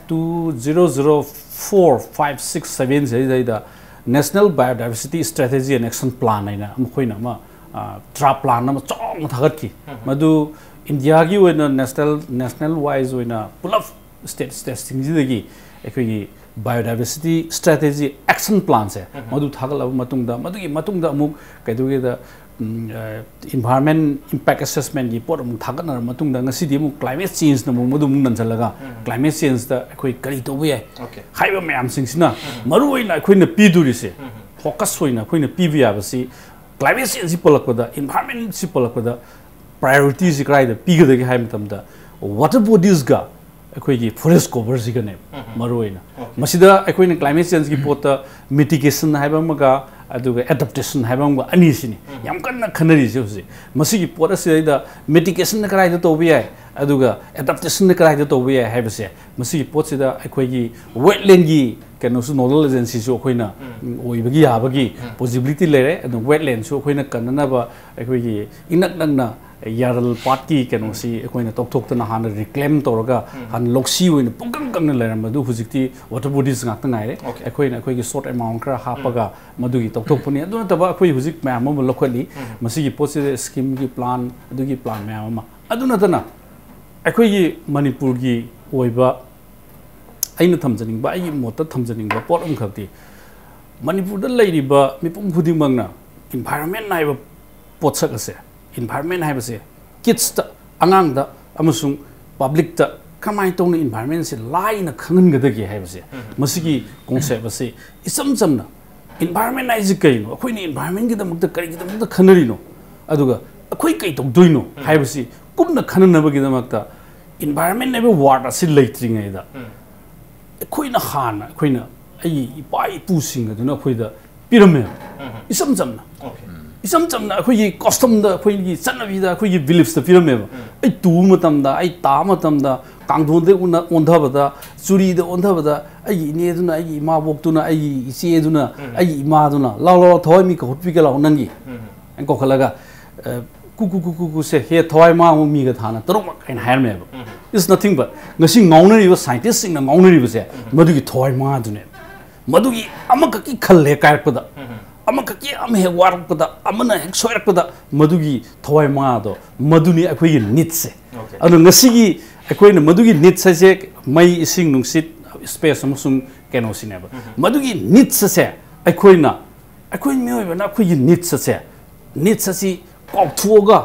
two zero zero four five six seven ꯁꯤꯗꯩꯗ National Biodiversity Strategy and Action Plan ꯍꯥꯏꯅ ꯃꯈꯣꯏꯅ ꯑꯃ, ꯑ, ꯗ꯭ꯔꯥꯐ ꯄ꯭ꯂꯥꯟ ꯑꯃ ꯆꯥꯎꯅ ꯊꯥꯒꯠꯈꯤ꯫ ꯃꯗꯨ ꯏꯟꯗꯤꯌꯥꯒꯤ ꯑꯣꯏꯅ ꯅꯦꯁꯅꯦꯜ, ꯅꯦꯁꯅꯦꯜ ꯋꯥꯏꯁ ꯑꯣꯏꯅ ꯄꯨꯂꯞ ꯁ꯭ꯇꯦꯠ, ꯁ꯭ꯇꯦꯠꯁꯤꯡꯁꯤꯗꯒꯤ ꯑꯩꯈꯣꯏꯒꯤ Biodiversity Strategy Action Planꯁꯦ ꯃꯗꯨ ꯊꯥꯒꯠꯂꯕ ꯃꯇꯨꯡꯗ, ꯃꯗꯨꯒꯤ ꯃꯇꯨꯡꯗ ꯑꯃꯨꯛ ꯀꯩꯗꯧꯒꯦꯗ, ꯎꯝ, ꯑ, Environment Impact Assessmentꯀꯤ ꯄꯣꯠ ꯑꯃꯨꯛ ꯊꯥꯒꯠꯅꯔꯕ ꯃꯇꯨꯡꯗ, ꯉꯁꯤꯗꯤ ꯑꯃꯨꯛ climate changeꯅ ꯑꯃꯨꯛ ꯃꯗꯨ ꯑꯃꯨꯛ ꯅꯟꯁꯤꯜꯂꯒ, climate changeꯇ ꯑꯩꯈꯣꯏ ꯀꯔꯤ ꯇꯧꯕ ꯌꯥꯏ? Okay. ꯍꯥꯏꯕ ꯃꯌꯥꯝꯁꯤꯡꯁꯤꯅ ꯃꯔꯨ ꯑꯣꯏꯅ ꯑꯩꯈꯣꯏꯅ ꯄꯤꯗꯣꯔꯤꯁꯦ, focus ꯑꯣꯏꯅ ꯑꯩꯈꯣꯏꯅ ꯄꯤꯕ ꯌꯥꯕꯁꯤ, climate changeꯁꯤ ꯄꯜꯂꯛꯄꯗ, environmentꯁꯤ ꯄꯜꯂꯛꯄꯗ, priorityꯁꯤ ꯀꯗꯥꯏꯗ ꯄꯤꯒꯗꯒꯦ ꯍꯥꯏꯕ ꯃꯇꯝꯗ, water bodiesꯀ ꯑꯩꯈꯣꯏꯒꯤ forest coverꯁꯤꯒꯅꯦꯕ ꯃꯔꯨ ꯑꯣꯏꯅ꯫ Okay. ꯃꯁꯤꯗ ꯑꯩꯈꯣꯏꯅ climate changeꯀꯤ ꯄꯣꯠꯇ mitigation ꯍꯥꯏꯕ ꯑꯃꯒ, ꯑꯗꯨꯒ adaptation ꯍꯥꯏꯕ ꯑꯃꯒ, ꯑꯅꯤꯁꯤꯅꯤ ꯌꯥꯝ ꯀꯟꯅ ꯈꯟꯅꯔꯤꯁꯦ ꯍꯧꯖꯤꯛ꯫ ꯃꯁꯤꯒꯤ ꯄꯣꯠ ꯑꯁꯤꯗꯩꯗ mitigationna ꯀꯗꯥꯏꯗ ꯇꯧꯕ ꯌꯥꯏ, ꯑꯗꯨꯒ adaptationꯅ ꯀꯗꯥꯏꯗ ꯇꯧꯕ ꯌꯥꯏ ꯍꯥꯏꯕꯁꯦ, ꯃꯁꯤꯒꯤ ꯄꯣꯠꯁꯤꯗ ꯑꯩꯈꯣꯏꯒꯤ wetlandꯀꯤ ꯀꯩꯅꯣꯁꯨ, nodal agencyꯁꯨ ꯑꯩꯈꯣꯏꯅ ꯑꯣꯏꯕꯒꯤ ꯌꯥꯕꯒꯤ possibility ꯂꯩꯔꯦ꯫ ꯑꯗꯨ wetlandꯁꯨ ꯑꯩꯈꯣꯏꯅ ꯀꯟꯅꯅꯕ ꯑꯩꯈꯣꯏꯒꯤ ꯏꯅꯛ ꯅꯛꯅ ꯌꯥꯔꯜ ꯄꯥꯠꯀꯤ ꯀꯩꯅꯣꯁꯤ ꯑꯩꯈꯣꯏꯅ ꯇꯧꯊꯣꯛꯇꯅ, ꯍꯥꯟꯅ reclaim ꯇꯧꯔꯒ, ꯍꯥꯟꯅ ꯂꯧꯁꯤ ꯑꯣꯏꯅ ꯄꯨꯡꯀꯪ ꯀꯪꯅ ꯂꯩꯔꯝꯕꯗꯨ ꯍꯧꯖꯤꯛꯇꯤ water bodies ꯉꯥꯛꯇ ꯉꯥꯏꯔꯦ꯫ Okay. ꯑꯩꯈꯣꯏꯅ ꯑꯩꯈꯣꯏꯒꯤ short amount ꯈꯔ ꯍꯥꯞꯄꯒ ꯃꯗꯨꯒꯤ ꯇꯧꯊꯣꯛꯄꯅꯤ꯫ ꯑꯗꯨ ꯅꯠꯇꯕ ꯑꯩꯈꯣꯏ ꯍꯧꯖꯤꯛ ꯃꯌꯥꯝ ꯑꯃ ꯂꯧꯈꯠꯂꯤ꯫ ꯃꯁꯤꯒꯤ ꯄꯣꯠꯁꯤꯗ schemeꯒꯤ plan, ꯑꯗꯨꯒꯤ plan ꯃꯌꯥꯝ ꯑꯃ꯫ ꯑꯗꯨ ꯅꯠꯇꯅ ꯑꯩꯈꯣꯏꯒꯤ ꯃꯅꯤꯄꯨꯔꯒꯤ ꯑꯣꯏꯕ ꯑꯩꯅ ꯊꯝꯖꯅꯤꯡꯕ, ꯑꯩꯒꯤ ꯃꯣꯠꯇ ꯊꯝꯖꯅꯤꯡꯕ ꯄꯣꯠ ꯑꯃꯈꯛꯇꯤ, ꯃꯅꯤꯄꯨꯔꯗ ꯂꯩꯔꯤꯕ ꯃꯤꯄꯨꯝ ꯈꯨꯗꯤꯡꯃꯛꯅ environment ꯍꯥꯏꯕ ꯄꯣꯠꯁꯛ ꯑꯁꯦ, environment ꯍꯥꯏꯕꯁꯦ kidsꯇ, ꯑꯉꯥꯡꯗ ꯑꯃꯁꯨꯡ publicꯇ ꯀꯃꯥꯏꯅ ꯇꯧꯅ environmentꯁꯦ ꯂꯥꯏꯅ ꯈꯪꯍꯟꯒꯗꯒꯦ ꯍꯥꯏꯕꯁꯦ, ꯃꯁꯤꯒꯤ concept ꯑꯁꯤ ꯏꯆꯝ ꯆꯝꯅ, environment ꯍꯥꯏꯁꯤ ꯀꯩꯅꯣ, ꯑꯩꯈꯣꯏꯅ environmentꯀꯤꯗꯃꯛꯇ ꯀꯔꯤꯒꯤꯗꯃꯛꯇ ꯈꯟꯅꯔꯤꯅꯣ, ꯑꯗꯨꯒ ꯑꯩꯈꯣꯏ ꯀꯩ ꯇꯧꯗꯣꯏꯅꯣ ꯍꯥꯏꯕꯁꯤ ꯀꯨꯞꯅ ꯈꯟꯅꯅꯕꯒꯤꯗꯃꯛꯇ environment ꯍꯥꯏꯕ word ꯑꯁꯤ ꯂꯩꯇ꯭ꯔꯤꯉꯩꯗ, ꯑꯩꯈꯣꯏꯅ ꯍꯥꯟꯅ ꯑꯩꯈꯣꯏꯅ ꯑꯩꯒꯤ ꯏꯄꯥ ꯏꯄꯨꯁꯤꯡ ꯑꯗꯨꯅ ꯑꯩꯈꯣꯏꯗ ꯄꯤꯔꯝꯃꯦꯕ꯫ ꯏꯆꯝ ꯆꯝꯅ, Okay. ꯏꯆꯝ ꯆꯝꯅ ꯑꯩꯈꯣꯏꯒꯤ customꯗ, ꯑꯩꯈꯣꯏꯒꯤ ꯆꯠꯅꯕꯤꯗ, ꯑꯩꯈꯣꯏꯒꯤ beliefsꯇ ꯄꯤꯔꯝꯃꯦꯕ꯫ ꯑꯩ ꯇꯨꯕ ꯃꯇꯝꯗ, ꯑꯩ ꯇꯥꯕ ꯃꯇꯝꯗ, ꯀꯥꯡꯊꯣꯟꯗ ꯎꯅ-, ꯑꯣꯟꯊꯕꯗ, ꯆꯨꯔꯤꯗ ꯑꯣꯟꯊꯕꯗ, ꯑꯩꯒꯤ ꯏꯅꯦꯗꯨꯅ, ꯑꯩꯒꯤ ꯏꯃꯥꯕꯣꯛꯇꯨꯅ, ꯑꯩꯒꯤ ꯏꯆꯦꯗꯨꯅ, ꯑꯩꯒꯤ ꯏꯃꯥꯗꯨꯅ, "ꯂꯥꯎ, ꯂꯥꯎ, ꯊꯋꯥꯏ ꯃꯤ ꯀꯧꯈꯠꯄꯤꯒꯦ ꯂꯥꯎ ꯅꯪꯒꯤ", ꯍꯥꯏꯅ ꯀꯧꯈꯠꯂꯒ, ꯑ, "ꯀꯨ, ꯀꯨ, ꯀꯨ, ꯀꯨ, ꯀꯨꯁꯦ, ꯍꯦ, ꯊꯋꯥꯏ ꯃꯥꯡꯕ ꯃꯤꯒ ꯊꯥꯅ ꯇꯔꯨꯛꯃꯛ" ꯍꯥꯏꯅ ꯍꯥꯏꯔꯝꯃꯦꯕ꯫ It's nothing but ꯉꯁꯤ ꯉꯥꯎꯅꯔꯤꯕ, scientistꯁꯤꯡꯅ ꯉꯥꯎꯅꯔꯤꯕꯁꯦ ꯃꯗꯨꯒꯤ ꯊꯋꯥꯏ ꯃꯉꯥꯗꯨꯅꯦꯕ꯫ ꯃꯗꯨꯒꯤ ꯑꯃꯈꯛꯀꯤ ꯈꯜ ꯍꯦꯛ ꯀꯥꯏꯔꯛꯄꯗ, ꯑꯃꯈꯛꯀꯤ ꯑꯃ ꯍꯦꯛ ꯋꯥꯔꯛꯄꯗ, ꯑꯃꯅ ꯍꯦꯛ ꯁꯣꯏꯔꯛꯄꯗ, ꯃꯗꯨꯒꯤ ꯊꯋꯥꯏ ꯃꯉꯥꯗꯣ, ꯃꯗꯨꯅꯤ ꯑꯩꯈꯣꯏꯒꯤ needsꯁꯦ꯫ Okay. ꯑꯗꯣ ꯉꯁꯤꯒꯤ ꯑꯩꯈꯣꯏꯅ ꯃꯗꯨꯒꯤ needs ꯍꯥꯏꯁꯦ ꯃꯩ, ꯏꯁꯤꯡ, ꯅꯨꯡꯁꯤꯠ, space ꯑꯃꯁꯨꯡ ꯀꯩꯅꯣꯁꯤꯅꯦꯕ꯫ ꯃꯗꯨꯒꯤ needs ꯑꯁꯦ ꯑꯩꯈꯣꯏꯅ, ꯑꯩꯈꯣꯏ ꯃꯤꯑꯣꯏꯕꯅ ꯑꯩꯈꯣꯏꯒꯤ needs ꯑꯁꯦ, needs ꯑꯁꯤ ꯀꯥꯎꯊꯣꯛꯑꯒ,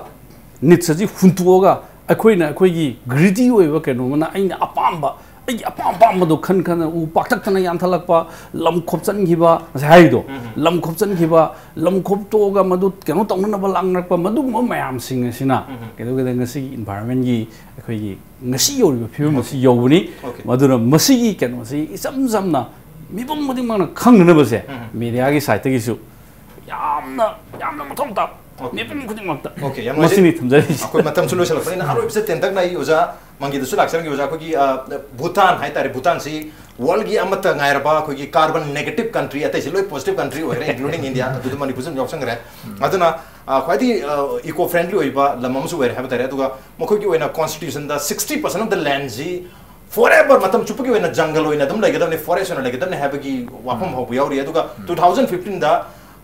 needs ꯑꯁꯤ ꯍꯨꯟꯇꯣꯛꯑꯒ, ꯑꯩꯈꯣꯏꯅ ꯑꯩꯈꯣꯏꯒꯤ greedy ꯑꯣꯏꯕ ꯀꯩꯅꯣꯝꯃꯅ, ꯑꯩꯅ ꯑꯄꯥꯝꯕ, ꯑꯩꯒꯤ ꯑꯄꯥꯝ ꯑꯄꯥꯝꯕꯗꯣ ꯈꯟ ꯈꯟꯅ ꯎ ꯄꯥꯛꯇꯛꯇꯅ ꯌꯥꯟꯊꯠꯂꯛꯄ, ꯂꯝ ꯈꯣꯞꯆꯟꯈꯤꯕ, ꯉꯁꯥꯏ ꯍꯥꯏꯔꯤꯗꯣ, ꯂꯝ ꯈꯣꯞꯆꯟꯈꯤꯕ, ꯂꯝ ꯈꯣꯞꯇꯣꯛꯑꯒ ꯃꯗꯨ ꯀꯩꯅꯣ ꯇꯧꯅꯅꯕ ꯂꯥꯡꯅꯔꯛꯄ, ꯃꯗꯨꯒꯨꯝꯕ ꯃꯌꯥꯝꯁꯤꯡ ꯑꯁꯤꯅ ꯀꯩꯗꯧꯒꯦꯗ ꯉꯁꯤꯒꯤ environmentꯀꯤ ꯑꯩꯈꯣꯏꯒꯤ ꯉꯁꯤ ꯌꯧꯔꯤꯕ ꯐꯤꯕꯝ ꯑꯁꯤ ꯌꯧꯕꯅꯤ꯫ Okay. ꯃꯗꯨꯅ ꯃꯁꯤꯒꯤ ꯀꯩꯅꯣꯁꯤ ꯏꯆꯝ ꯆꯝꯅ ꯃꯤꯄꯨꯝ ꯈꯨꯗꯤꯡꯃꯛꯅ ꯈꯪꯅꯅꯕꯁꯦ mediaꯒꯤ sideꯇꯒꯤꯁꯨ ꯌꯥꯝꯅ, ꯌꯥꯝꯅ ꯃꯊꯧ ꯇꯥꯕ, Okay. ꯃꯤꯄꯨꯝ ꯈꯨꯗꯤꯡꯃꯛꯇ Okay, ꯌꯥꯝ ꯃꯁꯤꯅꯤ ꯅꯨꯡꯉꯥꯏꯖꯩ꯫ ꯊꯝꯖꯔꯤꯁꯤ꯫ ꯑꯩꯈꯣꯏ ꯃꯇꯝꯁꯨ ꯂꯣꯏꯁꯤꯜꯂꯛꯄꯅꯤꯅ ꯑꯔꯣꯏꯕꯁꯦ ꯇꯦꯟꯇꯛꯅ ꯑꯩ ꯑꯣꯖꯥ ꯃꯪꯒꯤꯗꯁꯨ ꯂꯥꯛꯆꯔꯝꯒꯦ꯫ ꯑꯣꯖꯥ, ꯑꯩꯈꯣꯏꯒꯤ, ꯑ, ꯚꯨꯇꯥꯟ ꯍꯥꯏꯇꯥꯔꯦ, ꯚꯨꯇꯥꯟꯁꯤ worldꯀꯤ ꯑꯃꯠꯇ ꯉꯥꯏꯔꯕ ꯑꯩꯈꯣꯏꯒꯤ carbon negative country, ꯑꯇꯩꯁꯤ ꯂꯣꯏ positive country ꯑꯣꯏꯈ꯭ꯔꯦ, including India, ꯑꯗꯨꯗ ꯃꯅꯤꯄꯨꯔꯁꯨ ꯑꯗꯨꯝ ꯌꯥꯎꯁꯟꯈ꯭ꯔꯦ꯫ ꯑꯗꯨꯅ, ꯑ, ꯈ꯭ꯋꯥꯏꯗꯒꯤ, ꯑ, eco friendly ꯑꯣꯏꯕ ꯂꯝ ꯑꯃꯁꯨ ꯑꯣꯏꯔꯦ ꯍꯥꯏꯕ ꯇꯥꯔꯦ꯫ ꯑꯗꯨꯒ ꯃꯈꯣꯏꯒꯤ ꯑꯣꯏꯅ constitutionꯗ sixty percent of the landꯁꯤ forever, ꯃꯇꯝ ꯆꯨꯞꯄꯒꯤ ꯑꯣꯏꯅ jungle ꯑꯣꯏꯅ ꯑꯗꯨꯝ ꯂꯩꯒꯗꯕꯅꯤ, forest ꯑꯣꯏꯅ ꯂꯩꯒꯗꯕꯅꯤ ꯍꯥꯏꯕꯒꯤ ꯋꯥꯐꯝ ꯐꯥꯎꯕ ꯌꯥꯎꯔꯤ꯫ ꯑꯗꯨꯒ two thousand fifteenꯗ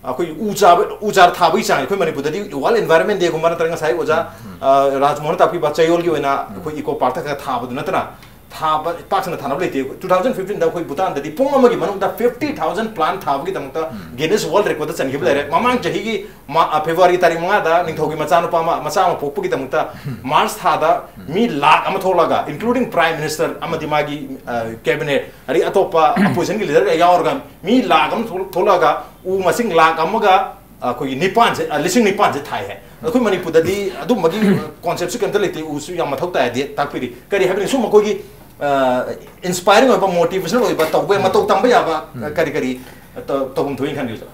ꯑꯩꯈꯣꯏ ꯎ ꯆꯥꯕ, ꯎ ꯆꯥꯔ ꯊꯥꯕꯒꯤ ꯆꯥꯡ, ꯑꯩꯈꯣꯏ ꯃꯅꯤꯄꯨꯔꯗꯗꯤ World Environment Dayꯒꯨꯝꯕ ꯅꯠꯇ꯭ꯔꯒ ꯉꯁꯥꯏ ꯑꯣꯖꯥ, ꯑ, ꯔꯥꯖꯃꯣꯍꯟꯅ ꯇꯥꯛꯄꯤꯕ ꯆꯌꯣꯜꯒꯤ ꯑꯣꯏꯅ ꯑꯩꯈꯣꯏ eco parkꯇ ꯈꯔ ꯊꯥꯕꯗꯨ ꯅꯠꯇꯅ ꯊꯥꯕ, ꯄꯥꯛ ꯁꯟꯅ ꯊꯥꯅꯕ ꯂꯩꯇꯦ꯫ Two thousand fifteenꯗ ꯑꯩꯈꯣꯏ ꯚꯨꯇꯥꯟꯗꯗꯤ ꯄꯨꯡ ꯑꯃꯒꯤ ꯃꯅꯨꯡꯗ fifty thousand plant ꯊꯥꯕꯒꯤꯗꯃꯛꯇ Guinness World Recordꯗ ꯆꯟꯈꯤꯕ ꯂꯩꯔꯦ꯫ ꯃꯃꯥꯡ ꯆꯍꯤꯒꯤ ꯃꯥ-, ꯑ, February ꯇꯥꯔꯤꯛ ꯃꯉꯥꯗ ꯅꯤꯡꯊꯧꯒꯤ ꯃꯆꯥꯅꯨꯄꯥ ꯑꯃ, ꯃꯆꯥ ꯑꯃ ꯄꯣꯛꯄꯒꯤꯗꯃꯛꯇ March ꯊꯥꯗ ꯃꯤ ꯂꯥꯈ ꯑꯃ ꯊꯣꯛꯂꯒ, including Prime Minister ꯑꯃꯗꯤ ꯃꯥꯒꯤ, ꯑ, cabinet, ꯑꯗꯩ ꯑꯇꯣꯞꯄ oppositionꯒꯤ leaderꯒ ꯌꯥꯎꯔꯒ ꯃꯤ ꯂꯥꯈ ꯑꯃ ꯊꯣꯛ-, ꯊꯣꯛꯂꯛꯑꯒ ꯎ ꯃꯁꯤꯡ ꯂꯥꯈ ꯑꯃꯒ ꯑꯩꯈꯣꯏꯒꯤ ꯅꯤꯄꯥꯟꯁꯦ, ꯑ, ꯂꯤꯁꯤꯡ ꯅꯤꯄꯥꯟꯁꯦ ꯊꯥꯏ ꯍꯥꯏ꯫ ꯑꯩꯈꯣꯏ ꯃꯅꯤꯄꯨꯔꯗꯗꯤ ꯑꯗꯨꯝꯕꯒꯤ conceptꯁꯨ ꯀꯩꯝꯇ ꯂꯩꯇꯦ, ꯎꯁꯨ ꯌꯥꯝ ꯃꯊꯧ ꯇꯥꯏꯗꯤ ꯇꯥꯛꯄꯤꯔꯤ꯫ ꯀꯔꯤ ꯍꯥꯏꯕꯅꯤ? ꯁꯨꯝ ꯑꯩꯈꯣꯏꯒꯤ ꯏꯟꯁꯄꯥꯏꯔꯤꯡ ꯑꯣꯏꯕ, ꯃꯣꯇꯤꯚꯦꯁꯅꯦꯜ ꯑꯣꯏꯕ, ꯇꯧꯕ ꯃꯇꯧ ꯇꯝꯕ ꯌꯥꯕ ꯀꯔꯤ ꯀꯔꯤ ꯇꯧ- ꯇꯧꯐꯝ ꯊꯣꯛꯏꯅ ꯈꯟꯕꯤꯕ?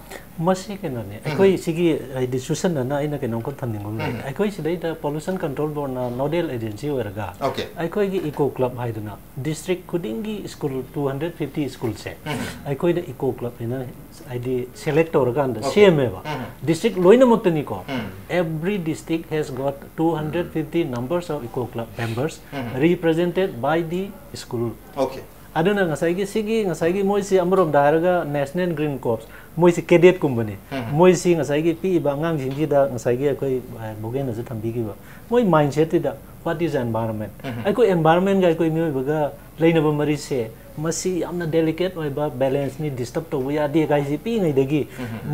ꯃꯁꯤ ꯀꯩꯅꯣꯅꯦ, ꯑꯩꯈꯣꯏ ꯁꯤꯒꯤ ꯍꯥꯏꯗꯤ ꯁꯨꯁꯟꯅꯅ ꯑꯩꯅ ꯀꯩꯅꯣꯝꯈꯛ ꯊꯝꯅꯤꯡꯕ ꯑꯃ ꯂꯩ꯫ ꯑꯩꯈꯣꯏ ꯁꯤꯗꯩꯗ ꯄꯣꯂꯨꯁꯟ ꯀꯟꯇ꯭ꯔꯣꯜ ꯕꯣꯔꯗꯅ ꯅꯣꯗꯦꯜ ꯑꯦꯖꯦꯟꯁꯤ ꯑꯣꯏꯔꯒ, Okay. ꯑꯩꯈꯣꯏꯒꯤ ꯏꯀꯣ ꯀ꯭ꯂꯕ ꯍꯥꯏꯗꯅ ꯗꯤꯁꯇ꯭ꯔꯤꯛ ꯈꯨꯗꯤꯡꯒꯤ ꯁ꯭ꯀꯨꯜ ꯇꯨ ꯍꯟꯗ꯭ꯔꯦꯠ ꯐꯤꯐꯇꯤ ꯁ꯭ꯀꯨꯜꯁꯦ ꯑꯩꯈꯣꯏꯗ ꯏꯀꯣ ꯀ꯭ꯂꯕ ꯍꯥꯏꯅ ꯍꯥꯏꯗꯤ ꯁꯦꯂꯦꯛ ꯇꯧꯔꯀꯥꯟꯗ Okay. ꯁꯦꯝꯃꯦꯕ꯫ ꯎꯝ. ꯗꯤꯁꯇ꯭ꯔꯤꯛ ꯂꯣꯏꯅꯃꯛꯇꯅꯤꯀꯣ꯫ ꯎꯝ. Every district has got two hundred fifty numbers of eco club members um. represented by the school. Okay. ꯑꯗꯨꯅ ꯉꯁꯥꯏꯒꯤ ꯁꯤꯒꯤ ꯉꯁꯥꯏꯒꯤ ꯃꯣꯏꯁꯤ ꯑꯃꯔꯣꯝꯗ ꯍꯥꯏꯔꯒ ꯅꯦꯁꯅꯦꯜ ꯒ꯭ꯔꯤꯟ ꯀꯣꯔꯞꯁ, ꯃꯣꯏꯁꯤ ꯀꯦꯗꯦꯠꯀꯨꯝꯕꯅꯤ꯫ ꯎꯝ. ꯃꯣꯏꯁꯤ ꯉꯁꯥꯏꯒꯤ ꯄꯤꯛꯏꯕ ꯑꯉꯥꯡꯁꯤꯡꯁꯤꯗ ꯉꯁꯥꯏꯒꯤ ꯑꯩꯈꯣꯏ ꯚꯣꯒꯦꯟꯅꯁꯨ ꯊꯝꯕꯤꯈꯤꯕ ꯃꯣꯏ ꯃꯥꯏꯟꯁꯦꯠꯇꯨꯗ, what is environment? ꯎꯝ. ꯑꯩꯈꯣꯏ ꯑꯦꯟꯚꯥꯏꯔꯟꯃꯦꯟꯒ ꯑꯩꯈꯣꯏ ꯃꯤꯑꯣꯏꯕꯒ ꯂꯩꯅꯕ ꯃꯔꯤꯁꯦ ꯃꯁꯤ ꯌꯥꯝꯅ ꯗꯦꯂꯤꯀꯦꯠ ꯑꯣꯏꯕ ꯕꯦꯂꯦꯟꯁꯅꯤ, ꯗꯤꯁꯇꯔꯕ ꯇꯧꯕ ꯌꯥꯗꯦ ꯍꯥꯏꯁꯤ ꯄꯤꯛꯏꯉꯩꯗꯒꯤ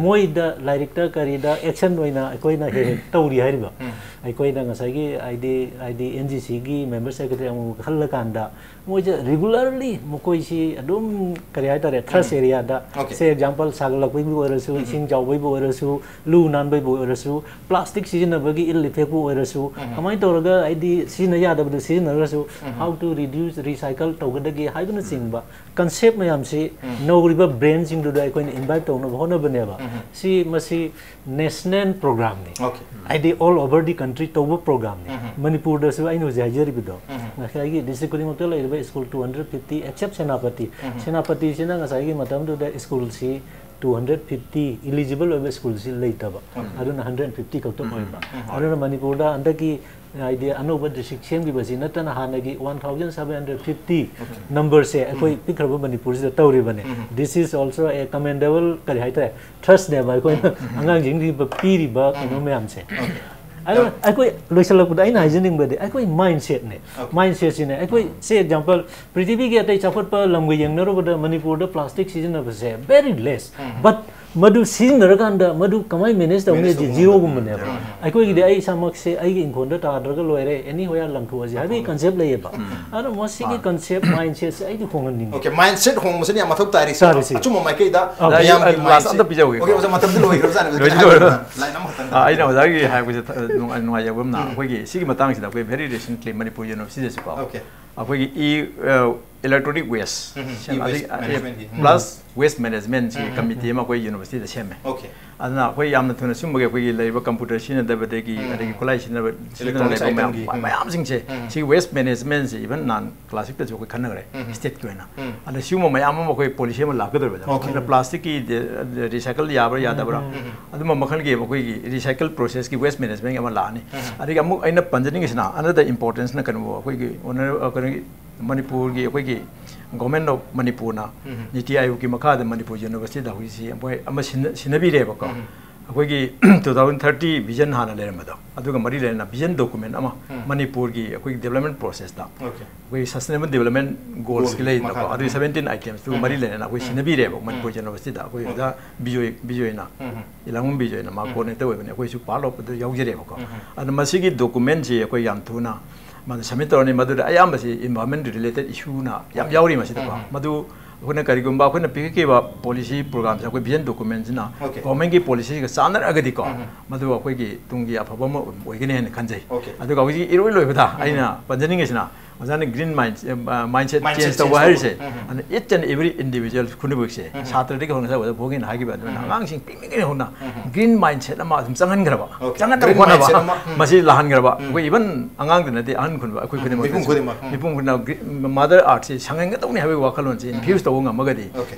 ꯃꯣꯏꯗ ꯂꯥꯏꯔꯤꯛꯇ ꯀꯔꯤꯗ ꯑꯦꯛꯁꯟ ꯑꯣꯏꯅ ꯑꯩꯈꯣꯏꯅ ꯍꯦꯛ ꯍꯦꯛ ꯇꯧꯔꯤ ꯍꯥꯏꯔꯤꯕ꯫ ꯎꯝ. ꯑꯩꯈꯣꯏꯅ ꯉꯁꯥꯏꯒꯤ ꯍꯥꯏꯗꯤ ꯍꯥꯏꯗꯤ ꯑꯦꯟ ꯖꯤ ꯁꯤꯒꯤ ꯃꯦꯝꯕꯔ ꯁꯦꯀ꯭ꯔꯦꯇꯔꯤ ꯑꯃꯨꯛ ꯈꯜꯂꯀꯥꯟꯗ ꯃꯣꯏꯁꯦ ꯔꯤꯒꯨꯂꯔꯂꯤ ꯃꯈꯣꯏꯁꯤ ꯑꯗꯨꯝ ꯀꯔꯤ ꯍꯥꯏꯇꯥꯔꯦ, ꯊ꯭ꯔꯁ ꯑꯦꯔꯤꯌꯥꯗ, Okay. ꯁꯦ ꯑꯦꯛꯖꯥꯝꯄꯜ ꯁꯥꯒꯠꯂꯛꯄꯒꯤꯕꯨ ꯑꯣꯏꯔꯁꯨ, ꯏꯁꯤꯡ ꯆꯥꯎꯕꯒꯤꯕꯨ ꯑꯣꯏꯔꯁꯨ, ꯂꯨ ꯅꯥꯟꯕꯒꯤꯕꯨ ꯑꯣꯏꯔꯁꯨ, ꯄ꯭ꯂꯥꯁꯇꯤꯛ ꯁꯤꯖꯤꯟꯅꯕꯒꯤ ꯏꯜ ꯏꯐꯦꯛꯄꯨ ꯑꯣꯏꯔꯁꯨ, ꯀꯃꯥꯏꯅ ꯇꯧꯔꯒ ꯍꯥꯏꯗꯤ ꯁꯤꯖꯤꯟꯅ ꯌꯥꯗꯕꯗꯨ ꯁꯤꯖꯤꯟꯅꯔꯒꯁꯨ, how to reduce, recycle ꯇꯧꯒꯗꯒꯦ ꯍꯥꯏꯕꯅꯆꯤꯡꯕ ꯀꯟꯁꯦꯞ ꯃꯌꯥꯝꯁꯤ ꯅꯧꯔꯤꯕ ꯕ꯭ꯔꯦꯟꯁꯤꯡꯗꯨꯗ ꯑꯩꯈꯣꯏꯅ ꯏꯟꯚꯥꯏꯠ ꯇꯧꯅꯕ ꯍꯣꯠꯅꯕꯅꯦꯕ꯫ ꯁꯤ ꯃꯁꯤ ꯅꯦꯁꯅꯦꯜ ꯄ꯭ꯔꯣꯒ꯭ꯔꯥꯝꯅꯤ꯫ Okay. ꯍꯥꯏꯗꯤ ꯑꯣꯜ ꯑꯣꯚꯔ ꯗꯤ ꯀꯟꯇ꯭ꯔꯤ ꯇꯧꯕ ꯄ꯭ꯔꯣꯒ꯭ꯔꯥꯝꯅꯤ꯫ ꯎꯝ. ꯃꯅꯤꯄꯨꯔꯗꯁꯨ ꯑꯩꯅ ꯍꯧꯖꯤꯛ ꯍꯥꯏꯖꯔꯤꯕꯗꯣ, ꯉꯁꯥꯏꯒꯤ ꯗꯤꯁꯇ꯭ꯔꯤꯛ ꯈꯨꯗꯤꯡꯃꯛꯇ ꯂꯩꯔꯤꯕ school two hundred fifty, except Senapati. ꯁꯦꯅꯥꯄꯇꯤꯁꯤꯅ ꯉꯁꯥꯏꯒꯤ ꯃꯇꯝꯗꯨꯗ ꯁ꯭ꯀꯨꯜꯁꯤ ꯇꯨ ꯍꯟꯗ꯭ꯔꯦꯠ ꯐꯤꯐꯇꯤ, ꯏꯂꯤꯖꯤꯕꯜ ꯑꯣꯏꯕ ꯁ꯭ꯀꯨꯜꯁꯤ ꯂꯩꯇꯕ꯫ ꯑꯗꯨꯅ ꯍꯟꯗ꯭ꯔꯦꯠ ꯐꯤꯐꯇꯤ ꯈꯛꯇ ꯑꯣꯏꯕ꯫ ꯑꯗꯨꯅ ꯃꯅꯤꯄꯨꯔꯗ ꯍꯟꯗꯛꯀꯤ ꯍꯥꯏꯗꯤ ꯑꯅꯧꯕ ꯗꯤꯁꯇ꯭ꯔꯤꯛ ꯁꯦꯝꯈꯤꯕꯁꯤ ꯅꯠꯇꯅ ꯍꯥꯟꯅꯒꯤ one thousand seven hundred fifty ꯅꯝꯕꯔꯁꯦ ꯑꯩꯈꯣꯏ ꯄꯤꯛꯈ꯭ꯔꯕ ꯃꯅꯤꯄꯨꯔꯁꯤꯗ ꯇꯧꯔꯤꯕꯅꯤ꯫ This is also a commendable, ꯀꯔꯤ ꯍꯥꯏꯇꯥꯔꯦ, ꯊ꯭ꯔꯁꯅꯦꯕ ꯑꯩꯈꯣꯏꯅ ꯑꯉꯥꯡꯁꯤꯡꯁꯤꯗ ꯄꯤꯔꯤꯕ ꯀꯩꯅꯣ ꯃꯌꯥꯝꯁꯦ꯫ ꯑꯗꯨꯅ ꯑꯩꯈꯣꯏ ꯂꯣꯏꯁꯤꯜꯂꯛꯄꯗ ꯑꯩꯅ ꯍꯥꯏꯖꯅꯤꯡꯕꯗꯤ ꯑꯩꯈꯣꯏ ꯃꯥꯏꯟꯁꯦꯠꯅꯦ꯫ Okay. ꯃꯥꯏꯟꯁꯦꯠꯁꯤꯅꯦ ꯑꯩꯈꯣꯏ, ꯁꯦ ꯑꯦꯛꯖꯥꯝꯄꯜ, ꯄ꯭ꯔꯤꯊꯤꯕꯤꯒꯤ ꯑꯇꯩ ꯆꯥꯎꯈꯠꯄ ꯂꯝꯒ ꯌꯦꯡꯅꯔꯨꯕꯗ ꯃꯅꯤꯄꯨꯔꯗ ꯄ꯭ꯂꯥꯁꯇꯤꯛ ꯁꯤꯖꯤꯟꯅꯕꯁꯦ very less, but ꯃꯗꯨ ꯁꯤꯖꯤꯟꯅꯔꯀꯥꯟꯗ ꯃꯗꯨ ꯀꯃꯥꯏꯅ ꯃꯦꯅꯦꯖ ꯇꯧꯅꯤ Manage ꯍꯥꯏꯗꯤ ꯇꯧꯕ ꯖꯤꯔꯣꯒꯨꯝꯕꯅꯦꯕ꯫ ꯉꯝꯗꯦ꯫ ꯑꯩꯈꯣꯏꯒꯤꯗꯤ ꯑꯩ ꯏꯁꯥꯃꯛꯁꯦ ꯑꯩꯒꯤ ꯏꯪꯈꯣꯜꯗ ꯇꯥꯗ꯭ꯔꯒ ꯂꯣꯏꯔꯦ, ꯑꯦꯅꯤ ꯍꯣꯌꯥ ꯂꯪꯊꯣꯛꯑꯁꯤ ꯍꯥꯏꯕꯒꯤ ꯀꯟꯁꯦꯞ ꯂꯩꯌꯦꯕ꯫ ꯑꯗꯨꯅ ꯃꯁꯤꯒꯤ ꯀꯟꯁꯦꯞ ꯃꯥꯏꯟꯁꯦꯠꯁꯦ ꯑꯩꯗꯤ ꯍꯣꯡꯍꯟꯅꯤꯡꯉꯤ꯫ Okay, ꯃꯥꯏꯟꯁꯦꯠ ꯍꯣꯡꯕꯁꯤꯅ ꯌꯥꯝ ꯃꯊꯧ ꯇꯥꯔꯤꯁꯦ꯫ ꯇꯥꯔꯤꯁꯦ꯫ ꯑꯆꯨꯝꯕ ꯃꯥꯏꯀꯩꯗ ꯑꯣꯀꯦ꯫ ꯃꯤꯌꯥꯝꯒꯤ ꯑꯩ ꯂꯥꯁ ꯑꯝꯇ ꯄꯤꯖꯍꯧꯒꯦꯀꯣ꯫ Okay, ꯑꯣꯖꯥ, ꯃꯇꯝꯗꯤ ꯂꯣꯏꯈ꯭ꯔꯕꯖꯥꯠꯅꯦ꯫ ꯂꯣꯏꯗꯤ ꯂꯣꯏꯔꯦ꯫ ꯂꯥꯏꯟ ꯑꯃꯈꯛꯇꯪ꯫ ꯑꯥ, ꯑꯩꯅ ꯑꯣꯖꯥꯒꯤ ꯍꯥꯏꯔꯛꯄꯁꯦ ꯊ- ꯅꯨꯡꯉꯥꯏ- ꯅꯨꯡꯉꯥꯏꯖꯕ ꯑꯃꯅ ꯑꯩꯈꯣꯏꯒꯤ ꯁꯤꯒꯤ ꯃꯇꯥꯡꯁꯤꯗ ꯑꯩꯈꯣꯏ very recently ꯃꯅꯤꯄꯨꯔ ꯌꯨꯅꯤꯚꯔꯁꯤꯇꯤꯗꯁꯨꯀꯣ Okay. ꯑꯩꯈꯣꯏꯒꯤ ꯏ ꯏꯂꯦꯛꯇ꯭ꯔꯣꯅꯤꯛ ꯋꯦꯁ ꯎꯝ, ꯎꯝ. E-waste management ꯀꯤ. ꯎꯝ. ꯄ꯭ꯂꯁ ꯋꯦꯁ ꯃꯦꯅꯦꯖꯃꯦꯟꯁꯤ ꯎꯝ, ꯎꯝ. ꯀꯃꯤꯇꯤ ꯑꯃ ꯑꯩꯈꯣꯏ ꯌꯨꯅꯤꯚꯔꯁꯤꯇꯤꯗ ꯁꯦꯝꯃꯦ꯫ Okay. ꯑꯗꯨꯅ ꯑꯩꯈꯣꯏ ꯌꯥꯝꯅ ꯊꯨꯅ ꯁꯤꯒꯨꯝꯕꯒꯤ ꯑꯩꯈꯣꯏꯒꯤ ꯂꯩꯔꯤꯕ ꯀꯝꯄ꯭ꯌꯨꯇꯔ ꯁꯤꯖꯤꯟꯅꯗꯕꯗꯒꯤ ꯎꯝ, ꯑꯗꯒꯤ ꯎꯝ. ꯈꯨꯠꯂꯥꯏ ꯁꯤꯖꯤꯟꯅꯕ ꯁꯤꯖꯤꯟꯅ Electronics ꯂꯩꯕ ꯃꯌꯥꯝ item ꯒꯤ. ꯎꯝ. ꯃꯌꯥꯝꯁꯤꯡꯁꯦ ꯎꯝ. ꯁꯤ ꯋꯦꯁ ꯃꯦꯅꯦꯖꯃꯦꯟꯁꯤ ꯏꯚꯟ ꯅꯍꯥꯟ ꯀ꯭ꯂꯥꯁꯤꯛꯇꯁꯨ ꯑꯩꯈꯣꯏ ꯈꯟꯅꯈ꯭ꯔꯦ ꯎꯝ, ꯎꯝ. ꯁ꯭ꯇꯦꯠꯀꯤ ꯑꯣꯏꯅ꯫ ꯎꯝ. ꯑꯗ ꯁꯤꯒꯨꯝꯕ ꯃꯌꯥꯝ ꯑꯃ ꯑꯩꯈꯣꯏ ꯄꯣꯂꯤꯁꯤ ꯑꯃ ꯂꯥꯛꯀꯗꯧꯔꯤꯕ꯫ Okay. ꯑꯗꯨꯅ ꯄ꯭ꯂꯥꯁꯇꯤꯛꯀꯤ ꯗꯦ-, ꯗꯦ-, ꯔꯤꯁꯥꯏꯀꯜ ꯌꯥꯕ꯭ꯔꯥ ꯌꯥꯗꯕ꯭ꯔꯥ? ꯎꯝ, ꯎꯝ. ꯑꯗꯨꯝꯕ ꯃꯈꯜꯒꯤ ꯑꯩꯈꯣꯏꯒꯤ ꯔꯤꯁꯥꯏꯀꯜ ꯄ꯭ꯔꯣꯁꯦꯁꯀꯤ ꯋꯦꯁ ꯃꯦꯅꯦꯖꯃꯦꯟꯒꯤ ꯑꯃ ꯂꯥꯛꯑꯅꯤ꯫ ꯎꯝ. ꯑꯗꯒꯤ ꯑꯃꯨꯛ ꯑꯩꯅ ꯄꯟꯖꯅꯤꯡꯉꯤꯁꯤꯅ ꯑꯅꯗꯔ ꯏꯝꯄꯣꯔꯇꯦꯟꯁꯅ ꯀꯩꯅꯣ ꯑꯩꯈꯣꯏꯒꯤ ꯑꯣꯅꯔ-, ꯑ, ꯀꯩꯅꯣꯒꯤ ꯃꯅꯤꯄꯨꯔꯒꯤ ꯑꯩꯈꯣꯏꯒꯤ ꯒꯣꯔꯃꯦꯟ ꯑꯣꯐ ꯃꯅꯤꯄꯨꯔꯅ ꯎꯝ. ꯅꯤꯇꯤ ꯑꯥꯌꯣꯒꯀꯤ ꯃꯈꯥꯗ ꯃꯅꯤꯄꯨꯔ ꯌꯨꯅꯤꯚꯔꯁꯤꯇꯤꯗ ꯍꯧꯖꯤꯛꯁꯤ ꯃꯣꯏ ꯑꯃ ꯁꯤꯟꯅ-, ꯁꯤꯟꯅꯕꯤꯔꯦꯕꯀꯣ꯫ ꯎꯝ. ꯑꯩꯈꯣꯏꯒꯤ two thousand thirty vision ꯍꯥꯟꯅ ꯂꯩꯔꯝꯕꯗꯣ, ꯑꯗꯨꯒ ꯃꯔꯤ ꯂꯩꯅꯅ ꯚꯤꯖꯟ ꯗꯣꯀꯨꯃꯦꯟ ꯑꯃ ꯎꯝ. ꯃꯅꯤꯄꯨꯔꯒꯤ ꯑꯩꯈꯣꯏꯒꯤ ꯗꯦꯕꯂꯞꯃꯦꯟ ꯄ꯭ꯔꯣꯁꯦꯁꯇ Okay. ꯑꯩꯈꯣꯏꯒꯤ ꯁꯁꯇꯦꯅꯦꯕꯜ ꯗꯦꯕꯂꯞꯃꯦꯟ ꯒꯣꯜꯁꯀꯤ ꯒꯣꯜꯒꯤ ꯂꯩꯗꯅꯀꯣ, ꯃꯈꯥꯗ. ꯑꯗꯨꯒꯤ ꯎꯝ. ꯁꯕꯦꯟꯇꯤꯟ ꯑꯥꯏꯇꯦꯝꯁꯇꯨ ꯎꯝ. ꯃꯔꯤ ꯂꯩꯅꯅ ꯑꯩꯈꯣꯏ ꯎꯝ. ꯁꯤꯟꯅꯕꯤꯔꯦꯕ ꯎꯝ. ꯃꯅꯤꯄꯨꯔ ꯌꯨꯅꯤꯚꯔꯁꯤꯇꯤꯗ꯫ ꯑꯩꯈꯣꯏ ꯎꯝ. ꯑꯣꯖꯥ ꯕꯤꯖꯣꯏ, ꯕꯤꯖꯣꯏꯅ, ꯎꯝ. ꯏꯂꯥꯡꯕꯝ ꯕꯤꯖꯣꯏꯅ ꯃꯥ ꯎꯝ. ꯀꯣꯑꯣꯔꯗꯤꯅꯦꯇꯔ ꯑꯣꯏꯕꯅꯤ, ꯑꯩꯈꯣꯏꯁꯨ ꯄꯥꯔꯠ ꯑꯣꯐ ꯑꯗꯨ ꯌꯥꯎꯖꯔꯦꯕꯀꯣ꯫ ꯎꯝ. ꯑꯗꯣ ꯃꯁꯤꯒꯤ ꯗꯣꯀꯨꯃꯦꯟꯁꯤ ꯑꯩꯈꯣꯏ ꯌꯥꯝ ꯊꯨꯅ ꯃꯥꯅ ꯁꯕꯃꯤꯠ ꯇꯧꯔꯅꯤ꯫ ꯃꯗꯨꯗ ꯑꯌꯥꯝꯕꯁꯤ ꯏꯟꯚꯥꯏꯔꯣꯟꯃꯦꯟ ꯔꯤꯂꯦꯇꯦꯗ ꯏꯁꯨꯅ ꯌꯥꯝ Okay. ꯌꯥꯎꯔꯤ ꯃꯁꯤꯗꯀꯣ꯫ ꯎꯝ. ꯃꯗꯨ ꯑꯩꯈꯣꯏꯅ ꯀꯔꯤꯒꯨꯝꯕ ꯑꯩꯈꯣꯏꯅ ꯄꯤꯈꯠꯈꯤꯕ ꯄꯣꯂꯤꯁꯤ ꯄ꯭ꯔꯣꯒ꯭ꯔꯥꯝꯁꯦ ꯑꯩꯈꯣꯏ ꯚꯤꯖꯟ ꯗꯣꯀꯨꯃꯦꯟꯁꯤꯅ Okay. ꯒꯣꯔꯃꯦꯟꯒꯤ ꯄꯣꯂꯤꯁꯤꯒ ꯆꯥꯟꯅꯔꯒꯗꯤꯀꯣ, ꯎꯝ. ꯃꯗꯨ ꯑꯩꯈꯣꯏꯒꯤ ꯇꯨꯡꯒꯤ ꯑꯐꯕ ꯑꯃ ꯑꯣꯏꯒꯅꯤ ꯍꯥꯏꯅ ꯈꯟꯖꯩ꯫ Okay. ꯑꯗꯨꯒ ꯍꯧꯖꯤꯛ ꯏꯔꯣꯏ ꯂꯣꯏꯕꯗ ꯎꯝ. ꯑꯩꯅ ꯄꯟꯖꯅꯤꯡꯉꯤꯁꯤꯅ ꯑꯣꯖꯥꯅ green mind, mindset Mindset change ꯇꯧꯕ change ꯍꯥꯏꯔꯤꯁꯦ, ꯇꯧꯕ. ꯎꯝ. ꯑꯗꯨꯅ each and every individual ꯈꯨꯗꯤꯡꯃꯛꯁꯦ, ꯎꯝ. ꯁꯥꯇ꯭ꯔꯗꯒꯤ ꯍꯧꯅ ꯉꯁꯥꯏ ꯑꯣꯖꯥ ꯚꯣꯒꯤꯅ ꯍꯥꯏꯈꯤꯕ ꯑꯗꯨꯃꯥꯏꯅ ꯎꯝ. ꯑꯉꯥꯡꯁꯤꯡ ꯄꯤꯛꯂꯤꯉꯩ ꯍꯧꯅ ꯎꯝ. ꯒ꯭ꯔꯤꯟ ꯃꯥꯏꯟꯁꯦꯠ ꯑꯃ ꯑꯗꯨꯝ ꯆꯪꯍꯟꯈ꯭ꯔꯕ, Okay. ꯆꯪꯍꯟꯅꯕ Green ꯍꯣꯠꯅꯕ꯫ mindset ꯑꯃ, ꯎꯝ. ꯃꯁꯤ ꯂꯥꯛꯍꯟꯈ꯭ꯔꯕ꯫ ꯎꯝ. ꯑꯩꯈꯣꯏ ꯏꯚꯟ ꯑꯉꯥꯡꯗ ꯅꯠꯇꯦ, ꯑꯍꯟ ꯈꯨꯗꯤꯡꯃꯛ, ꯑꯩꯈꯣꯏ ꯎꯝ. ꯈꯨꯗꯤꯡꯃꯛ ꯃꯤꯄꯨꯝ ꯈꯨꯗꯤꯡꯃꯛ. ꯎꯝ. ꯃꯤꯄꯨꯝ ꯈꯨꯗꯤꯡꯃꯛ ꯃꯥꯗꯔ ꯑꯥꯔꯠꯁꯦ ꯁꯪꯍꯟꯒꯗꯧꯅꯤ ꯍꯥꯏꯕꯒꯤ ꯋꯥꯈꯜꯂꯣꯟꯁꯦ ꯎꯝ. ꯏꯟꯐ꯭ꯌꯨꯁ ꯇꯧꯕ ꯉꯝꯃꯒꯗꯤ Okay.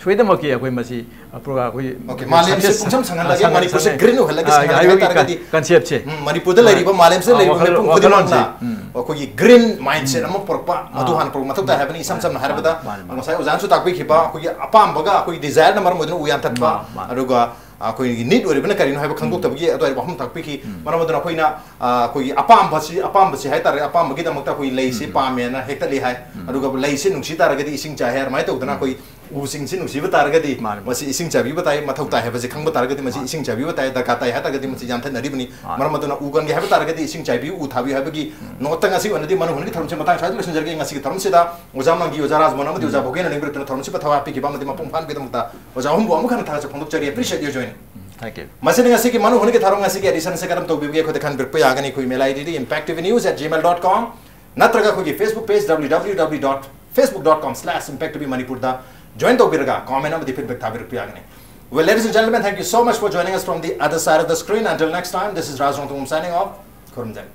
Okay. ꯃꯥꯂꯦꯝꯁꯦ success, ꯄꯨꯡꯁꯪ ꯁꯪꯍꯜꯂꯒꯦ, ꯑ, ꯁꯪꯍꯟ-, ꯃꯅꯤꯄꯨꯔꯁꯦ ꯑ, green ꯑꯣꯏꯍꯜꯂꯒꯦ, ꯑ, ꯁꯪꯍꯜꯂꯒꯦ ꯍꯥꯏꯕꯒꯤ ꯍꯥꯏꯇꯥꯔꯒꯗꯤ. ꯀꯟ-, concept ꯁꯦ꯫ ꯎꯝ, ꯃꯅꯤꯄꯨꯔꯗ ꯂꯩꯔꯤꯕ ꯃꯥꯂꯦꯝꯁꯤꯗ ꯑ, ꯂꯩꯔꯤꯕ ꯋꯥꯈꯜ-, ꯃꯤꯄꯨꯝ ꯋꯥꯈꯜꯂꯣꯟꯁꯦ꯫ ꯈꯨꯗꯤꯡꯃꯛꯅ ꯎꯝ. ꯑꯩꯈꯣꯏꯒꯤ green mindset ꯑꯃ ꯄꯨꯔꯛꯄ, ꯃꯗꯨ ꯑꯥ. ꯍꯥꯟꯅ ꯄꯨꯔꯛꯄ ꯃꯊꯧ ꯇꯥꯏ ꯍꯥꯏꯕꯅꯤ꯫ ꯏꯁꯝ ꯁꯝꯅ ꯍꯥꯏꯔꯕꯗ, ꯃꯥꯅꯦ, ꯃꯥꯅꯦ. ꯉꯁꯥꯏ ꯑꯣꯖꯥꯅꯁꯨ ꯇꯥꯛꯄꯤꯈꯤꯕ ꯑꯩꯈꯣꯏꯒꯤ ꯑꯄꯥꯝꯕꯒ ꯑꯩꯈꯣꯏꯒꯤ desire ꯅ ꯃꯔꯝ ꯑꯣꯏꯗꯨꯅ ꯎ ꯌꯥꯟꯊꯠꯄ, ꯃꯥ-, ꯃꯥꯅꯦ. ꯑꯗꯨꯒ ꯑꯩꯈꯣꯏꯒꯤ need ꯑꯣꯏꯔꯤꯕꯅ ꯀꯔꯤꯅꯣ ꯍꯥꯏꯕ ꯈꯪꯗꯣꯛꯇꯕꯒꯤ ꯑꯗꯨꯋꯥꯏꯗ ꯋꯥꯐꯝ ꯇꯥꯛꯄꯤꯈꯤ꯫ ꯎꯝ. ꯃꯔꯝ ꯑꯗꯨꯅ ꯑꯩꯈꯣꯏꯅ, ꯑ, ꯑꯩꯈꯣꯏꯒꯤ ꯑꯄꯥꯝꯕꯁꯤ, ꯑꯄꯥꯝꯕꯁꯤ ꯍꯥꯏꯇꯥꯔꯦ, ꯑꯄꯥꯝꯕꯒꯤꯗꯃꯛꯇ ꯑꯩꯈꯣꯏꯒꯤ ꯂꯩꯁꯤ ꯎꯝ. ꯄꯥꯝꯃꯦꯅ ꯍꯦꯛꯇꯠꯂꯤ ꯍꯥꯏ, ꯎꯝ. ꯑꯗꯨꯒ ꯂꯩꯁꯤ ꯅꯨꯡꯁꯤ ꯇꯥꯔꯒꯗꯤ ꯏꯁꯤꯡ ꯆꯥꯏ ꯍꯥꯏ꯫ ꯑꯗꯨꯃꯥꯏꯅ ꯇꯧꯗꯅ ꯎꯝ. ꯑꯩꯈꯣꯏ ꯎꯁꯤꯡꯁꯤ ꯅꯨꯡꯁꯤꯕ ꯇꯥꯔꯒꯗꯤ ꯃꯥꯅꯦ, ꯃꯥꯅꯦ. ꯃꯁꯤ ꯏꯁꯤꯡ ꯆꯥꯏꯕꯤꯕ ꯇꯥꯏ, ꯃꯊꯧ ꯇꯥꯏ ꯍꯥꯏꯕꯁꯤ ꯈꯪꯕ ꯇꯥꯔꯒꯗꯤ ꯃꯁꯤ ꯃꯥꯅꯦ. ꯏꯁꯤꯡ ꯆꯥꯏꯕꯤꯕ ꯇꯥꯏ, ꯗꯔꯀꯥꯔ ꯇꯥꯏ ꯍꯥꯏ ꯇꯥꯔꯒꯗꯤ ꯃꯁꯤ ꯌꯥꯟꯊꯠꯅꯔꯤꯕꯅꯤ꯫ ꯃꯥꯅꯦ. ꯃꯔꯝ ꯑꯗꯨꯅ ꯎ ꯒꯝꯒꯦ ꯍꯥꯏꯕ ꯇꯥꯔꯒꯗꯤ ꯏꯁꯤꯡ ꯆꯥꯏꯕꯤꯌꯨ, ꯎ ꯊꯥꯕꯤꯌꯨ ꯍꯥꯏꯕꯒꯤ ꯎꯝ. ꯅꯣꯠꯇ ꯉꯁꯤ ꯑꯣꯏꯅꯗꯤ ꯃꯅꯨꯡ ꯍꯨꯠꯅꯒꯤ ꯊꯧꯔꯝꯁꯤ ꯃꯇꯥꯡ ꯁ꯭ꯋꯥꯏꯗ ꯂꯣꯏꯁꯤꯟꯖꯔꯒꯦ꯫ ꯉꯁꯤꯒꯤ ꯊꯧꯔꯝꯁꯤꯗ ꯑꯣꯖꯥ ꯃꯪꯒꯤ, ꯑꯣꯖꯥ ꯔꯥꯖꯃꯣꯍꯟ ꯑꯃꯗꯤ ꯑꯣꯖꯥ ꯎꯝ. ꯚꯣꯒꯦꯟ ꯂꯩꯕꯤꯔꯛꯇꯨꯅ ꯊꯧꯔꯝꯁꯤ ꯄꯊꯥ ꯍꯥꯞꯄꯤꯈꯤꯕ ꯑꯃꯗꯤ ꯃꯄꯨꯡ ꯐꯥꯍꯟꯕꯒꯤꯗꯃꯛꯇ ꯑꯣꯖꯥ ꯑꯍꯨꯝꯕꯨ ꯑꯃꯨꯛ ꯍꯟꯅ ꯊꯥꯒꯠꯆꯕ ꯐꯣꯡꯗꯣꯛꯆꯔꯤ꯫ Appreciate your joining. Um, thank you. ꯃꯁꯤꯅ ꯉꯁꯤꯒꯤ ꯃꯅꯨꯡ ꯍꯨꯠꯅꯒꯤ ꯊꯧꯔꯝ ꯉꯁꯤꯒꯤ edition ꯑꯁꯤ ꯀꯔꯝ ꯇꯧꯕꯤꯕꯒꯦ ꯑꯩꯈꯣꯏꯗ ꯈꯟꯕꯤꯔꯛꯄ ꯌꯥꯒꯅꯤ꯫ ꯑꯩꯈꯣꯏ email ID D impact T V news at gmail dot com꯫ ꯅꯠꯇ꯭ꯔꯒ ꯑꯩꯈꯣꯏꯒꯤ Facebook page W W W dot facebook dot com slash impact T V Manipur ꯗ join ꯇꯧꯕꯤꯔꯒ comment ꯑꯃꯗꯤ feedback ꯊꯥꯕꯤꯔꯛꯄ ꯌꯥꯒꯅꯤ. Well, ladies and gentlemen, thank you so much for joining us from the other side of the screen. Until next time, this is Raj Rongthangam signing off. ꯈꯨꯔꯨꯝꯖꯔꯤ.